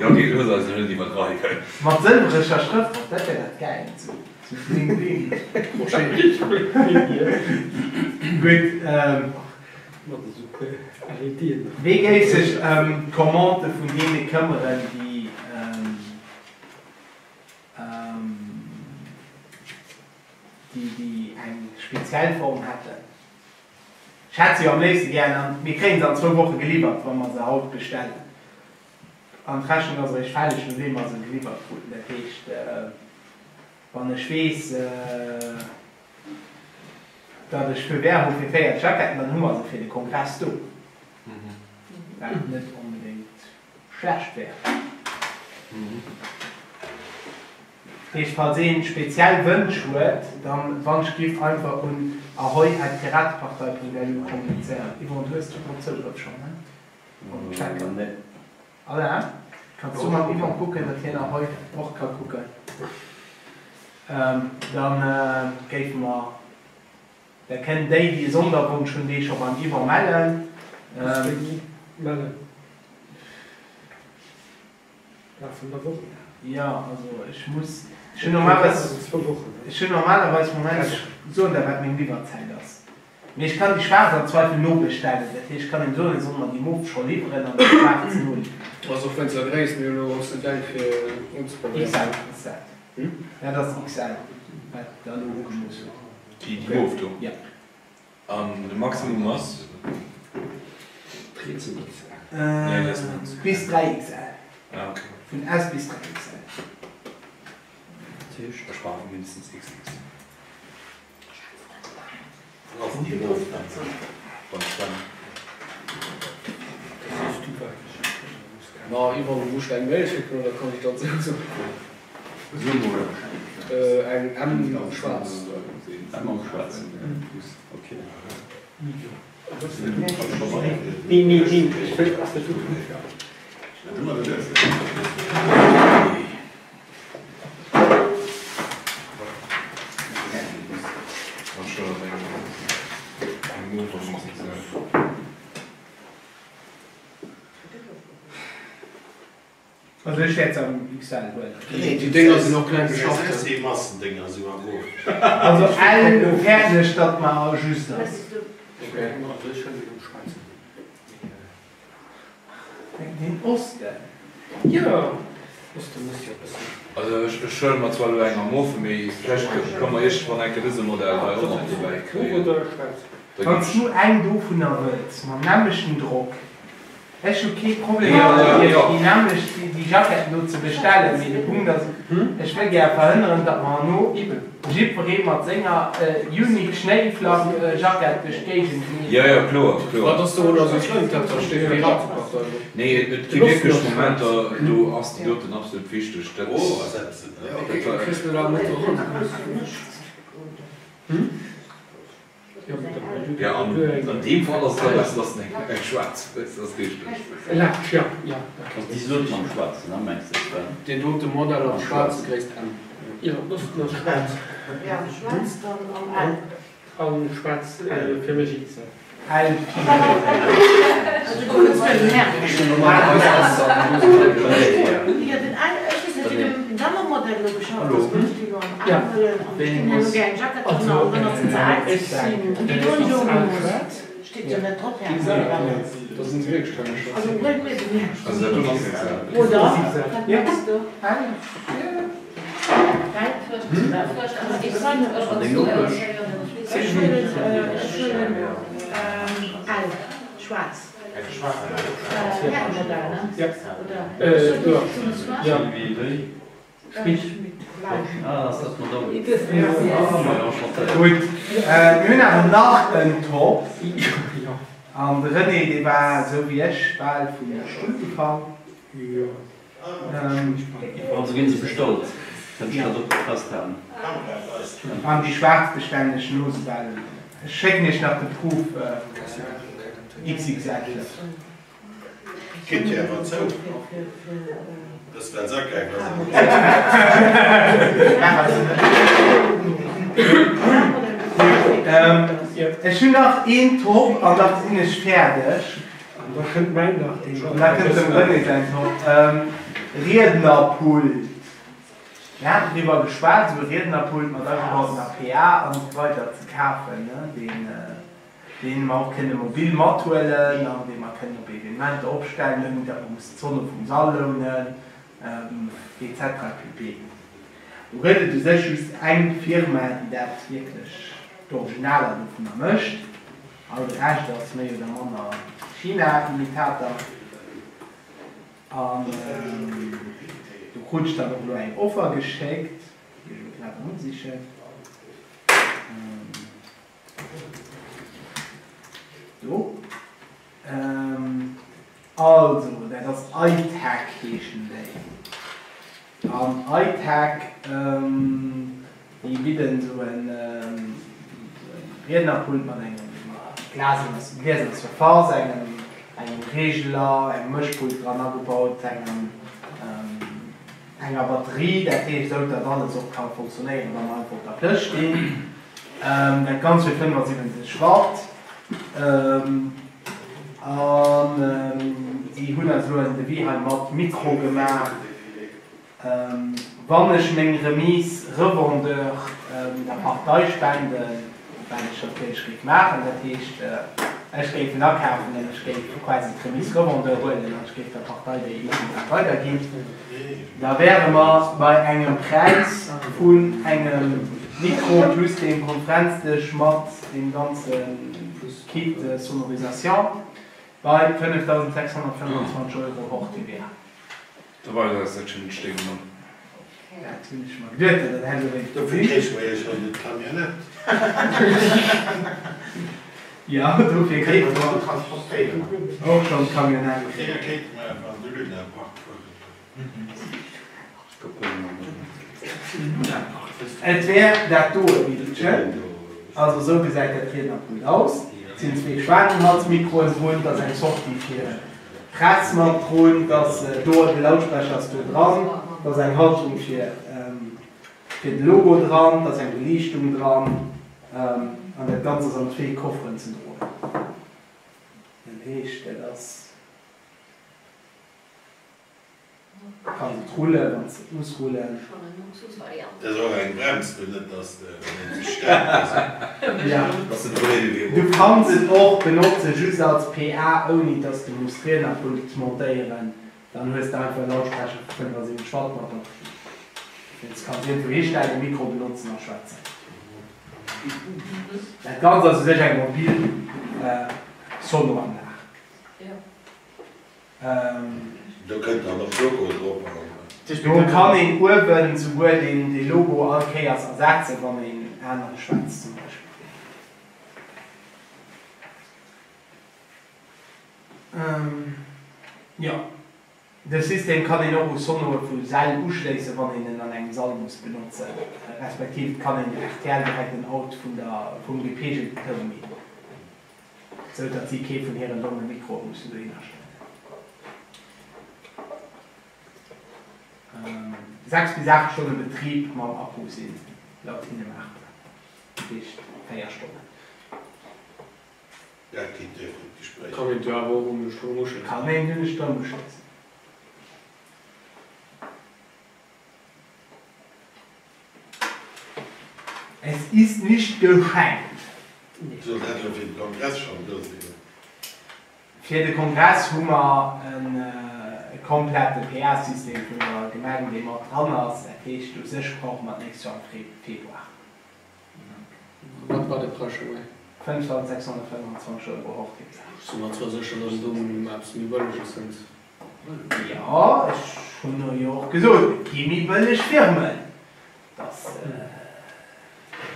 Jo ok, looss eis elo net iwwerdreiwen. Mat sëlwereger Schrëft drop, dat wär dat Gäilt, sou bling bling. Gutt, wee géif sech ëm d'Commandë vun deene këmmeren, déi déi eng speziell Form hätten? Ech hätt se jo am léifste gären an mir kréien se an zwou Woche geliwwert, wa mer se haut bestellen. An d'Rechnung ass eréischt fälleg, nodeem mer se geliwwert kruten. Dat heescht, wann ech weess, datt ech Feu vert hu fir 40 Jacketten, dann hu mer se fir de Kongress do, wat net onbedéngt schlecht wär. Dat heescht, falls een speziell Wënsch huet, dann wann ech giff einfach un ahoy@piratepartei.lu kommunizéieren. Yvon, du hues drop Zougrëff schonn, ne? Op den Tracker? Nee. Alain, kanns du mam Yvon kucken, datt hien Ahoy och ka kucken? Dann géife mer, da kënnen déi, déi e Sonderwonsch hunn, dee scho beim Yvon mellen. Bis wéini mellen? Laf vun der Woch. Jo, also ech muss, ech hunn normalerweis, ech hunn normalerweis, Moment, ech soen der wat meng Liwwerzäit ass, mee ech kann déi schwaarz am Zweifel nobestellen, dat heescht ech kann him soen, e soll mer déi mof scho liwweren an déi schwaarz noliwweren. Also och wéinst der Gréisst, mee elo ass net eng fir unzeprobéieren. XL ass dat, dat ass XL wat der elo ugemooss hutt. Déi mof do? Jo. An de Maximum ass? Bis 3 XL. Ah ok. Vun S bis 3 XL. Dat heescht ech brauche mindestens XX. Ma Yvonne, muss ech eng Mail schécken oder kann ech dat esou soen? So mol. Eng M am Schwaarzen. M am Schwaarzen, ok. Also ech wäert se am XL huelen. Déi Dénger sinn och kleng geschafft. Déi Massendénger si mer erof. Also L fäerten ech datt mer just ass. Den Osten. Jo, Osten ass jo e bëssen. Also ech huele mer zwar elo eng am Ofen, mee vläicht ka mer iergendwann eng Kéier dëse Modell hei och nach dobäi kréien. Wann s du eng dovunner wëlls mam nämmlechten Drock, Ech hu kee Problem domat iech déi nämmlecht, déi Jacketten do ze bestellen, mee de Punkt ass, ech wëll gär verhënneren, datt mer herno jiddweree mat senger unique Schnéiflack-Jackett duerch d'Géigend leeft. Jo, jo, kloer, kloer. Wat ass dorunner esou schlëmm? D'Haaptsaach steet Piratepartei do. Nee, et gi wierklech Momenter, do ass déi doten absolut wichteg. Dat. Oh, ass eppes net Ok, kriss de dat net eran? Hm? Jo, an deem Fall ass et da besser, dass en eng schwaarz huet, dat ass richteg. Also déi doten am schwaarzen, ne, mengs de Sven? Deen dote Modell am schwaarze Gréisst M. Jo, Osten ass schwaarz. Schwaarz dann am L. An schwaarz fir mech XL. L. Gutt, mir hunn awer nach en Top. An de René, dee war esou wéi ech bal vum Stull gefall. Also ginn se bestallt, kënnt ech dat och festhalen. An déi schwaarz bestellen ech no soubal ech schécken iech nach de Proof XXL. Kritt Dir awer zou, dass well s'agaang ass. Ech hunn nach een Top an da sinn ech fäerdeg. An da kënnt mäin nach, deen An da kënnt dem René säins och. Riednerpult. Mir haten driwwer geschwat, esou e Riednerpult mat agebautener PA an esou weider ze kafen, deen, deen mer och kënne mobil mathuelen an dee mer kënnen op Evenementer opstellen, ouni datt mer mussen d'Sonne vum Sall lounen, et cetera pp. Do gëtt et u sech just eng Firma, déi dat wierklech, d'Originaler dovunner mécht. All de Rescht ass méi oder manner China-Imitater. An do krut ech dann och elo eng Offer geschéckt, déi ech elo grad erëmsichen. Do. Also, dat ass iTech heeschen déi. An iTech, déi bidden esou e Riednerpult mat engem glieserner Surface, engem engem Reegeler, engem Mëschpult dran agebaut, engem enger Batterie, dat heescht esou datt alles och ka funktionéieren, wa mer einfach op der Plësch stinn. Dat Ganzt huet 75 Watt. An si hunn eis elo en Devis hei mat Mikro gemaach. Wann ech meng Remise Revendeur der Partei spenden, wat ech natierlech géif maachen, dat heescht, ech géif en akafen an ech géif quasi d'Remise Revendeur huelen an ech géif der Partei déi integral weiderginn, da wäre mer bei engem Präis vun engem Mikro plus deem Konferenzdësch mat deem ganze Kit Sonorisation bei 5.625 Euro hors TVA. Da war eis dat schonn Stéck Mann. Dat hunn ech mer geduet, datt dat hätt ewéi. Dofir kréich mer jo schonn de Camionnette. Jo, dofir kréie mer och schonn d'Camionnette. Deeër kéinte mer awer an de Lunapark fueren. Et wär dat doe Bildchen. Also esou gesäit dat Riednerpult aus. Et sinn zwee Schwanenhalsmikroen drun, et ass eng Sortie fir d'Press mat drun, et ass do de Lautsprecher ass do dran, et ass eng Halterung fir fir de Logo dran, et ass eng Beliichtung dran an dat Ganzt ass an zwee Kofferen ze droen. Dat heescht, dat ass. Kann se rullen, wann se muss rullen. Dat ass och eng Brems do, net dass de wann een ze staark ass. Du kanns et och benotze just als PA ouni dass de muss d'Riednerpult montéieren. Dann hues de einfach e Lautsprecher vu 75 Watt mat Batterie. Du kanns iergendwou histellen, de Mikro benotzen a schwätzen. Dat Ganzt ass u sech eng mobil Sonoanlag. Do kënnt dann och Logo drop an. Do kann een uewen souguer dee Logo all Kéiers ersetzen, wann een anere schwätzt zum Beispill. Jo, de System kann een och u Sonoe vu Säll uschléissen, wann een en an engem Sall muss benotzen, respektiv et kann een rtl direkt en Out vun der vum gepeegelten Toun ginn. Sou datt si kee vun hiren domme Mikroe mussen dohinner stellen. 6 bis 8 Stonne Betrib mam Akku sinn laut hinne maachbar, dat heescht 4 Stonnen. Dat geet duer fir d'Gespréich. Kann een jo awer och un de Stroum uschléissen. Kann een un de Stroum uschléissen. Es ist nicht geschenkt. Soll dat elo fir de Kongress schonn do sinn? Fir de Kongress hu mer e komplette PA-System vun der Gemeng, dee mat dran ass. Dat heescht, u sech brauche mer d'nächst Joer am Februar. Wat war de Präis scho méi? 5.625 Euro hors TVA. Ech si mer zwar sécher, datt et do eppes méi Bëlleges sënnt. Jo, ech hunn jo och gesot, et gi méi bëlleg Firmen. Dass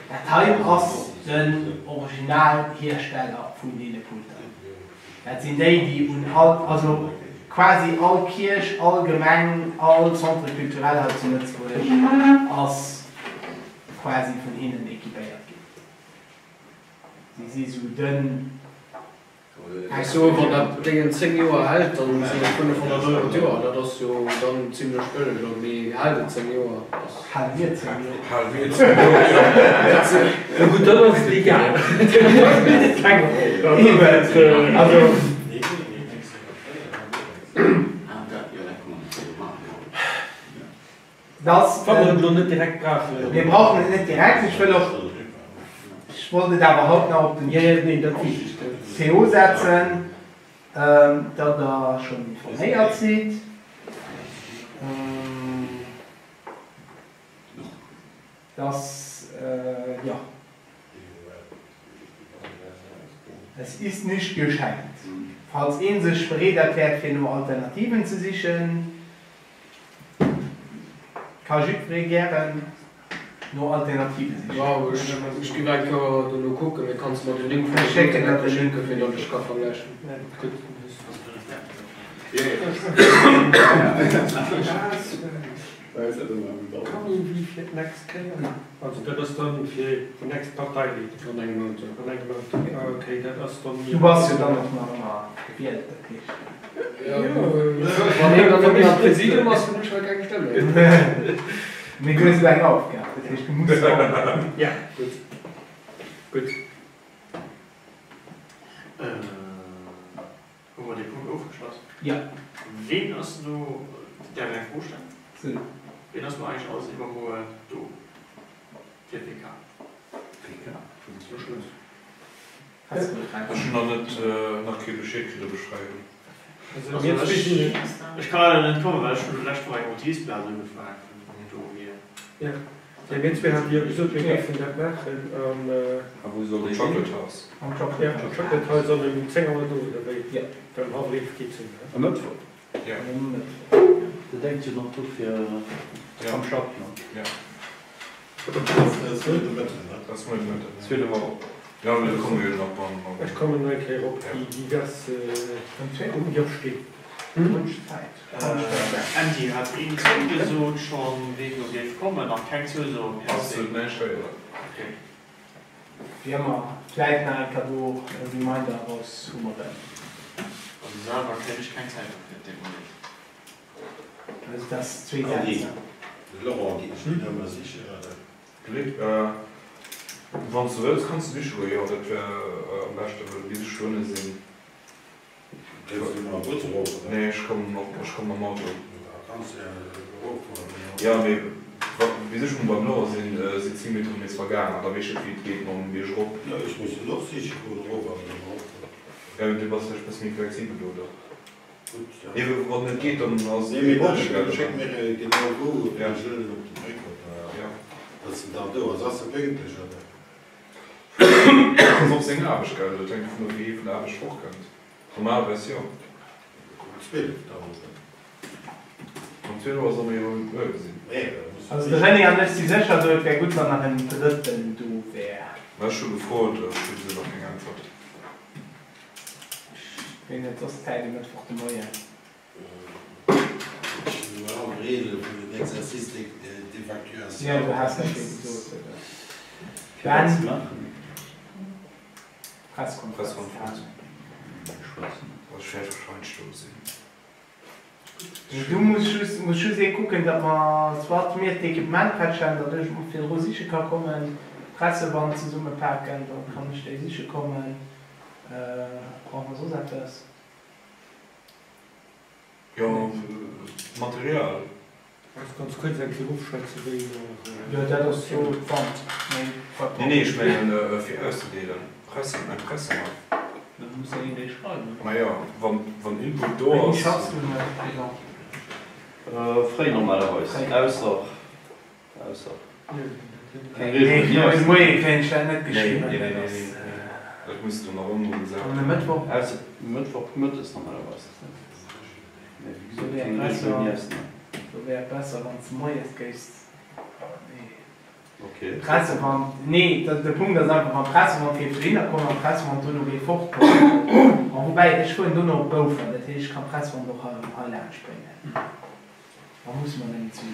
dat hei ass den Originalhiersteller vun deene Pulter. Dat sinn déi, déi un all, also quasi all Kierch, all Gemeng, all Centre culturel hei zu Lëtzebuerg ass quasi vun hinnen équipéiert ginn. Si si sou den. Ech soen, wann dat Déngen 10 Joer hält, dann sinn et 500 Euro d'Joer. Dat ass jo dann zimlech bëlleg. Oder mee hält et 10 Joer? Ass. Hale mir 10 Joer? Hale mir 10 Joer? Jo gutt, dann ass et egal. Da spillt et keng Roll. Eben, also. Dass, Wa mer et elo net direkt brauchen. Mir brauchen et net direkt. Ech wëll och, ech wollt et awer haut nach op den CO setzen, datt Der schonn informéiert sidd. Dass, jo. Es ist nicht geschenkt. Falls ee sech bereet erkläert fir no Alternativen ze sichen, ka jiddweree gären no Alternative sichen. Jo, ech géif eng Kéier dono kucken, mee kanns mer de Link vun der Schécken Note schécken, fir datt ech ka vergläichen. Gutt. Kann ee wéi fir d'nächst Kéier? Also dat ass dann fir déi nächst Parteileedung? An engem Mount, jo. An engem Mount, ah okay, dat ass dann. Du bass jo dann och nach ëmmer gewielt, dat heescht. Jo, wann hien dann net méi am Präsidium ass, hunn ech hei keng Stëmm méi. Mee du hues elo eng Aufgab, dat heescht du muss kommen. Ja, gutt, gutt. Hu mer dee Punkt ofgeschloss? Jo. Ween ass no, däerf ech eng Fro stellen? Sou. Ween ass no eigentlech alles iwwermuer do fir d'PK? PK? Ech hunn nach net, nach kee Bescheed kritt ob ech fräi hunn. Also ech, ech ka leider net kommen, well ech hunn d'lescht Woch eng Motivsplaz ugefaangen, vun dohier. Jo. Nee, mir zwee hate jo gesot, mir géifen dat maachen an. A wou soll dee sinn? Am Chocolate House. Am Chocolate House. Am Chocolate House an um 10 Auer do, oder wéi? Jo. Well um hallwer 11 geet se un, ne? E Mëttwoch? Jo. Um Mëttwoch. Der denkt jo nach do fir am Schapp, ne? Jo. Dat ass muer de Mëtten, ne? Dat ass muer de Mëtten, jo. 12 Auer. Jo, mee do komme mir jo nach beim. Ech kommen nach eng Kéier op déi divers Umjofstee. Andy, hat een zougesot schonn, ween do géif kommen? Nach keng Zouso? Absolut näischt héieren. Ok. Wéi ëmmer, vläit nach eng Cadeau, e Reminder eraushummeren. Also selwer kréien ech keng Zäit dofir, deet mer leed. Also dat ass zwee Andy, Sätz. de Laurent geet dech net ëmmer sichen, oder? Luc, Wann s de wëlls, kanns de siche goen, jo, dat wär am beschten, well bis ech dohinne sinn. Kënns du mam Bus erof, oder? Nee, ech kommen och, ech kommen mam Auto. Da kanns du ja eroffueren. Jo, mee wa bis ech mol beim Laurent sinn, sinn 10 Minutten nees vergaang an da weess ech net, wéi et geet mam Bierg erop. Jo, ech muss en och siche goen, erof an erëm eroffueren. Jo, mee du bass vläicht e bësse méi flexibel do, oder? Gutt, ja. Nee, wann et geet, dann ass Nee, mee bon, schéck mir genau wou, op der Jëllen op de Bréck, oder? Ja. Dass en dann do ass. Ass e pünktlech, oder? Ass op seng Aarbecht gell, dat hänkt dovun of wéi hie vun der Aarbecht fortkënnt. Normalerweis jo. Um 12 dann oder? Um 12 Auer soll mer jo uewe sinn. Also de René an ech si sécher do, et wär gutt wann nach en drëtten do wär. Ma ech hu gefrot, ech hu bis elo nach keng Äntwert. Ech wéi net soss Zäit e Mëttwoch de Moien. Jo, du has dat jo gesot, oder? Fir wat ze maachen? Presskonferenz. Ech wäert wahrscheinlech do sinn. Du muss just, muss just ee kucken, datt mer soit mir d'Equipement prett stellen, datt ech virdru siche ka kommen, d'Pressewand zesummepaken, da kann ech déi siche kommen. Brauche mer soss eppes? Jo, Material. Kanns ganz kuerz eng Kéier ofschwätzen, wéi mer. Jo, dat ass jo d'Wand, mee wat Nee, nee, ech mengen fir auszedeelen, Pressen, eng Pressewand. Da muss jo een déi schreiwen. Majo, wann, wann Input do Wéini ass. schaffs du nach, Jean? Fréi normalerweis, ausser, ausser keng Nee, Reegel. fir de Moie kréien ech dat net Nee, geschriwwen. nee, nee, Dat nee, ass. nee, dat muss du nach ëmmer An gesat. e Mëttwoch? Ausser Mëttwoch mëttes normalerweis. Mee wéi Do gesot, wär keng et Reegel, besser, ni Ausnahm. do wär et besser, wann s de moies géifs. Nee. Okay. D'Pressewand, nee, de Punkt ass einfach, wann d'Pressewand géif dohinner kommen an d'Pressewand dono géif fortkommen. Bon, woubäi, ech fueren dono op Boufer, dat heescht, ech kann d'Pressewand och hei laanscht bréngen. Da musse mer nëmmen zu.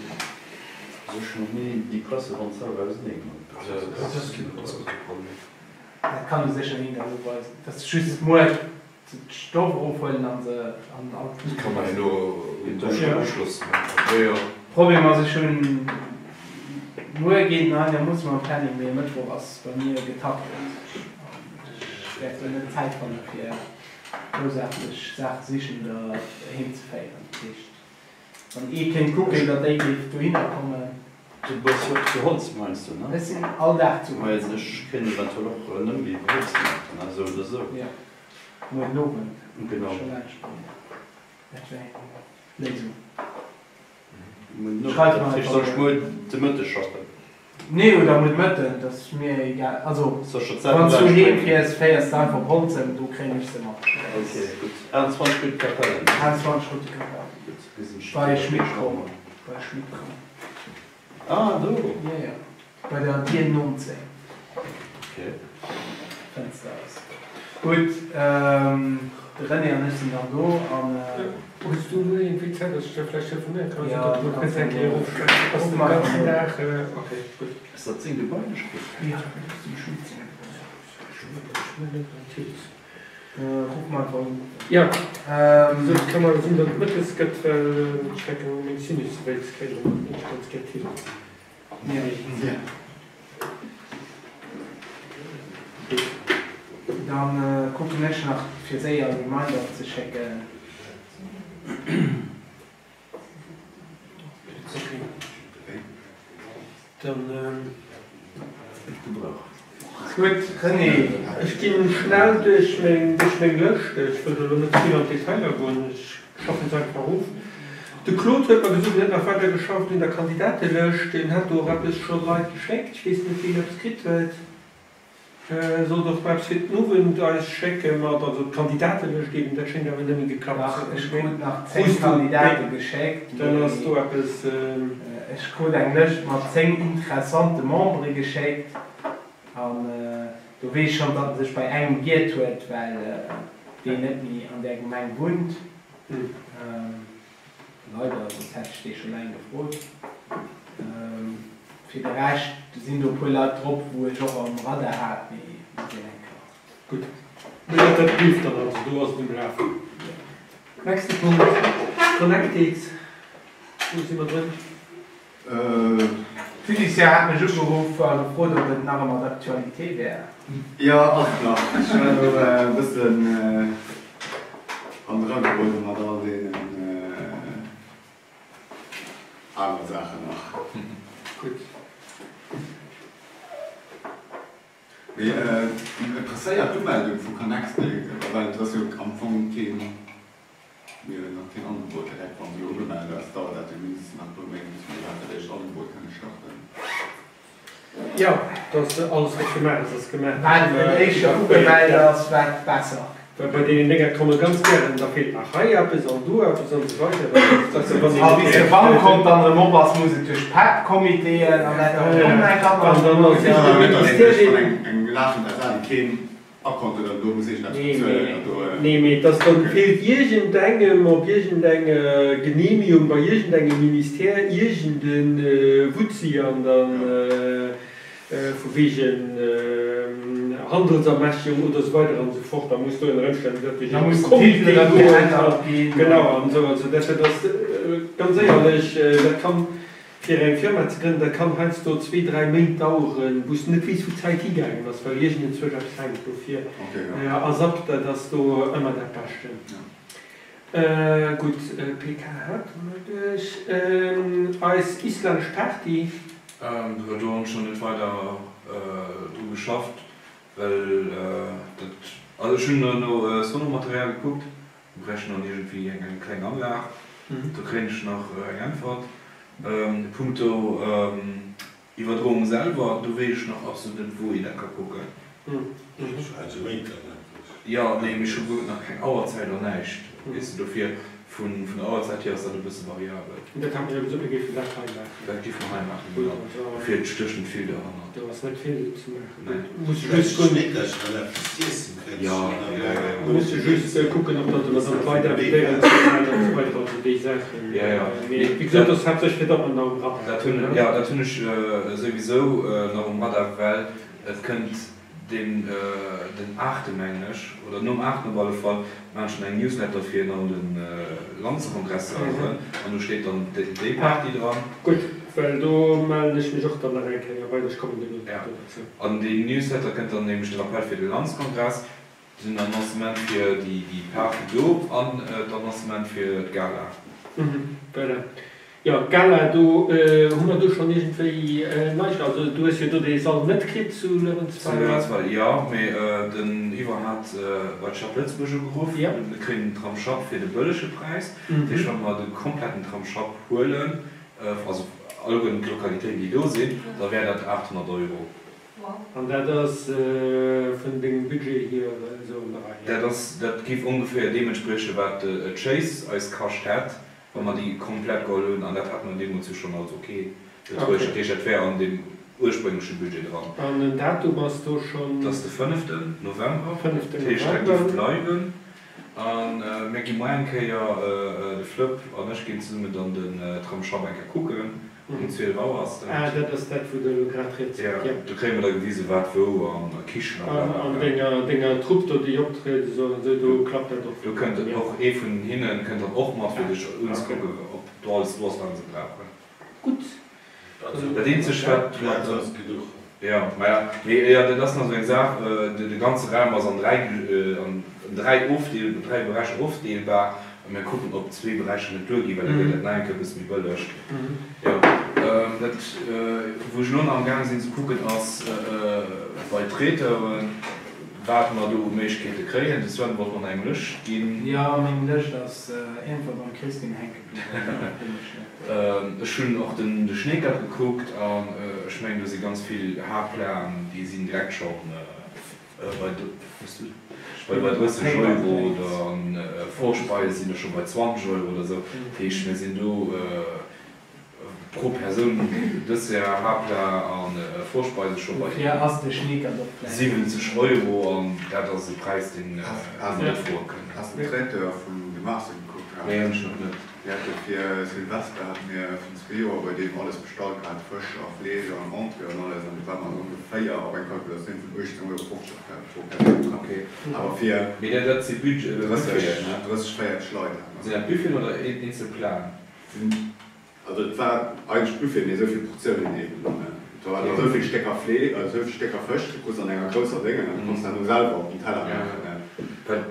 Also ech hunn nach ni déi Pressewand selwer ausenee geholl. Dat ass guer kee Problem. Dat kann u sech an een Dag uweisen. Dat ass just muer d'Stoff erofhuelen an se an all Dat kann een elo un de Uschloss maachen. Jo, jo. Problem ass, ech hunn muer geet nach einigermoossen mam Planning, mee e Mëttwoch ass bei mir getaktet an ech wäert do net Zäit fanne fir groussaarteg Saache sichen oder heem ze féieren. Dat heescht. Wann ee kéint kucken, datt déi géif dohinner kommen. Du bass jo och zu Holzem heiansdo, ne? Ech sinn all Dag zu Holzem. Well ech kéint eventuell och en Ëmwee iwwer Holzem maachen, ne, esou oder esou. Jo, muer den Owend. Genau. Scho laanscht kommen. Dat wär eng Léisung. Muer den Owend, Schreif dat mer heescht, einfach soll ech muer. muer de Mëtteg schaffen? Nee, oder muer de Mëtten, dat ass mir egal. Also, Soll ech der d'Säite wann s du laanscht heem bréngen? fiers, féiers de einfach op Holzem, do kréien ech se mat. Ok, gutt. 28 Rue de Capellen, ne? 28 Rue de Capellen. Gutt, gesinn ech Bei dech Schmit-Kromm. Bei Schmit-Kromm. Ah, do! Jo, jo. Bei der Dier 19. Ok. Fënster ass. Gutt, de René an ech sinn dann do an. Hues du muer iergendwéi Zäit, dass ech der vläicht telefonéiere kann, Jo, esou datt du du mer kanns kënns eng Kéier elo. erofschwätzen? Bass Ruf de mer den einfach ganzen un. Dag? Ok, gutt. Ass dat seng Gebailechkeet? Jo, dat ass dem Schmit seng Gebailechkeet. Ech hunn ech hunn net beim Teams. Ruf mer einfach un. Jo, esou et ka mol sinn, datt et mëttes gëtt, well ech fänken u meng Sinus-Waves kréien ech ëmmer net ganz gär Tele. Dann kucken ech nach fir séier Reminder ze schécken. Gutt René. Ech ginn schnell duerch meng Lëscht, ech wëll do elo net ze vill an d'Detailer goen, ech schaffen se einfach of. De Claude huet mer gesot, en hätt nach weider geschafft un der Kandidatelëscht. En hätt do och eppes scho Leit geschéckt. Ech weess net, wien eppes kritt huet. E sollt och nach eppes fir den Owend eis schécke mat, also d'Kandidatelëscht eben. Dat schéngt awer net méi geklappt Dach, ze hunn. ech krut nach 10 Krus du Kandidate déi? geschéckt, Dann ass mee do eppes. ech krut eng Lëscht mat 10 interessante Membere geschéckt an do weess ech schonn, datt en sech bei engem giert huet, well deen net méi an där Gemeng wunnt. Leider, soss hätt ech dee scho laang gefrot. Fir de Rescht sinn do e puer Leit drop, wou ech och am Radar hat, mee mir sinn eng Kéier. Gutt, mee dat dat leeft dann also, do ass et um Lafen. Nächste Punkt, Connected, wou si mer drun? D'Fiduciaire hat mech ugeruff a gefrot, ob et nach ëmmer d'actualité wär. Jo, ass et nach. Ech war elo e bëssen hannendra geroden mat all deenen anere Saachen nach. Gutt. Mee et presséiert d'Umeldung vu Connextic, well et ass jo am Fong keen, mir hunn nach keen Angebot direkt. Wann se elo ugemellt ass, dauert dat jo mindestens nach e puer Méint, bis mir iwwerhaapt dat éischt Angebot kënne starten. Jo, dass alles wat gemaach ass, ass gemaach. Wat éischter ugemellt ass, wat besser. Well bei deenen Dénger komme ganz gären, da feelt nach hei eppes an do eppes an esou weider. A bis de Bankkonto dann erëm op ass, muss et duerch d'PEP-Comitéen an dat dann erëm eng An dann ass Ja, de net dass Ministère wann deen. eng lafend SA, déi keen Akont huet an do muss iergendeppes Nee, bezuelen mee, an do. nee, mee dass dann feelt iergendengem op iergendeng Genehmigung bei iergendengem Ministère iergende Wutzi an dann. vu wegen Handelsermächtigung oder esou weider an esou fort, da muss do ënner Ëmstänn dat duerch Da e muss den Comité Titel erëm goen geännert ginn. Genau, an esou. Also dat ass ganz éierlech, dat kann, fir eng Firma ze grënnen, dat kann heiansdo zwee, dräi Méint daueren, wou s de net weess, wou d'Zäit higaangen ass, well iergendenzwousch eppes hänkt. Dofir ASAP, dat ass do ëmmer dat Beschten. Gutt, PK hate mer duerch. Eis islännesch Party. Do hunn ech nach net weider dru geschafft, well dat, also ech hunn no Sonomaterial gekuckt, do bräicht ech nach iergendwéi eng kleng Anlag, do kréien ech nach eng Äntwert. Punkto Iwwerdroung selwer, do weess ech nach absolut net wou een dat ka kucken. Also um Internet. Jo, nee, mee ech hu guer nach keng Auerzäit an näischt, weess de, dofir vun der Auerzäit hier ass dat e bësse variabel. Dat hat mer jo gesot, mir géifen dat hei maachen. Dat géife mer hei maachen, genau. Dofir et stécht net vill derhannert. Do ass net vill ze maachen. Nee. Muss just Muss just kucken, ob datt mer dann d'Leit invitéieren ze an esou weider, also déi Saachen. Mee wéi gesot, dat ass haaptsächlech fir datt mer nach um Radar Dat hunn, jo, dat hunn ech souwisou nach um Radar, well et kënnt deen, den aachte mengen ech, oder nom aachten op alle Fall, maachen ech dann eng Newsletter fir an de Landskongress ze erënneren an do steet dann déi Party dran. Gutt, well do mellen ech mech och dann nach eng Kéier weider, ech kommen duerno Ja, dozou. an deen Newsletter kënnt dann nämlech de Rappel fir de Landskongress, den Annoncement fir déi Party do an d'Annoncement fir d'Gala. Voilà. Jo, d'Gala, do hu mer do schonn iergendwéi Neiegkeeten. Also du hues jo do dee Sall net kritt zu Luerenzweiler. Zu Luerenzweiler, jo, mee den Yvon hat bei d'Stad Lëtzebuerg ugeruff. Mir kréien den Tramsschapp fir de bëllege Präis. Dat heescht, wa mer de kompletten Tramsschapp huelen, also alleguerten d'Lokalitéiten, déi do sinn, da wär dat 800 Euro. An dat ass vun dengem Budget hier esou an der Rei, jo? Dat ass, dat géif ongeféier deem entspriechen, wat d'Chase eis kascht hätt, wa mer déi komplett geholl hunn. An dat hate mer deemools jo schonn als ok betruecht. Dat heescht, dat wär an deem urspréngleche Budget dran. An en Datum ass do schonn? Dat ass de fënneften November. Dat heescht, dat géif bleiwen. A mir gi muer eng Kéier, de Flëpp an ech ginn zesummen dann den Tramsschapp eng Kéier kucken. Um 12 Auer ass dat. Ah, dat ass dat, wou de elo grad rieds huet, jo. Do kréie mer da gewisen, wat wou an Kichen a blablabla. An denger, denger Trupp do, déi optriet esou an esou, do klappt dat och. Do kënnt och ee vun hinnen kënnt dann och mat, fir sech unzekucken, ob do alles do ass, wat se brauchen. Gutt. Dat eenzegt, wat. Plaz ass genuch. Jo, maja, mee jo, dat ass nach esou eng Saach, de ganze Raum ass an 3, an 3 Ofdeel, 3 Beräicher ofdeelbar. A mir kucken, ob zwee Beräicher net duerginn, well da gëtt dat nach eng Kéier e bësse méi bëlleg. Jo, dat, wou ech elo nach amgaange sinn ze kucken, ass bei Traiteuren, wat mer do u Méiglechkeete kréien. De Sven wollt mer nach eng Lëscht ginn. Jo, meng Lëscht ass iergendwou beim Christine hänke bliwwen, dat fënn ech net. Ech hunn och den de Schneekert gekuckt an ech mengen, do si ganz vill Haarplagen, déi sinn direkt schonn Bei bei 30 Euro oder an Vorspeise sinn der scho bei 20 Euro oder esou. Dat heescht, mir sinn do pro Persoun Dessert, Haaptplat a Vorspeise scho bei 70 Euro an dat ass e Präis, deen mer net froe kënnen. Has de Traiteur vun de Marcel gekuckt? Nee, hunn ech nach net. Mir hate fir Silvester hate mir virun zwee Joer bei deem alles bestallt gehat, Fësch a Fleesch an Entrée an alles, an do ware mer ongeféier op eng Kalkulatioun vun 18,50 Euro pro Persoun komm. Awer fir Mee dat, dat si Budget, 30, 30, 40 Leit hate mer. Sinn dat Buffeten oder eenzel Platen? Also et war eigentlech Buffet, mee esou vill Portiounen eben dann, ne. Et waren esou vill Stécker Flee, esou vill Stécker Fësch, du krus an enger grousser Déngen an du konns dat elo selwer op den Teller maachen, ne.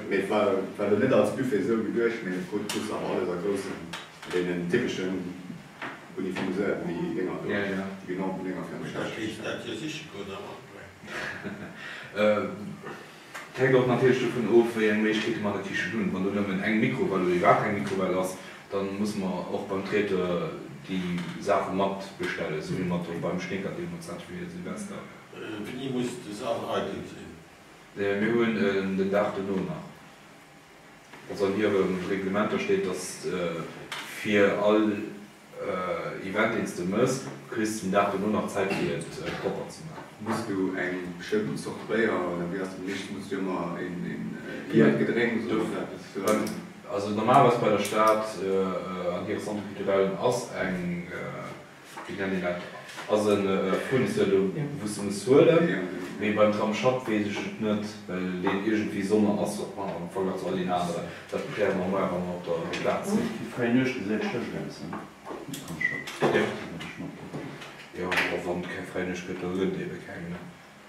Mee et war, et war elo net als Buffet esou geduecht, mee du krus awer alles a groussen, deenen typeschen uniformiséierten déi Dénger do, déi genannten Dénger fir an de Da kéinst dat jo siche goen a matbréngen. Et hänkt och natierlech dovun of, wéi eng Méiglechkeete mer an der Kichen hunn. Wann do nëmmen eng Mikrowell oder iwwerhaapt keng Mikrowell ass, da musse mer och beim Traiteur déi Saache mat bestellen, esou wéi mer et och beim Schneekert deemools hate fir Silvester. Wéini muss de Sall eidel sinn? Mir hunn en den Dag dono nach. Also an hirem Reglementer steet, dass fir all Event deen s de mëss, kriss den Dag dono nach Zäit fir et propper ze maachen. Muss du eng bestëmmten Zort Béier oder wéi ass dat? Meeschtens muss du jo ëmmer een Bier, Gedrénks oder sou eppes huelen. Also normalerweis bei der Stad an hire Centre culturellen ass eng, wéi nennt een dat, ass e Fournisseur do wou s de muss huelen, mee beim Tram Schapp weess ech et net, well deen iergendwéi sonner ass am Verglach zu all deenen aneren. Dat kläre mer muer, wa mer op der Plaz sinn. Déi fräi Nuecht gesäit schlecht aus, he? Am Shop. Jo. Jo, a wann et keng fräi Nuecht gëtt, da gëtt et ebe keng, ne?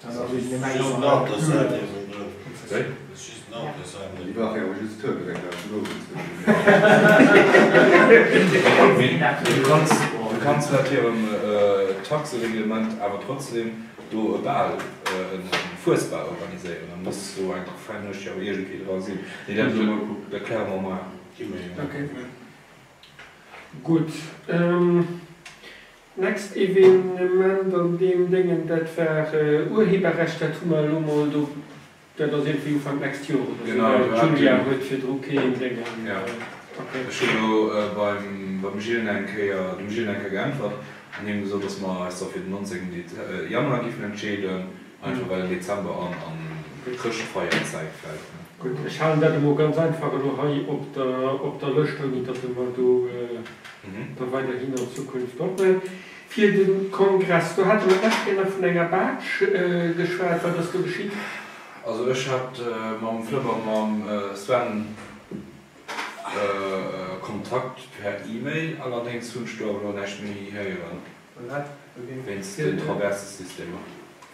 Just en Altersheim niewendrun. Wéi? Just en Altersheim niewendrun. Déi brauch jo awer just Tourgeréit aus dem Owen ze Mee du kanns, du kanns laut hirem Taxereglement awer trotzdem do e Bal, e Fuesbal organiséieren, da muss do eng fräi Nuecht jo awer iergendwéi dra sinn. Mee dat dat kläre mer muer. Ok, gutt. Next Evenement an deem Déngen, dat war Urheberrecht, dat hu mer elo mol do, dat ass iergendwéi Ufank d'nächst Joer oder sou, well d'Julia huet virdru keen Déngen. Ok. Ech hunn elo beim beim Gilles eng Kéier, dem Gilles eng Kéier geäntwert an him gesot, datt mer eis da fir den 19 Januar géifen entscheeden, einfach well den Dezember an an d'Chrëschtfeierzäit fält. Gutt, ech halen dat emol ganz einfach elo hei op der op der Lëscht, ouni datt mer do da weiderhin an Zukunft drop. Fir de Kongress, do hate mer d'lescht Kéier nach vun enger Baatsch geschwat. Wat ass do geschitt? Also ech hat mam Flëpp a mam Sven Kontakt per E-Mail, allerdéngs hunn ech do awer elo näischt méi héieren wéinst den Traversesystemer.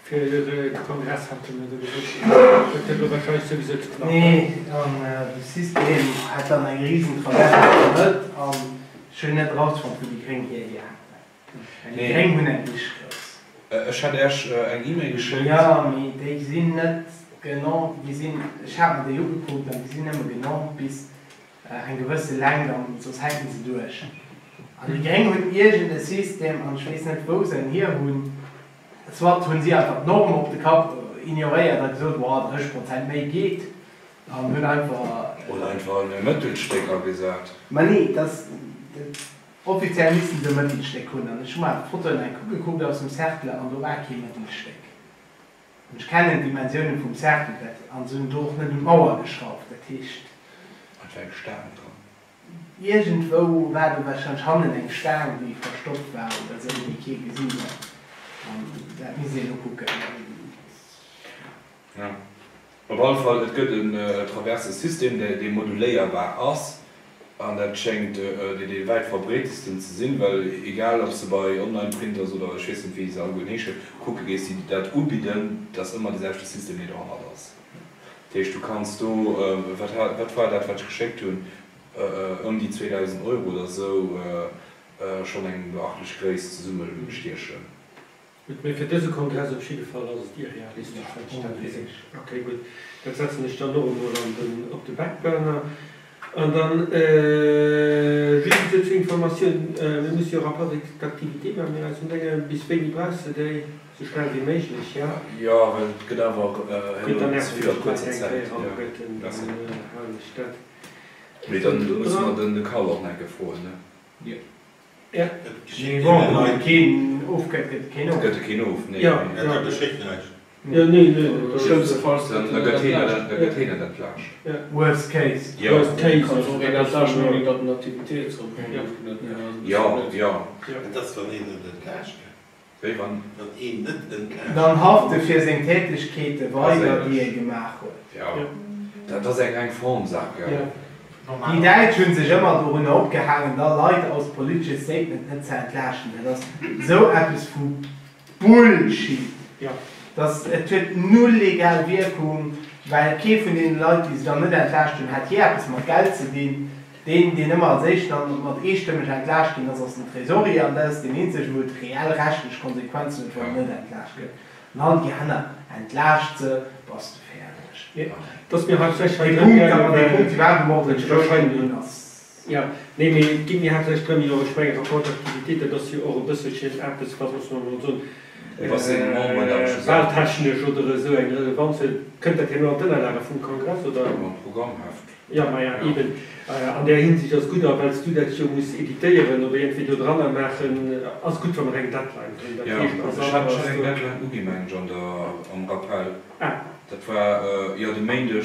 Fir de Kongress hate mer do gesot, dat gëtt elo warscheinlech souwisou ze knapp. Nee, an de System hätt dann eng risen Traverse an der Mëtt an. Ech hunn net erausfonnt, wou déi Gréng hir hier haten. Well déi Gréng hunn eng Bichgrouss. Ech hat Äech eng E-Mail geschéckt. Jo, mee déi sinn net genormt. Déi sinn, ech hat mer déi ugekuckt an déi sinn nëmme genormt bis eng gewësse Längt an soss hänken se duerch. An déi Gréng hunn iergend e System an ech weess net, wou se en hier hunn. Soit hunn si einfach d'Norm op de Kapp ignoréiert a gesot, Boah, 30 Prozent méi geet. An hunn einfach. Oder einfach e Mëttelstéck agesat. Ma nee, dass offiziell missten se e Mëttelstéck hunn. An ech hu mer d'Fotoen eng Kuck gekuckt aus dem Cercle an do war kee Mëttelstéck. An ech kennen d'Dimensiounen vum Cercle, dat, an se hunn do och net un d'Mauer geschrauft. Dat heescht. Et war eng Staang dran. Iergendwou war do warscheinlech hannen eng Staang, déi verstoppt war oder esou, déi kee gesinn huet. An dat misst een ukucken. Jo. Op alle Fall, et gëtt en Traversesystem, dee moduléierbar ass, an dat schéngt dee wäit verbreetesten ze sinn, well egal ob s de bei Online-Printers oder ech weess net wéi se alleguerten heeschen, kucke gees, déi dat ubidden, et ass ëmmer dee selwechte System, dee dohannert ass. Dat heescht, du kanns do, wat wat war dat, wat ech geschéckt hunn, ëm déi 2.000 Euro oder esou schonn eng beachtlech Gréisst zesummestiechen. Gutt, mee fir dëse Kongress op jidde Fall ass et irrealistesch, wann ech dat gesinn. Ok, gutt, dat setzen ech dann och emol an den, op de Backburner. An dann just esou zur Informatioun, Mir musse jo Rapport d'activité maachen, mir eis un Dénge. Bis wéini brauchs de déi? Sou schnell wéi méiglech, jo? Jo, well et gëtt awer Gutt, dann herno ze nerven vill ech a d'Leit kuerzer eng Zäit. Kéier Jo, alleguerten, merci. dann halen ech dat Mee dann do musse mer dran. den de Carl och nach eng Kéier froen, ne? Jo. Ja. Mee bon, wann et keen ofgëtt, gëtt et keen of. Gëtt et keen of, nee. Ja, Dat ja. geschitt näischt. Ja, nee, nee, dat ass. Schlimmstefalls Dann gëtt gëtt en heen entlaascht. da gëtt heen entlaascht. Ja. Worst case. Jo. Worst case. Kann och een entlaaschten, ouni datt en Aktivitéitsrapport ofginn huet, mee dat ass e bësse Jo, blöd. jo. Ja. Et ass, wann een net entlaascht gëtt. Wéi wann? Wann een net entlaascht Dann gëtt. haft e fir seng Tätegkeete weider, déi e gemaach huet. Jo, dat ass eng reng Formsaach, gell? Ja. Déi Däitsch hu sech ëmmer dorunner opgehaangen, da Leit aus politesche Statement net ze entlaaschten. Dat ass esou eppes vu Bullshit. Dass, et huet null legal Wierkung, well kee vun deene Leit, déi se dann net entlaascht hunn, hat jee eppes mat Geld ze dinn. Deen, deen ëmmer als éischten an mat eestëmmeg entlaascht ginn ass, ass den Tresorier, an dat ass deen eenzegen, wou et reell rechtlech Konsequenzen huet, wann en net entlaascht gëtt. An all déi aner, entlaascht se, bass de fäerdeg. Dass mir haaptsächlech hei Dee drëm Punkt, gaangen, awer dee well Punkt iwwerhaapt emol et wahrscheinlech hunn, ass. Jo, nee, mee et geet mir haaptsächlech drëm, jo, ech mengen, Rapport d'activité, dat ass jo och e bësselchen eppes, wat, muss mer emol soen, wahltechnesch oder esou eng Relevanz huet. Kënnt dat herno an d'Ënnerlage vum Kongress, oder? Am Programmheft. Jo, maja, eben. An där Hinsicht ass gutt, a well s du dat jo muss editéieren oder iergendwéi do dranner maachen, ass gutt, wa mer eng Deadline hunn. Dat Jo, heescht, ass ech hat ass ech hat eng do. Deadline ugi meng ech an der am Rappell. Ah. Dat war, jo, de Méindeg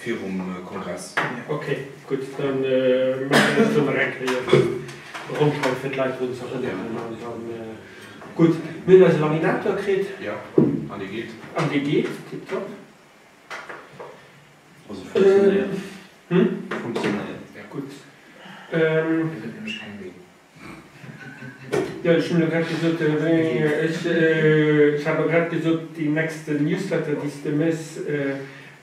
virum Kongress. Ok, gutt, da maachen ech do nach eng Kéier e Rondschreiw fir d'Leit drun ze erënneren an dann, gutt. Mir hunn eise Laminator kritt. Jo, an dee geet. An dee geet, tiptop. Also funktionéiert. Hm? Funktionéiert. Ja, gutt. Et gëtt nämlech keng méi. Jo, ech hunn elo grad gesot, ech, ech hat elo grad gesot, déi nächste Newsletter, déi s de méchs,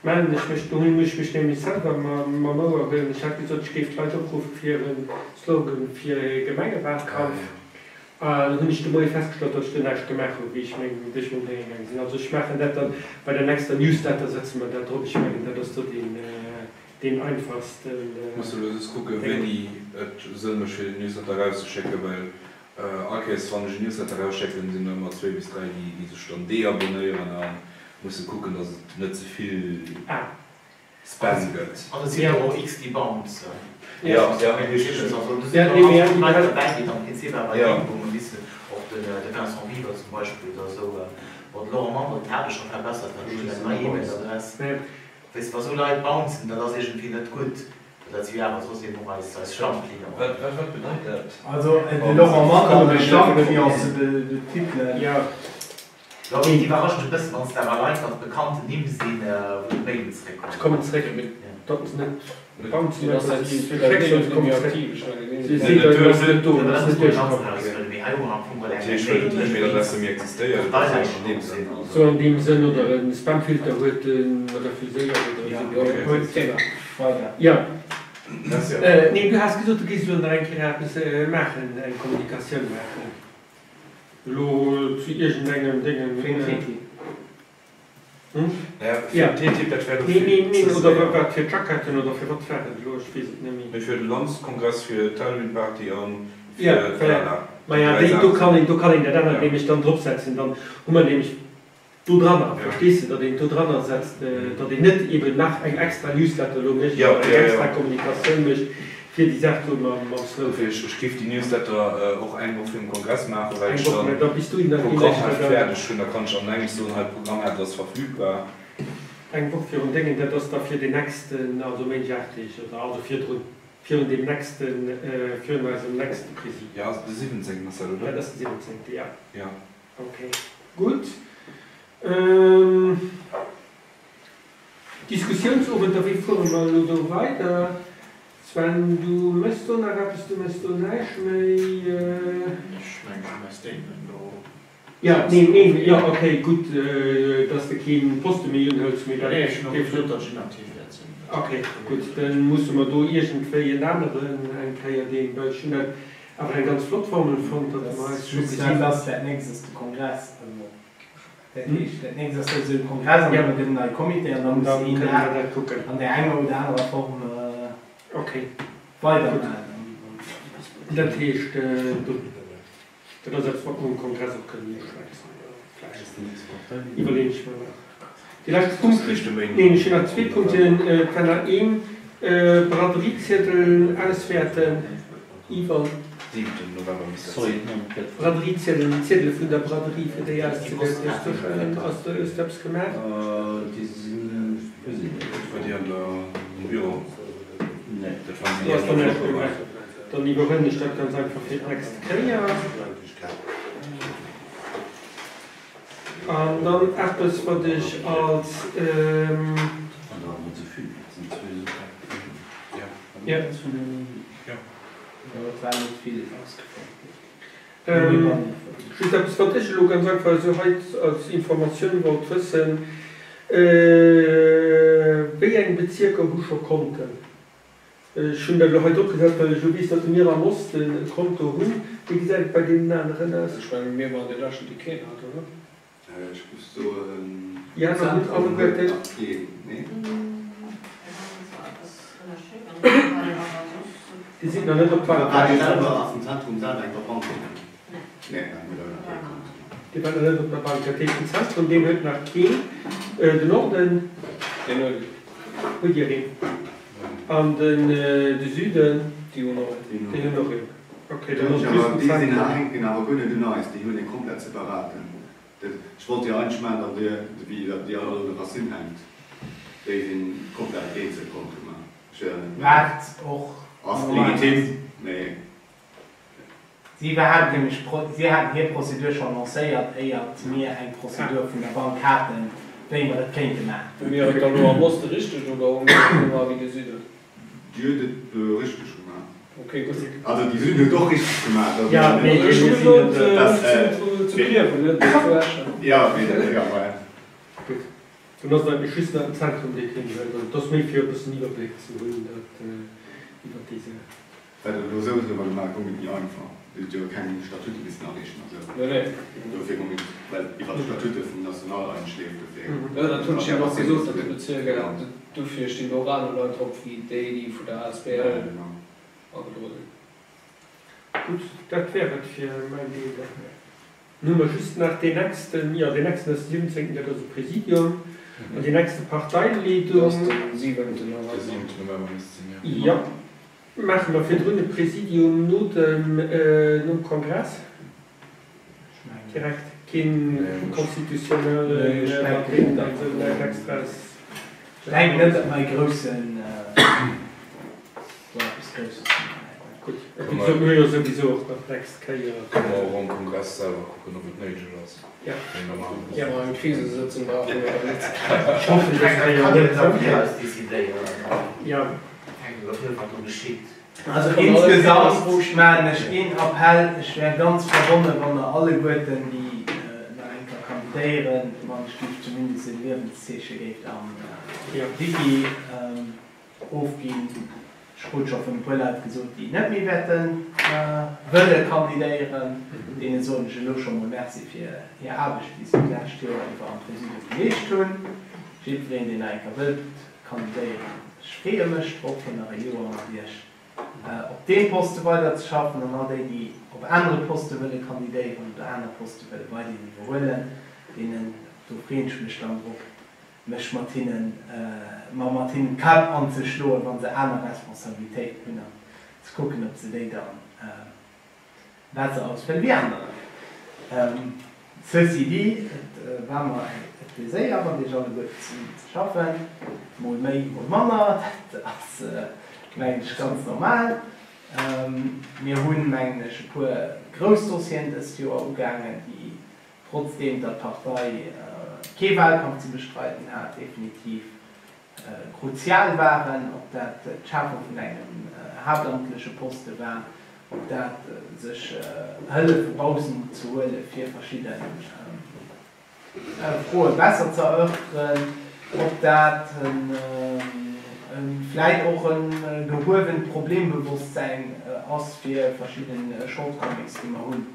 mellen ech mech. Do hunn, muss ech mech nämlech selwer mam Ouer huelen. Ech hat gesot, ech géif d'Leit opruffen, fir e Slogan fir e Gemengewahlkampf. An hunn ech de Moie festgestallt, datt ech do näischt gemaach hunn, wéi ech meng, wéi ech meng Dénge gaange sinn. Also ech maachen dat dann bei der nächster Newsletter, setze mer dat drop. Ech mengen, dat ass do deen, deen einfachsten Muss elo just kucken, Déngen. wéini et Sënn mécht fir den Newsletter erauszeschécken, well all Kéiers wann ech en Newsletter erausschécken, sinn der ëmmer zwéi bis dräi, déi déi sech dann deabonnéieren a musse kucken, datt et net ze vill. Ah. Spam gëtt. An et sinn der och x déi bouncen. Jo, jo, richteg. Also do sinn och ganz vill Leit derbäi, déi dann am Prinzip awer eng wou mer wissen, och den de Vincent Biever zum Beispill oder esou, bon de Laurent Mandel, den hat ech scho verbessert, well ech hunn eng nei E-Mail-Adress. Weess de, wa sou Leit bouncen, dat ass iergendwéi net gutt, well dat si jo awer trotzdem och eis eis Stammclienten. Wat, wat, wat bedeit dat? Also de Laurent Mandel als Stammclient ze betitelen. Jo, mee et iwwerrascht e bëssen, wann s de awer Leit mat bekannten Nimm sinn, wou d'Mailen zeréckkommen. Se kommen zeréck, mee datt se net bouncen, Deen ass dat säit si 2009 net méi zeréck. aktiv, ech mengen, Si deen seet eis, en ass net do, en ass net duerchkomm. Mee hei hu mer am Fong geholl Dat eng heescht, huet Mail, et d'E-Mail-Adresse méi existéiert, déi oder Leit sou an deem Sënn? Sou an deem Sënn, oder e Spamfilter huet e refuséiert oder esou. Gutt, Thema weider. Jo. Neen, du has gesot, du géifs elo nach eng Kéier eppes maachen, eng Kommunikatioun maachen elo zu iergendengem Déngen. Fir den TTIP. Hm? Naja, fir den TTIP, dat wär elo Neen, vill neen, neen, ze oder séier. wat fir d'Jacketten oder fir wat war et elo? Ech weess et net méi. Mee fir de Landskongress, fir d'Halloween-Party a Ja, fir voilà. d'Gala. Déi Maja, dräi déi, do Saachen. kann een, do kann een dat anert Ja. nämlech dann dropsetzen. Dann hu mer nämlech dodranner, Ja. verstees de, datt een dodranner setzt, datt een net eben nach eng extra Newsletter elo mécht Ja, oder eng ja, extra ja. Kommunikatioun mécht fir déi Saach do mam, mam Snowden. Dofir, ech, ech géif déi Newsletter och eng Woch virum Kongress maachen, well Eng ech Woch, dann mä da bis dohinner ginn ech d'Programmheft der dann. fäerdeg hunn. Da kann ech an engems soen, hei, d'Programmheft ass verfügbar. Eng Woch virun Déngen, dat ass da fir deen nächsten, also Méindeg 8 Deeg oder also virdrun, virun deem nächsten, virun eisem nächste Presidium. Jo, de 17. ass dat, oder? Dat ass de 17., ja. Ja. Ok, gutt. Diskussiounsowender, wéi fuere mer elo do weider? Sven, du méchs do nach eppes, du méchs do näischt méi? Ech mengen, ech hu mäi Statement do. Jo, neen, neen, jo, ok, gutt, dass de kee Poste méi unhëls, mee dat. Nee, ech hunn och gesot, datt ech inaktiv wäert sinn. Ok, gutt, da musse mer do iergendwéi en aneren eng Kéier deen, well ech hunn dat Awer eng ganz flott Formel fonnt, datt mer eis scho Just gesinn. dat ass dat nächst ass de Kongress. Also dat heescht, dat nächst ass souwisou de Kongress an dann gëtt en neie Comité an da muss Dann een kënne mer dat dat kucken. an där enger oder anerer Form Okay. weidermaachen. Dat heescht, do, dat ass eppes, wat mer um Kongress och kënnen uschwätzen. Vläicht iwwerleeën ech mer nach. Dee leschte Punkt, neen, ech hunn nach zwee Punkten, et war nach een, Braderieziedel auswäerten iwwer. Braderieziedel, déi Ziedele vun der Braderie, fir déi auszewäerten. Hues du schonn, ass do, hues du eppes gemaach? Do ass nach näischt gemaach. Dann iwwerhuelen ech dat ganz einfach fir d'nächst Kéier. An dann eppes, wat ech als. Just eppes, wat ech elo ganz einfach esou hei als Informatioun wollt wëssen, Wéi eng Bezierker hu scho Konten? Ech hunn dat elo hei drop gesat, well ech elo weess, datt mir am Osten e Konto hunn. Wéi gesäit et bei deenen aneren aus? Ech mengen, mir waren dee leschten, dee keen hat, oder? Ech muss soen, Déi aner hunn alleguerten. nach keen, nee. Dir sidd nach net op d'Bank War Dir selwer, ass den Zentrum selwer eng Bank? Nee, dat huet awer nach kee Konto. Dir waart nach net op der Bank. Dat heescht, den Zentrum, deen huet nach keen. De Norden, Deen huet. Hutt Dir een? An den de Süden? Déi hunn och een. Déi hunn och een. Okay, dann ass et Awer just den déi sinn, Zentrum. hänken awer guer net un eis, déi hunn ee komplett separaten. Dat, ech wollt jo eigentlech maachen, datt Dir, wéi datt déi all un der Racine hänkt, déi sinn komplett eenzel Konto, mä ech wär net. Wat och Ass normal ass. legitim, mee. Si haten nämlech, si haten hir Prozedur scho lancéiert, éiert mir eng Prozedur vun der Bank haten, wéi mer et kéinte maachen. Hu mir et da lo am Oste richteg oder hu mir et gemaach wéi de Süden? Dir hutt et richteg gemaach. Ok, gutt. Also de Süden huet och richteg gemaach. Jo, mee Ech hu mir sinn gesot, net. ech sinn zu Klierf an net zu Eschen. Jo, mee dat, jo, voilà. Gutt, dann ass et eigentlech just nach den Zentrum, dee keen huet. Also et ass méi fir e bëssen Iwwerbléck ze hunn, dat iwwert déi Saach. Well et elo esou driwwer gemaach goung et méi einfach. Dir hutt jo keng Statute missen areechen a sou. Nee, nee. Dofir goung et, well iwwer d'Statute vum National eigentlech leeft, dofir. Jo, dat hunn ech hinnen och gesot, datt de Bezierk, dofir stinn do och aner Leit drop wéi déi, déi vun der asbl agedroe sinn. Gutt, dat wär et fir mäin Deel. Nun hu mer just nach deen nächsten, jo, deen nächsten ass de 17., dat ass e Präsidium, an déi nächste Parteileedung. Dat ass den 7. November. De 7. November misst sinn, jo. Jo. Maache mer virdrun e Präsidium no dem, nom Kongress direkt? Keen constitutionnelle Vertreter an esou näischt Extraes? Ech denken net, datt mer e groussen, do eppes Grousses maachen. Gutt, wéi gesot, mir hu jo souwisou och nach d'nächst Kéier. Kënne mer och am Kongress selwer kucken, ob et néideg ass. Ja. Mee normal. Ob mer eng Krisesëtzung brauchen oder net. Ech hoffen dës Kéier net. Ja. Also insgesamt maachen ech een Appell, ech wär ganz verbonnen, wann Der alleguerten, déi nach eng Kéier kandidéieren, wann ech géif zumindest e Liewenszeeche géift am Wiki ofginn. Ech krut scho vun e puer Leit gesot, déi net méi wäerte wëlle kandidéieren. Deene soen ech elo scho mol Merci fir hir Aarbecht, déi se d'lescht Joer iwwer am Präsidium geleescht hunn. Jiddwereen, deen nach eng Kéier wëllt kandidéieren, ech freeë mech drop, fir nach e Joer mat Iech op deem Poste weiderzeschaffen. An all déi, déi op anere Poste wëlle kandidéieren oder aner Poste wëlle weiderhin iwwerhuelen, deenen, do freeën ech mech dann drop, mech mat hinnen, mer mat hinnen d'Käpp anzeschloen, wa se aner Responsabilitéiten hunn, an ze kucken, ob se déi dann besser ausfëllen wéi aner Leit. Ceci dit, et war mer e Pleséier, mat Iech alleguerten zesummen ze schaffen, mol méi, mol manner, dat ass, mengen ech, ganz normal. Mir hunn, mengen ech, e puer grouss Dossieren dëst Joer ugaangen, déi Trotzdeem datt d'Partei kee Wahlkampf ze bestreiden hat, definitiv kruzial waren, ob dat d'Schafung vun engem haaptamtleche Poste war, ob dat sech Hëllef vu baussen ze huele fir verschidde Froe besser ze erörteren, ob dat vläit och e gehuewent Problembewosstsäin ass fir verschidde Shortcomings déi mer hunn.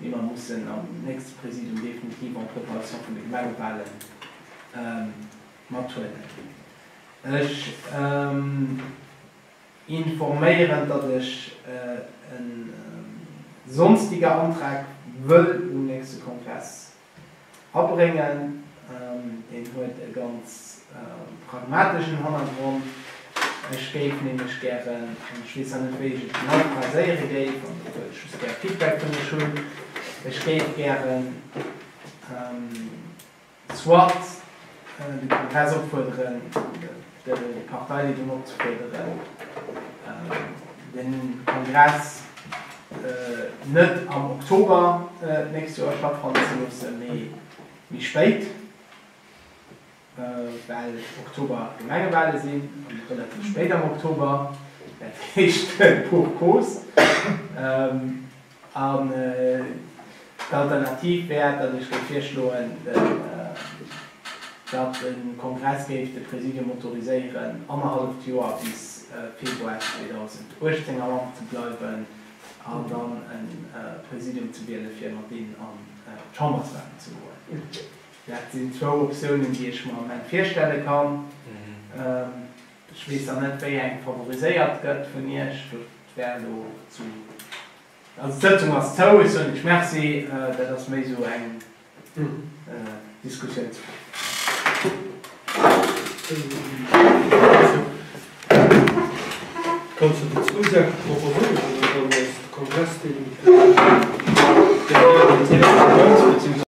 déi mer mussen am nächste Präsidium definitiv en préparation vun de Gemengewahlen mathuelen. Ech informéieren, datt ech e sonstiger Antrag wëll um nächste Kongress abréngen. Deen huet e ganz pragmateschen Hannergrond. Ech géif nämlech gären, an ech weess nach net, wéi ech et genau phraséiere géif, an do wëll ech just gär Feedback vun iech hunn, ech géif gären soit de Kongress opfuerderen, d'Parteileedung opzefuerderen, de Kongress net am Oktober d'nächst Joer stattfannen ze loossen, mee méi spéit, well Oktober Gemengewale sinn, an relativ spéit am Oktober, dat heescht pour cause. An d'Alternativ wär, datt ech géif virschloen, datt de Kongress géif de Präsidium autoriséieren, annerhalleft Joer bis Februar 2018 am Amt ze bleiwen an dann e Präsidium ze wiele fir mat deenen an d'Chamberswalen ze goen. Dat sinn zwou Optiounen, déi ech mer am Ament virstelle kann. Ech weess nach net, wéi eng favoriséiert gëtt vun Iech. Dat wär elo zu. Also d'Sëtzung ass zou. Ech soen Iech Merci. Dat ass méi esou eng Diskussiounsfro. Kanns de déi zwou Saache proposéieren an dann ass de Kongress deen, deen realitéit.